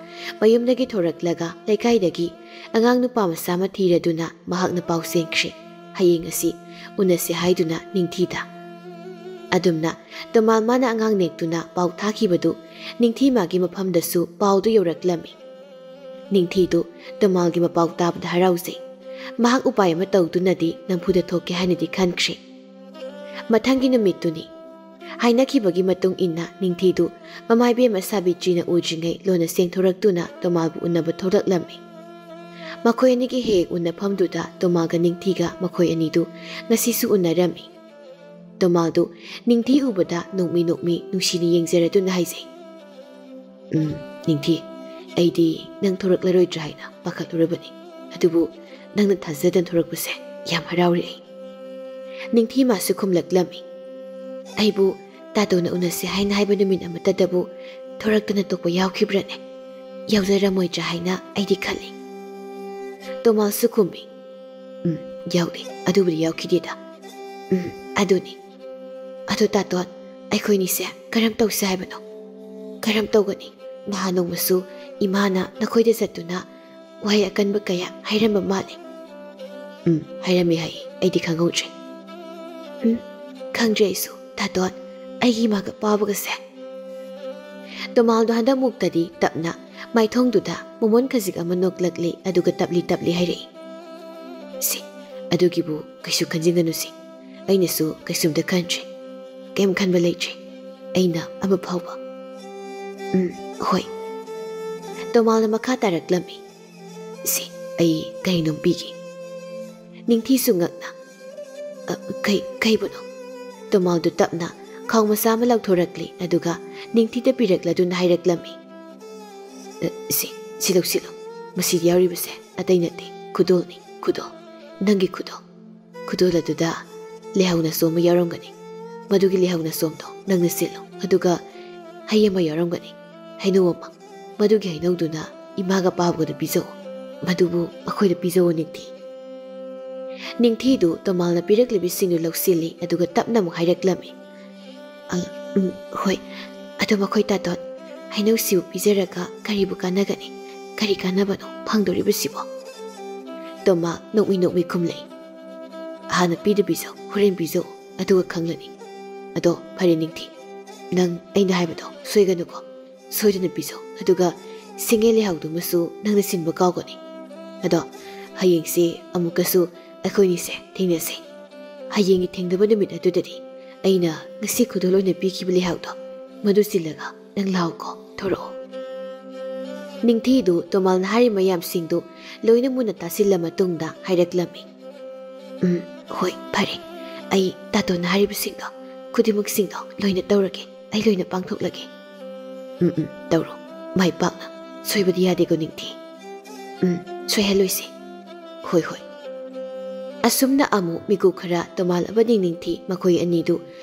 ꯃꯌꯨꯝꯗꯒꯤ ꯊꯣꯔꯛꯂꯒ ꯂꯩꯀꯥꯏꯗꯒꯤ ꯑꯉꯥꯡ ꯅꯨꯄꯥ ꯃꯆꯥ ꯑꯃ ꯊꯤꯔꯗꯨꯅ ꯃꯍꯥꯛꯅ ꯄꯥꯎ ꯆꯦꯟꯈ꯭ꯔꯦ꯫ ꯍꯌꯦꯡ ꯑꯁꯤ ꯎꯅꯁꯦ ꯍꯥꯏꯗꯨꯅ ꯅꯤꯡꯊꯤꯗ꯫ ꯑꯗꯨꯝꯅ ꯇꯣꯃꯥꯜ ꯃꯥꯅ ꯑꯉꯥꯡ ꯅꯦꯛꯇꯨꯅ ꯄꯥꯎ ꯊꯥꯈꯤꯕꯗꯨ ꯅꯤꯡꯊꯤ ꯃꯥꯒꯤ ꯃꯐꯝꯗꯁꯨ ꯄꯥꯎꯗꯨ ꯌꯧꯔꯛꯂꯝꯃꯤ꯫ ꯅꯤꯡꯊꯤꯗꯨ ꯇꯣꯃꯥꯜꯒꯤ ꯃꯄꯥꯎ ꯇꯥꯕꯗ ꯍꯔꯥꯎꯖꯩ꯫ ꯃꯍꯥꯛ ꯎꯄꯥꯏ ꯑꯃ ꯇꯧꯗꯨꯅꯗꯤ ꯅꯝꯐꯨꯗ ꯊꯣꯛꯀꯦ ꯍꯥꯏꯅꯗꯤ ꯈꯟꯈ꯭ꯔꯦ꯫ ꯃꯊꯪꯒꯤ ꯅꯨꯃꯤꯠꯇꯨꯅꯤ꯫ ꯍꯥꯏꯅꯈꯤꯕꯒꯤ ꯃꯇꯨꯡ ꯏꯟꯅ ꯅꯤꯡꯊꯤꯗꯨ ꯃꯃꯥ ꯏꯕꯦꯝꯃ ꯁꯥꯕꯤꯇ꯭ꯔꯤꯅ ꯎꯗ꯭ꯔꯤꯉꯩ ꯂꯣꯟꯅ ꯆꯦꯟꯊꯣꯔꯛꯇꯨꯅ ꯇꯣꯃꯥꯜꯕꯨ ꯎꯅꯕ ꯊꯣꯛꯂꯛꯂꯝꯃꯤ꯫ ꯃꯈꯣꯏ ꯑꯅꯤꯒꯤ ꯍꯦꯛ ꯎꯅꯐꯝꯗꯨꯗ ꯇꯣꯃꯥꯜꯒ ꯅꯤꯡꯊꯤꯒ ꯃꯈꯣꯏ ꯑꯅꯤꯗꯨ ꯉꯁꯤꯁꯨ ꯎꯅꯔꯝꯃꯤ꯫ ꯇꯣꯃꯥꯜꯗꯨ ꯅꯤꯡꯊꯤ ꯎꯕꯗ ꯅꯣꯛꯃꯤ ꯅꯣꯛꯃꯤ ꯅꯨꯡꯁꯤꯅ ꯌꯦꯡꯖꯔꯗꯨꯅ ꯍꯥꯏꯖꯩ, "ꯎꯝ, ꯅꯤꯡꯊꯤ, ꯑꯩꯗꯤ ꯅꯪ ꯊꯣꯔꯛꯂꯔꯣꯏꯗ꯭ꯔꯥ ꯍꯥꯏꯅ ꯄꯥꯈꯠꯂꯨꯔꯕꯅꯤ꯫ ꯑꯗꯨꯕꯨ ꯅꯪꯅ ꯊꯥꯖꯗꯅ ꯊꯣꯔꯛꯄꯁꯦ ꯌꯥꯝ ꯍꯔꯥꯎꯔꯦ ꯑꯩ꯫" ꯅꯤꯡꯊꯤ ꯃꯥꯁꯨ ꯈꯨꯝꯂꯛꯂꯝꯃꯤ, "ꯑꯩꯕꯨ ꯇꯥꯇꯣꯅ ꯎꯅꯁꯦ ꯍꯥꯏꯅ ꯍꯥꯏꯕ ꯅꯨꯃꯤꯠ ꯑꯃꯠꯇꯗꯕꯨ ꯊꯣꯔꯛꯇꯅ ꯇꯣꯛꯄ ꯌꯥꯎꯈꯤꯕ꯭ꯔꯅꯦ? ꯌꯥꯎꯖꯔꯝꯃꯣꯏꯗ꯭ꯔꯥ ꯍꯥꯏꯅ ꯑꯩꯗꯤ ꯈꯜꯂꯤ꯫" ꯇꯣꯃꯥꯜꯁꯨ ꯈꯨꯝꯃꯤ, "ꯎꯝ, ꯌꯥꯎꯗꯦ꯫ ꯑꯗꯨꯕꯨꯗꯤ ꯌꯥꯎꯈꯤꯗꯦꯗ꯫ ꯎꯝ, ꯑꯗꯨꯅꯤ꯫ ꯑꯗꯣ ꯇꯥꯇꯣꯟ, ꯑꯩꯈꯣꯏꯅꯤꯁꯦ ꯀꯔꯝ ꯇꯧꯁꯦ ꯍꯥꯏꯕꯅꯣ? ꯀꯔꯝ ꯇꯧꯒꯅꯤ? ꯅꯍꯥꯟ ꯅꯣꯡꯃꯁꯨ ꯏꯃꯥꯅ ꯅꯈꯣꯏꯗ ꯆꯠꯇꯨꯅ ꯋꯥꯍꯩ ꯑꯀꯟꯕ ꯀꯌꯥ ꯍꯥꯏꯔꯝꯕ ꯃꯥꯜꯂꯤ꯫" "ꯎꯝ, ꯍꯥꯏꯔꯝꯃꯤ ꯍꯥꯏꯌꯦ꯫ ꯑꯩꯗꯤ ꯈꯪꯍꯧꯗ꯭ꯔꯦ꯫" "ꯎꯝ, ꯈꯪꯗ꯭ꯔꯦ ꯑꯩꯁꯨ꯫ ꯇꯥꯇꯣꯟ, ꯑꯩꯒꯤ ꯏꯃꯥꯒ ꯄꯥꯕꯒꯁꯦ꯫" ꯇꯣꯃꯥꯜꯗꯣ ꯍꯟꯗꯛꯃꯨꯛꯇꯗꯤ ꯇꯞꯅ ꯃꯥꯏꯊꯣꯡꯗꯨꯗ ꯃꯣꯃꯣꯟ ꯈꯖꯤꯛ ꯑꯃ ꯅꯣꯛꯂꯛꯂꯤ, ꯑꯗꯨꯒ ꯇꯞꯂꯤ ꯇꯞꯂꯤ ꯍꯥꯏꯔꯛꯏ, "ꯁꯤ, ꯑꯗꯨꯒꯤꯕꯨ ꯀꯩꯁꯨ ꯈꯟꯖꯤꯟꯒꯅꯨꯁꯤ꯫ ꯑꯩꯅꯁꯨ ꯀꯩꯁꯨꯝꯇ ꯈꯟꯗ꯭ꯔꯦ꯫ ꯀꯩꯝ ꯈꯟꯕ ꯂꯩꯇ꯭ꯔꯦ꯫ ꯑꯩꯅ ꯑꯃ ꯐꯥꯎꯕ꯫" "ꯎꯝ, ꯍꯣꯏ꯫" ꯇꯣꯃꯥꯜꯅ ꯃꯈꯥ ꯇꯥꯔꯛꯂꯝꯃꯤ, "ꯁꯤ, ꯑꯩ ꯀꯔꯤꯅꯣꯝ ꯄꯤꯒꯦ꯫" ꯅꯤꯡꯊꯤꯁꯨ ꯉꯛꯅ, "ꯑ, ꯀꯩ, ꯀꯩꯕꯨꯅꯣ?" ꯇꯣꯃꯥꯜꯗꯨ ꯇꯞꯅ ꯈꯥꯎ ꯃꯆꯥ ꯑꯃ ꯂꯧꯊꯣꯔꯛꯂꯤ, ꯑꯗꯨꯒ ꯅꯤꯡꯊꯤꯗ ꯄꯤꯔꯛꯂꯗꯨꯅ ꯍꯥꯏꯔꯛꯂꯝꯃꯤ, "ꯑ, ꯁꯤ, ꯁꯤ ꯂꯧꯁꯤꯜꯂꯣ꯫ ꯃꯁꯤꯗ ꯌꯥꯎꯔꯤꯕꯁꯦ ꯑꯇꯩ ꯅꯠꯇꯦ, ꯈꯨꯗꯣꯜꯅꯤ, ꯈꯨꯗꯣꯜ꯫ ꯅꯪꯒꯤ ꯈꯨꯗꯣꯜ꯫ ꯈꯨꯗꯣꯜ ꯑꯗꯨꯗ ꯂꯩꯍꯧꯅ ꯆꯣꯝ ꯑꯃ ꯌꯥꯎꯔꯝꯒꯅꯤ꯫ ꯃꯗꯨꯒꯤ ꯂꯩꯍꯧꯅ ꯆꯣꯝꯗꯣ ꯅꯪꯅ ꯁꯤꯜꯂꯨ, ꯑꯗꯨꯒ ꯍꯩ ꯑꯃ ꯌꯥꯎꯔꯝꯒꯅꯤ꯫ ꯍꯩꯅꯧ ꯑꯃ꯫ ꯃꯗꯨꯒꯤ ꯍꯩꯅꯧꯗꯨꯅ ꯏꯃꯥꯒ ꯄꯥꯕꯒꯗ ꯄꯤꯖꯧ꯫ ꯃꯗꯨꯕꯨ ꯃꯈꯣꯏꯗ ꯄꯤꯖꯧ, ꯅꯤꯡꯊꯤ꯫" ꯅꯤꯡꯊꯤꯗꯨ ꯇꯣꯃꯥꯜꯅ ꯄꯤꯔꯛꯂꯤꯕꯁꯤꯡꯗꯨ ꯂꯧꯁꯤꯜꯂꯤ, ꯑꯗꯨꯒ ꯇꯞꯅ ꯑꯃꯨꯛ ꯍꯥꯏꯔꯛꯂꯝꯃꯤ, "ꯑ, ꯎꯝ, ꯍꯣꯏ꯫ ꯑꯗꯣ ꯃꯈꯣꯏ ꯇꯥꯇꯣꯟ, ꯍꯩꯅꯧꯁꯤꯕꯨ ꯄꯤꯖꯔꯒ ꯀꯔꯤꯕꯨ ꯀꯥꯟꯅꯒꯅꯤ? ꯀꯔꯤ ꯀꯥꯟꯅꯕꯅꯣ ꯐꯪꯗꯣꯔꯤꯕꯁꯤꯕꯣ?" ꯇꯣꯃꯥꯜ ꯅꯣꯛꯃꯤ ꯅꯣꯛꯃꯤ ꯈꯨꯝꯂꯛꯏ, "ꯍꯥꯟꯅ ꯄꯤꯗ ꯄꯤꯖꯧ, ꯍꯣꯔꯦꯟ ꯄꯤꯖꯧ, ꯑꯗꯨꯒ ꯈꯪꯂꯅꯤ꯫ ꯑꯗꯣ ꯐꯔꯦ ꯅꯤꯡꯊꯤ, ꯅꯪ ꯑꯩꯅ ꯍꯥꯏꯕꯗꯣ ꯁꯣꯏꯒꯅꯨꯀꯣ꯫ ꯁꯣꯏꯗꯅ ꯄꯤꯖꯧ, ꯑꯗꯨꯒ ꯁꯤꯡꯉꯦ ꯂꯩꯍꯥꯎꯗꯨꯃꯁꯨ ꯅꯪꯅ ꯁꯤꯟꯕ ꯀꯥꯎꯒꯅꯤ꯫ ꯑꯗꯣ ꯍꯌꯦꯡꯁꯦ ꯑꯃꯨꯛꯀꯁꯨ ꯑꯩꯈꯣꯏꯅꯤꯁꯦ ꯊꯦꯡꯅꯁꯦ꯫" ꯍꯌꯦꯡꯒꯤ ꯊꯦꯡꯅꯕ ꯅꯨꯃꯤꯠ ꯑꯗꯨꯗꯗꯤ ꯑꯩꯅ ꯉꯁꯤ ꯈꯨꯗꯣꯜ ꯑꯣꯏꯅ ꯄꯤꯈꯤꯕ ꯂꯩꯍꯥꯎꯗꯣ ꯃꯗꯨ ꯁꯤꯜꯂꯒ ꯅꯪ ꯂꯥꯛꯑꯣꯀꯣ, ꯊꯣꯔꯛꯑꯣ꯫ ꯅꯤꯡꯊꯤꯗꯨ ꯇꯣꯃꯥꯜꯅ ꯍꯥꯏꯔꯤꯕ ꯃꯌꯥꯝꯁꯤꯡꯗꯨ ꯂꯣꯏꯅ ꯃꯨꯟꯅ ꯇꯥꯁꯤꯜꯂ ꯃꯇꯨꯡꯗ ꯍꯥꯏꯔꯛꯂꯝꯃꯤ꯫ "ꯎꯝ, ꯍꯣꯏ, ꯐꯔꯦ꯫ ꯑꯩ ꯇꯥꯇꯣꯟꯅ ꯍꯥꯏꯔꯤꯕꯁꯤꯡꯗꯣ ꯈꯨꯗꯤꯡꯃꯛꯁꯤꯡꯗꯣ ꯂꯣꯏꯅ ꯇꯧꯔꯒꯦ꯫ ꯑꯩ ꯂꯣꯏꯅ ꯄꯥꯡꯊꯣꯛꯂꯒꯦ꯫" "ꯎꯝ, ꯎꯝ, ꯇꯧꯔꯣ꯫ ꯃꯥꯏ ꯄꯥꯛꯅ꯫ ꯁꯣꯏꯕꯗꯤ ꯌꯥꯗꯦꯀꯣ, ꯅꯤꯡꯊꯤ?" "ꯎꯝ, ꯁꯣꯏꯍꯜꯂꯣꯏꯁꯦ꯫" "ꯍꯣꯏ, ꯍꯣꯏ꯫" ꯑꯁꯨꯝꯅ ꯑꯃꯨꯛ ꯃꯤꯀꯨꯞ ꯈꯔ ꯇꯣꯃꯥꯜ ꯑꯃꯗꯤ ꯅꯤꯡꯊꯤ ꯃꯈꯣꯏ ꯑꯅꯤꯗꯨ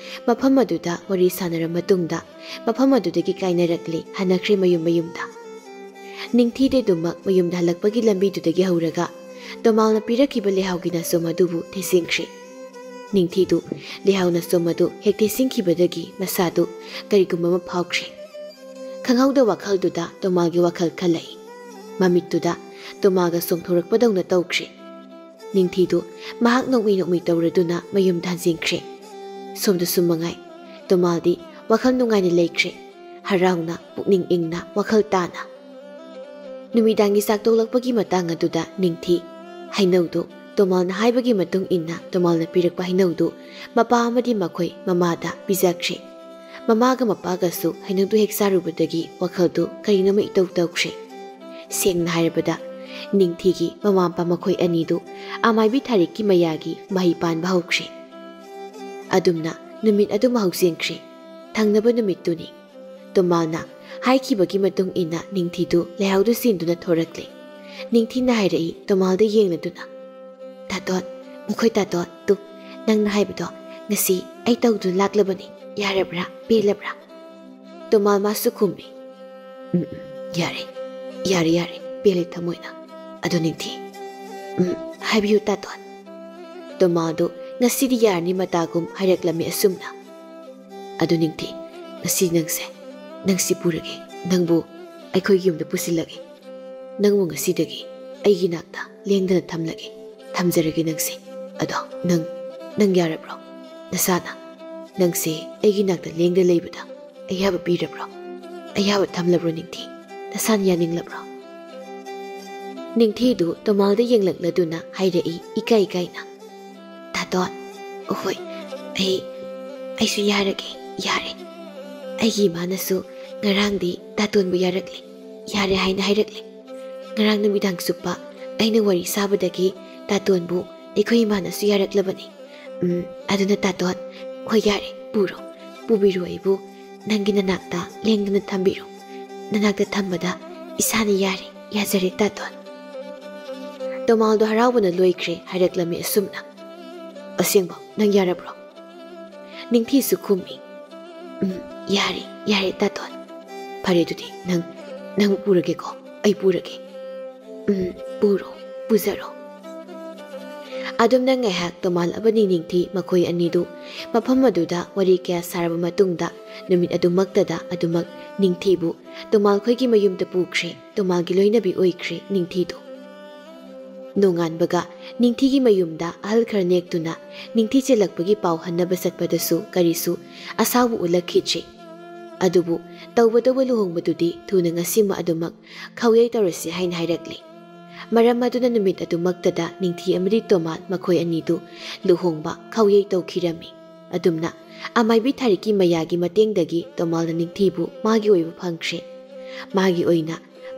ꯃꯐꯝ ꯑꯗꯨꯗ ꯋꯥꯔꯤ ꯁꯥꯟꯅꯔ ꯃꯇꯨꯡꯗ ꯃꯐꯝ ꯑꯗꯨꯗꯒꯤ ꯀꯥꯏꯅꯔꯛꯂꯦ, ꯍꯟꯅꯈ꯭ꯔꯦ ꯃꯌꯨꯝ ꯃꯌꯨꯝꯗ꯫ ꯅꯤꯡꯊꯤꯗꯤ ꯑꯗꯨꯃꯛ ꯃꯌꯨꯝꯗ ꯍꯜꯂꯛꯄꯒꯤ ꯂꯝꯕꯤꯗꯨꯗꯒꯤ ꯍꯧꯔꯒ ꯇꯣꯃꯥꯜꯅ ꯄꯤꯔꯛꯈꯤꯕ ꯂꯩꯍꯥꯎꯒꯤ ꯅꯥꯆꯣꯝ ꯑꯗꯨꯕꯨ ꯊꯦꯁꯤꯟꯈ꯭ꯔꯦ꯫ ꯅꯤꯡꯊꯤꯗꯨ ꯂꯩꯍꯥꯎ ꯅꯥꯆꯣꯝ ꯑꯗꯨ ꯍꯦꯛ ꯊꯦꯁꯤꯟꯈꯤꯕꯗꯒꯤ ꯃꯁꯥꯗꯨ ꯀꯔꯤꯒꯨꯝꯕ ꯑꯃ ꯐꯥꯎꯈ꯭ꯔꯦ꯫ ꯈꯪꯍꯧꯗ ꯋꯥꯈꯜꯗꯨꯗ ꯇꯣꯃꯥꯜꯒꯤ ꯋꯥꯈꯜ ꯈꯜꯂꯛꯏ꯫ ꯃꯃꯤꯠꯇꯨꯗ ꯇꯣꯃꯥꯜꯒ ꯆꯣꯡꯊꯣꯔꯛꯄꯗꯧꯅ ꯇꯧꯈ꯭ꯔꯦ꯫ ꯅꯤꯡꯊꯤꯗꯨ ꯃꯍꯥꯛ ꯅꯣꯛꯃꯤ ꯅꯣꯛꯃꯤ ꯇꯧꯔꯗꯨꯅ ꯃꯌꯨꯝꯗ ꯍꯟꯖꯤꯟꯈ꯭ꯔꯦ꯫ ꯁꯣꯝꯗꯁꯨ ꯃꯉꯥꯏ, ꯇꯣꯃꯥꯜꯗꯤ ꯋꯥꯈꯜ ꯅꯨꯡꯉꯥꯏꯅ ꯂꯩꯈ꯭ꯔꯦ, ꯍꯔꯥꯎꯅ, ꯄꯨꯛꯅꯤꯡ ꯏꯪꯅ, ꯋꯥꯈꯜ ꯇꯥꯅ꯫ ꯅꯨꯃꯤꯗꯥꯡꯒꯤ ꯆꯥꯛ ꯇꯣꯛꯂꯛꯄꯒꯤ ꯃꯇꯥꯡ ꯑꯗꯨꯗ ꯅꯤꯡꯊꯤ ꯍꯩꯅꯧꯗꯨ, ꯇꯣꯃꯥꯜꯅ ꯍꯥꯏꯕꯒꯤ ꯃꯇꯨꯡ ꯏꯟꯅ ꯇꯣꯃꯥꯜꯅ ꯄꯤꯔꯛꯄ ꯍꯩꯅꯧꯗꯨ ꯃꯄꯥ ꯑꯃꯗꯤ ꯃꯈꯣꯏ ꯃꯃꯥꯗ ꯄꯤꯖꯈ꯭ꯔꯦ꯫ ꯃꯃꯥꯒ ꯃꯄꯥꯒꯁꯨ ꯍꯩꯅꯧꯗꯨ ꯍꯦꯛ ꯆꯥꯔꯨꯕꯗꯒꯤ ꯋꯥꯈꯜꯗꯨ ꯀꯔꯤꯅꯣꯃ ꯏꯇꯧ ꯇꯧꯈ꯭ꯔꯦ꯫ ꯁꯦꯡꯅ ꯍꯥꯏꯔꯕꯗ, ꯅꯤꯡꯊꯤꯒꯤ ꯃꯃꯥ ꯃꯄꯥ ꯃꯈꯣꯏ ꯑꯅꯤꯗꯨ ꯑꯃꯥꯏꯕꯤ ꯊꯥꯔꯤꯛꯀꯤ ꯃꯌꯥꯒꯤ ꯃꯍꯩ ꯄꯥꯟꯕ ꯍꯧꯈ꯭ꯔꯦ꯫ ꯑꯗꯨꯝꯅ ꯅꯨꯃꯤꯠ ꯑꯗꯨꯃ ꯍꯧꯖꯤꯟꯈ꯭ꯔꯦ꯫ ꯊꯪꯅꯕ ꯅꯨꯃꯤꯠꯇꯨꯅꯤ꯫ ꯇꯣꯃꯥꯜꯅ ꯍꯥꯏꯈꯤꯕꯒꯤ ꯃꯇꯨꯡ ꯏꯟꯅ ꯅꯤꯡꯊꯤꯗꯨ ꯂꯩꯍꯥꯎꯗꯨ ꯆꯦꯟꯗꯨꯅ ꯊꯣꯔꯛꯂꯦ꯫ ꯅꯤꯡꯊꯤꯅ ꯍꯥꯏꯔꯛꯏ, ꯇꯣꯃꯥꯜꯗ ꯌꯦꯡꯂꯗꯨꯅ, "ꯇꯥꯇꯣꯟ, ꯃꯈꯣꯏ ꯇꯥꯇꯣꯟ, ꯇꯨ, ꯅꯪꯅ ꯍꯥꯏꯕꯗꯣ ꯉꯁꯤ ꯑꯩ ꯇꯧꯗꯨꯅ ꯂꯥꯛꯂꯕꯅꯤ꯫ ꯌꯥꯔꯕ꯭ꯔꯥ? ꯄꯦꯜꯂꯕ꯭ꯔꯥ?" ꯇꯣꯃꯥꯜ ꯃꯥꯁꯨ ꯈꯨꯝꯃꯤ, "ꯎꯝ, ꯎꯝ, ꯌꯥꯔꯦ, ꯌꯥꯔꯦ, ꯌꯥꯔꯦ, ꯄꯦꯜꯂꯦ ꯊꯃꯣꯏꯅ꯫ ꯑꯗꯨ ꯅꯤꯡꯊꯤ, ꯎꯝ, ꯍꯥꯏꯕꯤꯌꯨ ꯇꯥꯇꯣꯟ꯫" ꯇꯣꯃꯥꯜꯗꯨ ꯉꯁꯤꯗꯤ ꯌꯥꯔꯅꯤ ꯃꯇꯥꯒꯨꯝ ꯍꯥꯏꯔꯛꯂꯝꯃꯤ ꯑꯁꯨꯝꯅ꯫ "ꯑꯗꯨ ꯅꯤꯡꯊꯤ, ꯉꯁꯤ ꯅꯪꯁꯦ, ꯅꯪꯁꯤ ꯄꯨꯔꯒꯦ, ꯅꯪꯕꯨ ꯑꯩꯈꯣꯏꯒꯤ ꯌꯨꯝꯗ ꯄꯨꯁꯤꯜꯂꯒꯦ꯫ ꯅꯪꯕꯨ ꯉꯁꯤꯗꯒꯤ ꯑꯩꯒꯤ ꯅꯥꯛꯇ ꯂꯦꯡꯗꯅ ꯊꯝꯂꯒꯦ, ꯊꯝꯖꯔꯒꯦ ꯅꯪꯁꯦ꯫ ꯑꯗꯣ ꯅꯪ, ꯅꯪ ꯌꯥꯔꯕ꯭ꯔꯣ? ꯅꯁꯥꯅ ꯅꯪꯁꯦ ꯑꯩꯒꯤ ꯅꯥꯛꯇ ꯂꯦꯡꯗ ꯂꯩꯕꯗ ꯑꯌꯥꯕ ꯄꯤꯔꯕ꯭ꯔꯣ? ꯑꯌꯥꯕ ꯊꯝꯂꯕ꯭ꯔꯣ ꯅꯤꯡꯊꯤ? ꯅꯁꯥꯅ ꯌꯥꯅꯤꯡꯂꯕ꯭ꯔꯣ?" ꯅꯤꯡꯊꯤꯗꯨ ꯇꯣꯃꯥꯜꯗ ꯌꯦꯡꯂꯛꯂꯗꯨꯅ ꯍꯥꯏꯔꯛꯏ ꯏꯀꯥꯏ ꯏꯀꯥꯏꯅ, "ꯇꯥꯇꯣꯟ, "ꯍꯣꯏ, ꯑꯩ, ꯑꯩꯁꯨ ꯌꯥꯔꯒꯦ, ꯌꯥꯔꯦ꯫ ꯑꯩꯒꯤ ꯏꯃꯥꯅꯁꯨ ꯉꯔꯥꯡꯗꯤ ꯇꯥꯇꯣꯟꯕꯨ ꯌꯥꯔꯛꯂꯦ, ꯌꯥꯔꯦ ꯍꯥꯏꯅ ꯍꯥꯏꯔꯛꯂꯦ꯫ ꯉꯔꯥꯡ ꯅꯨꯃꯤꯗꯥꯡ ꯆꯨꯞꯄ ꯑꯩꯅ ꯋꯥꯔꯤ ꯁꯥꯕꯗꯒꯤ ꯇꯥꯇꯣꯟꯕꯨ ꯑꯩꯈꯣꯏ ꯏꯃꯥꯅꯁꯨ ꯌꯥꯔꯛꯂꯕꯅꯤ꯫ ꯎꯝ, ꯑꯗꯨꯅ ꯇꯥꯇꯣꯟ, ꯍꯣꯏ ꯌꯥꯔꯦ, ꯄꯨꯔꯣ, ꯄꯨꯕꯤꯔꯣ ꯑꯩꯕꯨ ꯅꯪꯒꯤ ꯅꯅꯥꯛꯇ ꯂꯦꯡꯗꯅ ꯊꯝꯕꯤꯔꯣ꯫ ꯅꯅꯥꯛꯇ ꯊꯝꯕꯗ ꯏꯁꯥꯅ ꯌꯥꯔꯦ, ꯌꯥꯖꯔꯦ ꯇꯥꯇꯣꯟ꯫" ꯇꯣꯃꯥꯜꯗꯣ ꯍꯔꯥꯎꯕꯅ ꯂꯣꯏꯈ꯭ꯔꯦ ꯍꯥꯏꯔꯛꯂꯝꯃꯤ ꯑꯁꯨꯝꯅ꯫ "ꯑꯁꯦꯡꯕ ꯅꯪ ꯌꯥꯔꯕ꯭ꯔꯣ?" ꯅꯤꯡꯊꯤꯁꯨ ꯈꯨꯝꯃꯤ꯫ "ꯎꯝ, ꯌꯥꯔꯦ, ꯌꯥꯔꯦ ꯇꯥꯇꯣꯟ꯫ ꯐꯔꯦ ꯑꯗꯨꯗꯤ ꯅꯪ, ꯅꯪ ꯄꯨꯔꯒꯦꯀꯣ, ꯑꯩ ꯄꯨꯔꯒꯦ꯫" "ꯎꯝ, ꯄꯨꯔꯣ, ꯄꯨꯖꯔꯣ꯫" ꯑꯗꯨꯝꯅ ꯉꯥꯏꯍꯥꯛ ꯇꯣꯃꯥꯜ ꯑꯃꯗꯤ ꯅꯤꯡꯊꯤ ꯃꯈꯣꯏ ꯑꯅꯤꯗꯨ ꯃꯐꯝ ꯑꯗꯨꯗ ꯋꯥꯔꯤ ꯀꯌꯥ ꯁꯥꯔꯕ ꯃꯇꯨꯡꯗ ꯅꯨꯃꯤꯠ ꯑꯗꯨꯃꯛꯇꯗ ꯑꯗꯨꯃꯛ ꯅꯤꯡꯊꯤꯕꯨ ꯇꯣꯃꯥꯜ ꯈꯣꯏꯒꯤ ꯃꯌꯨꯝꯗ ꯄꯨꯈ꯭ꯔꯦ꯫ ꯇꯣꯃꯥꯜꯒꯤ ꯂꯣꯏꯅꯕꯤ ꯑꯣꯏꯈ꯭ꯔꯦ ꯅꯤꯡꯊꯤꯗꯨ꯫ ꯅꯣꯡꯉꯥꯟꯕꯒ ꯅꯤꯡꯊꯤꯒꯤ ꯃꯌꯨꯝꯗ ꯑꯍꯜ ꯈꯔ ꯅꯦꯛꯇꯨꯅ ꯅꯤꯡꯊꯤ ꯆꯦꯜꯂꯛꯄꯒꯤ ꯄꯥꯎ ꯍꯟꯅꯕ ꯆꯠꯄꯗꯁꯨ ꯀꯔꯤꯁꯨ ꯑꯁꯥꯎꯕ ꯎꯠꯂꯛꯈꯤꯗ꯭ꯔꯤ꯫ ꯑꯗꯨꯕꯨ ꯇꯧꯕꯇꯕꯨ ꯂꯨꯍꯣꯡꯕꯗꯨꯗꯤ ꯊꯨꯅ ꯉꯁꯤꯃ ꯑꯗꯨꯃꯛ ꯈꯥꯎꯌꯩ ꯇꯧꯔꯁꯤ ꯍꯥꯏꯅ ꯍꯥꯏꯔꯛꯂꯤ꯫ ꯃꯔꯝ ꯑꯗꯨꯅ ꯅꯨꯃꯤꯠ ꯑꯗꯨꯃꯛꯇꯗ ꯅꯤꯡꯊꯤ ꯑꯃꯗꯤ ꯇꯣꯃꯥꯜ ꯃꯈꯣꯏ ꯑꯅꯤꯗꯨ ꯂꯨꯍꯣꯡꯕ ꯈꯥꯎꯌꯩ ꯇꯧꯈꯤꯔꯝꯃꯤ꯫ ꯑꯗꯨꯝꯅ ꯑꯃꯥꯏꯕꯤ ꯊꯥꯔꯤꯛꯀꯤ ꯃꯌꯥꯒꯤ ꯃꯇꯦꯡꯗꯒꯤ ꯇꯣꯃꯥꯜꯅ ꯅꯤꯡꯊꯤꯕꯨ ꯃꯥꯒꯤ ꯑꯣꯏꯕ ꯐꯪꯈ꯭ꯔꯦ꯫ ꯃꯥꯒꯤ ꯑꯣꯏꯅ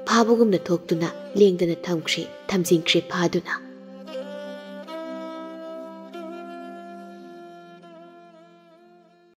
ꯐꯥꯕꯒꯨꯝꯅ ꯊꯣꯛꯇꯨꯅ ꯂꯦꯡꯗꯅ ꯊꯝꯈ꯭ꯔꯦ, ꯊꯝꯖꯤꯟꯈ꯭ꯔꯦ ꯐꯥꯗꯨꯅ꯫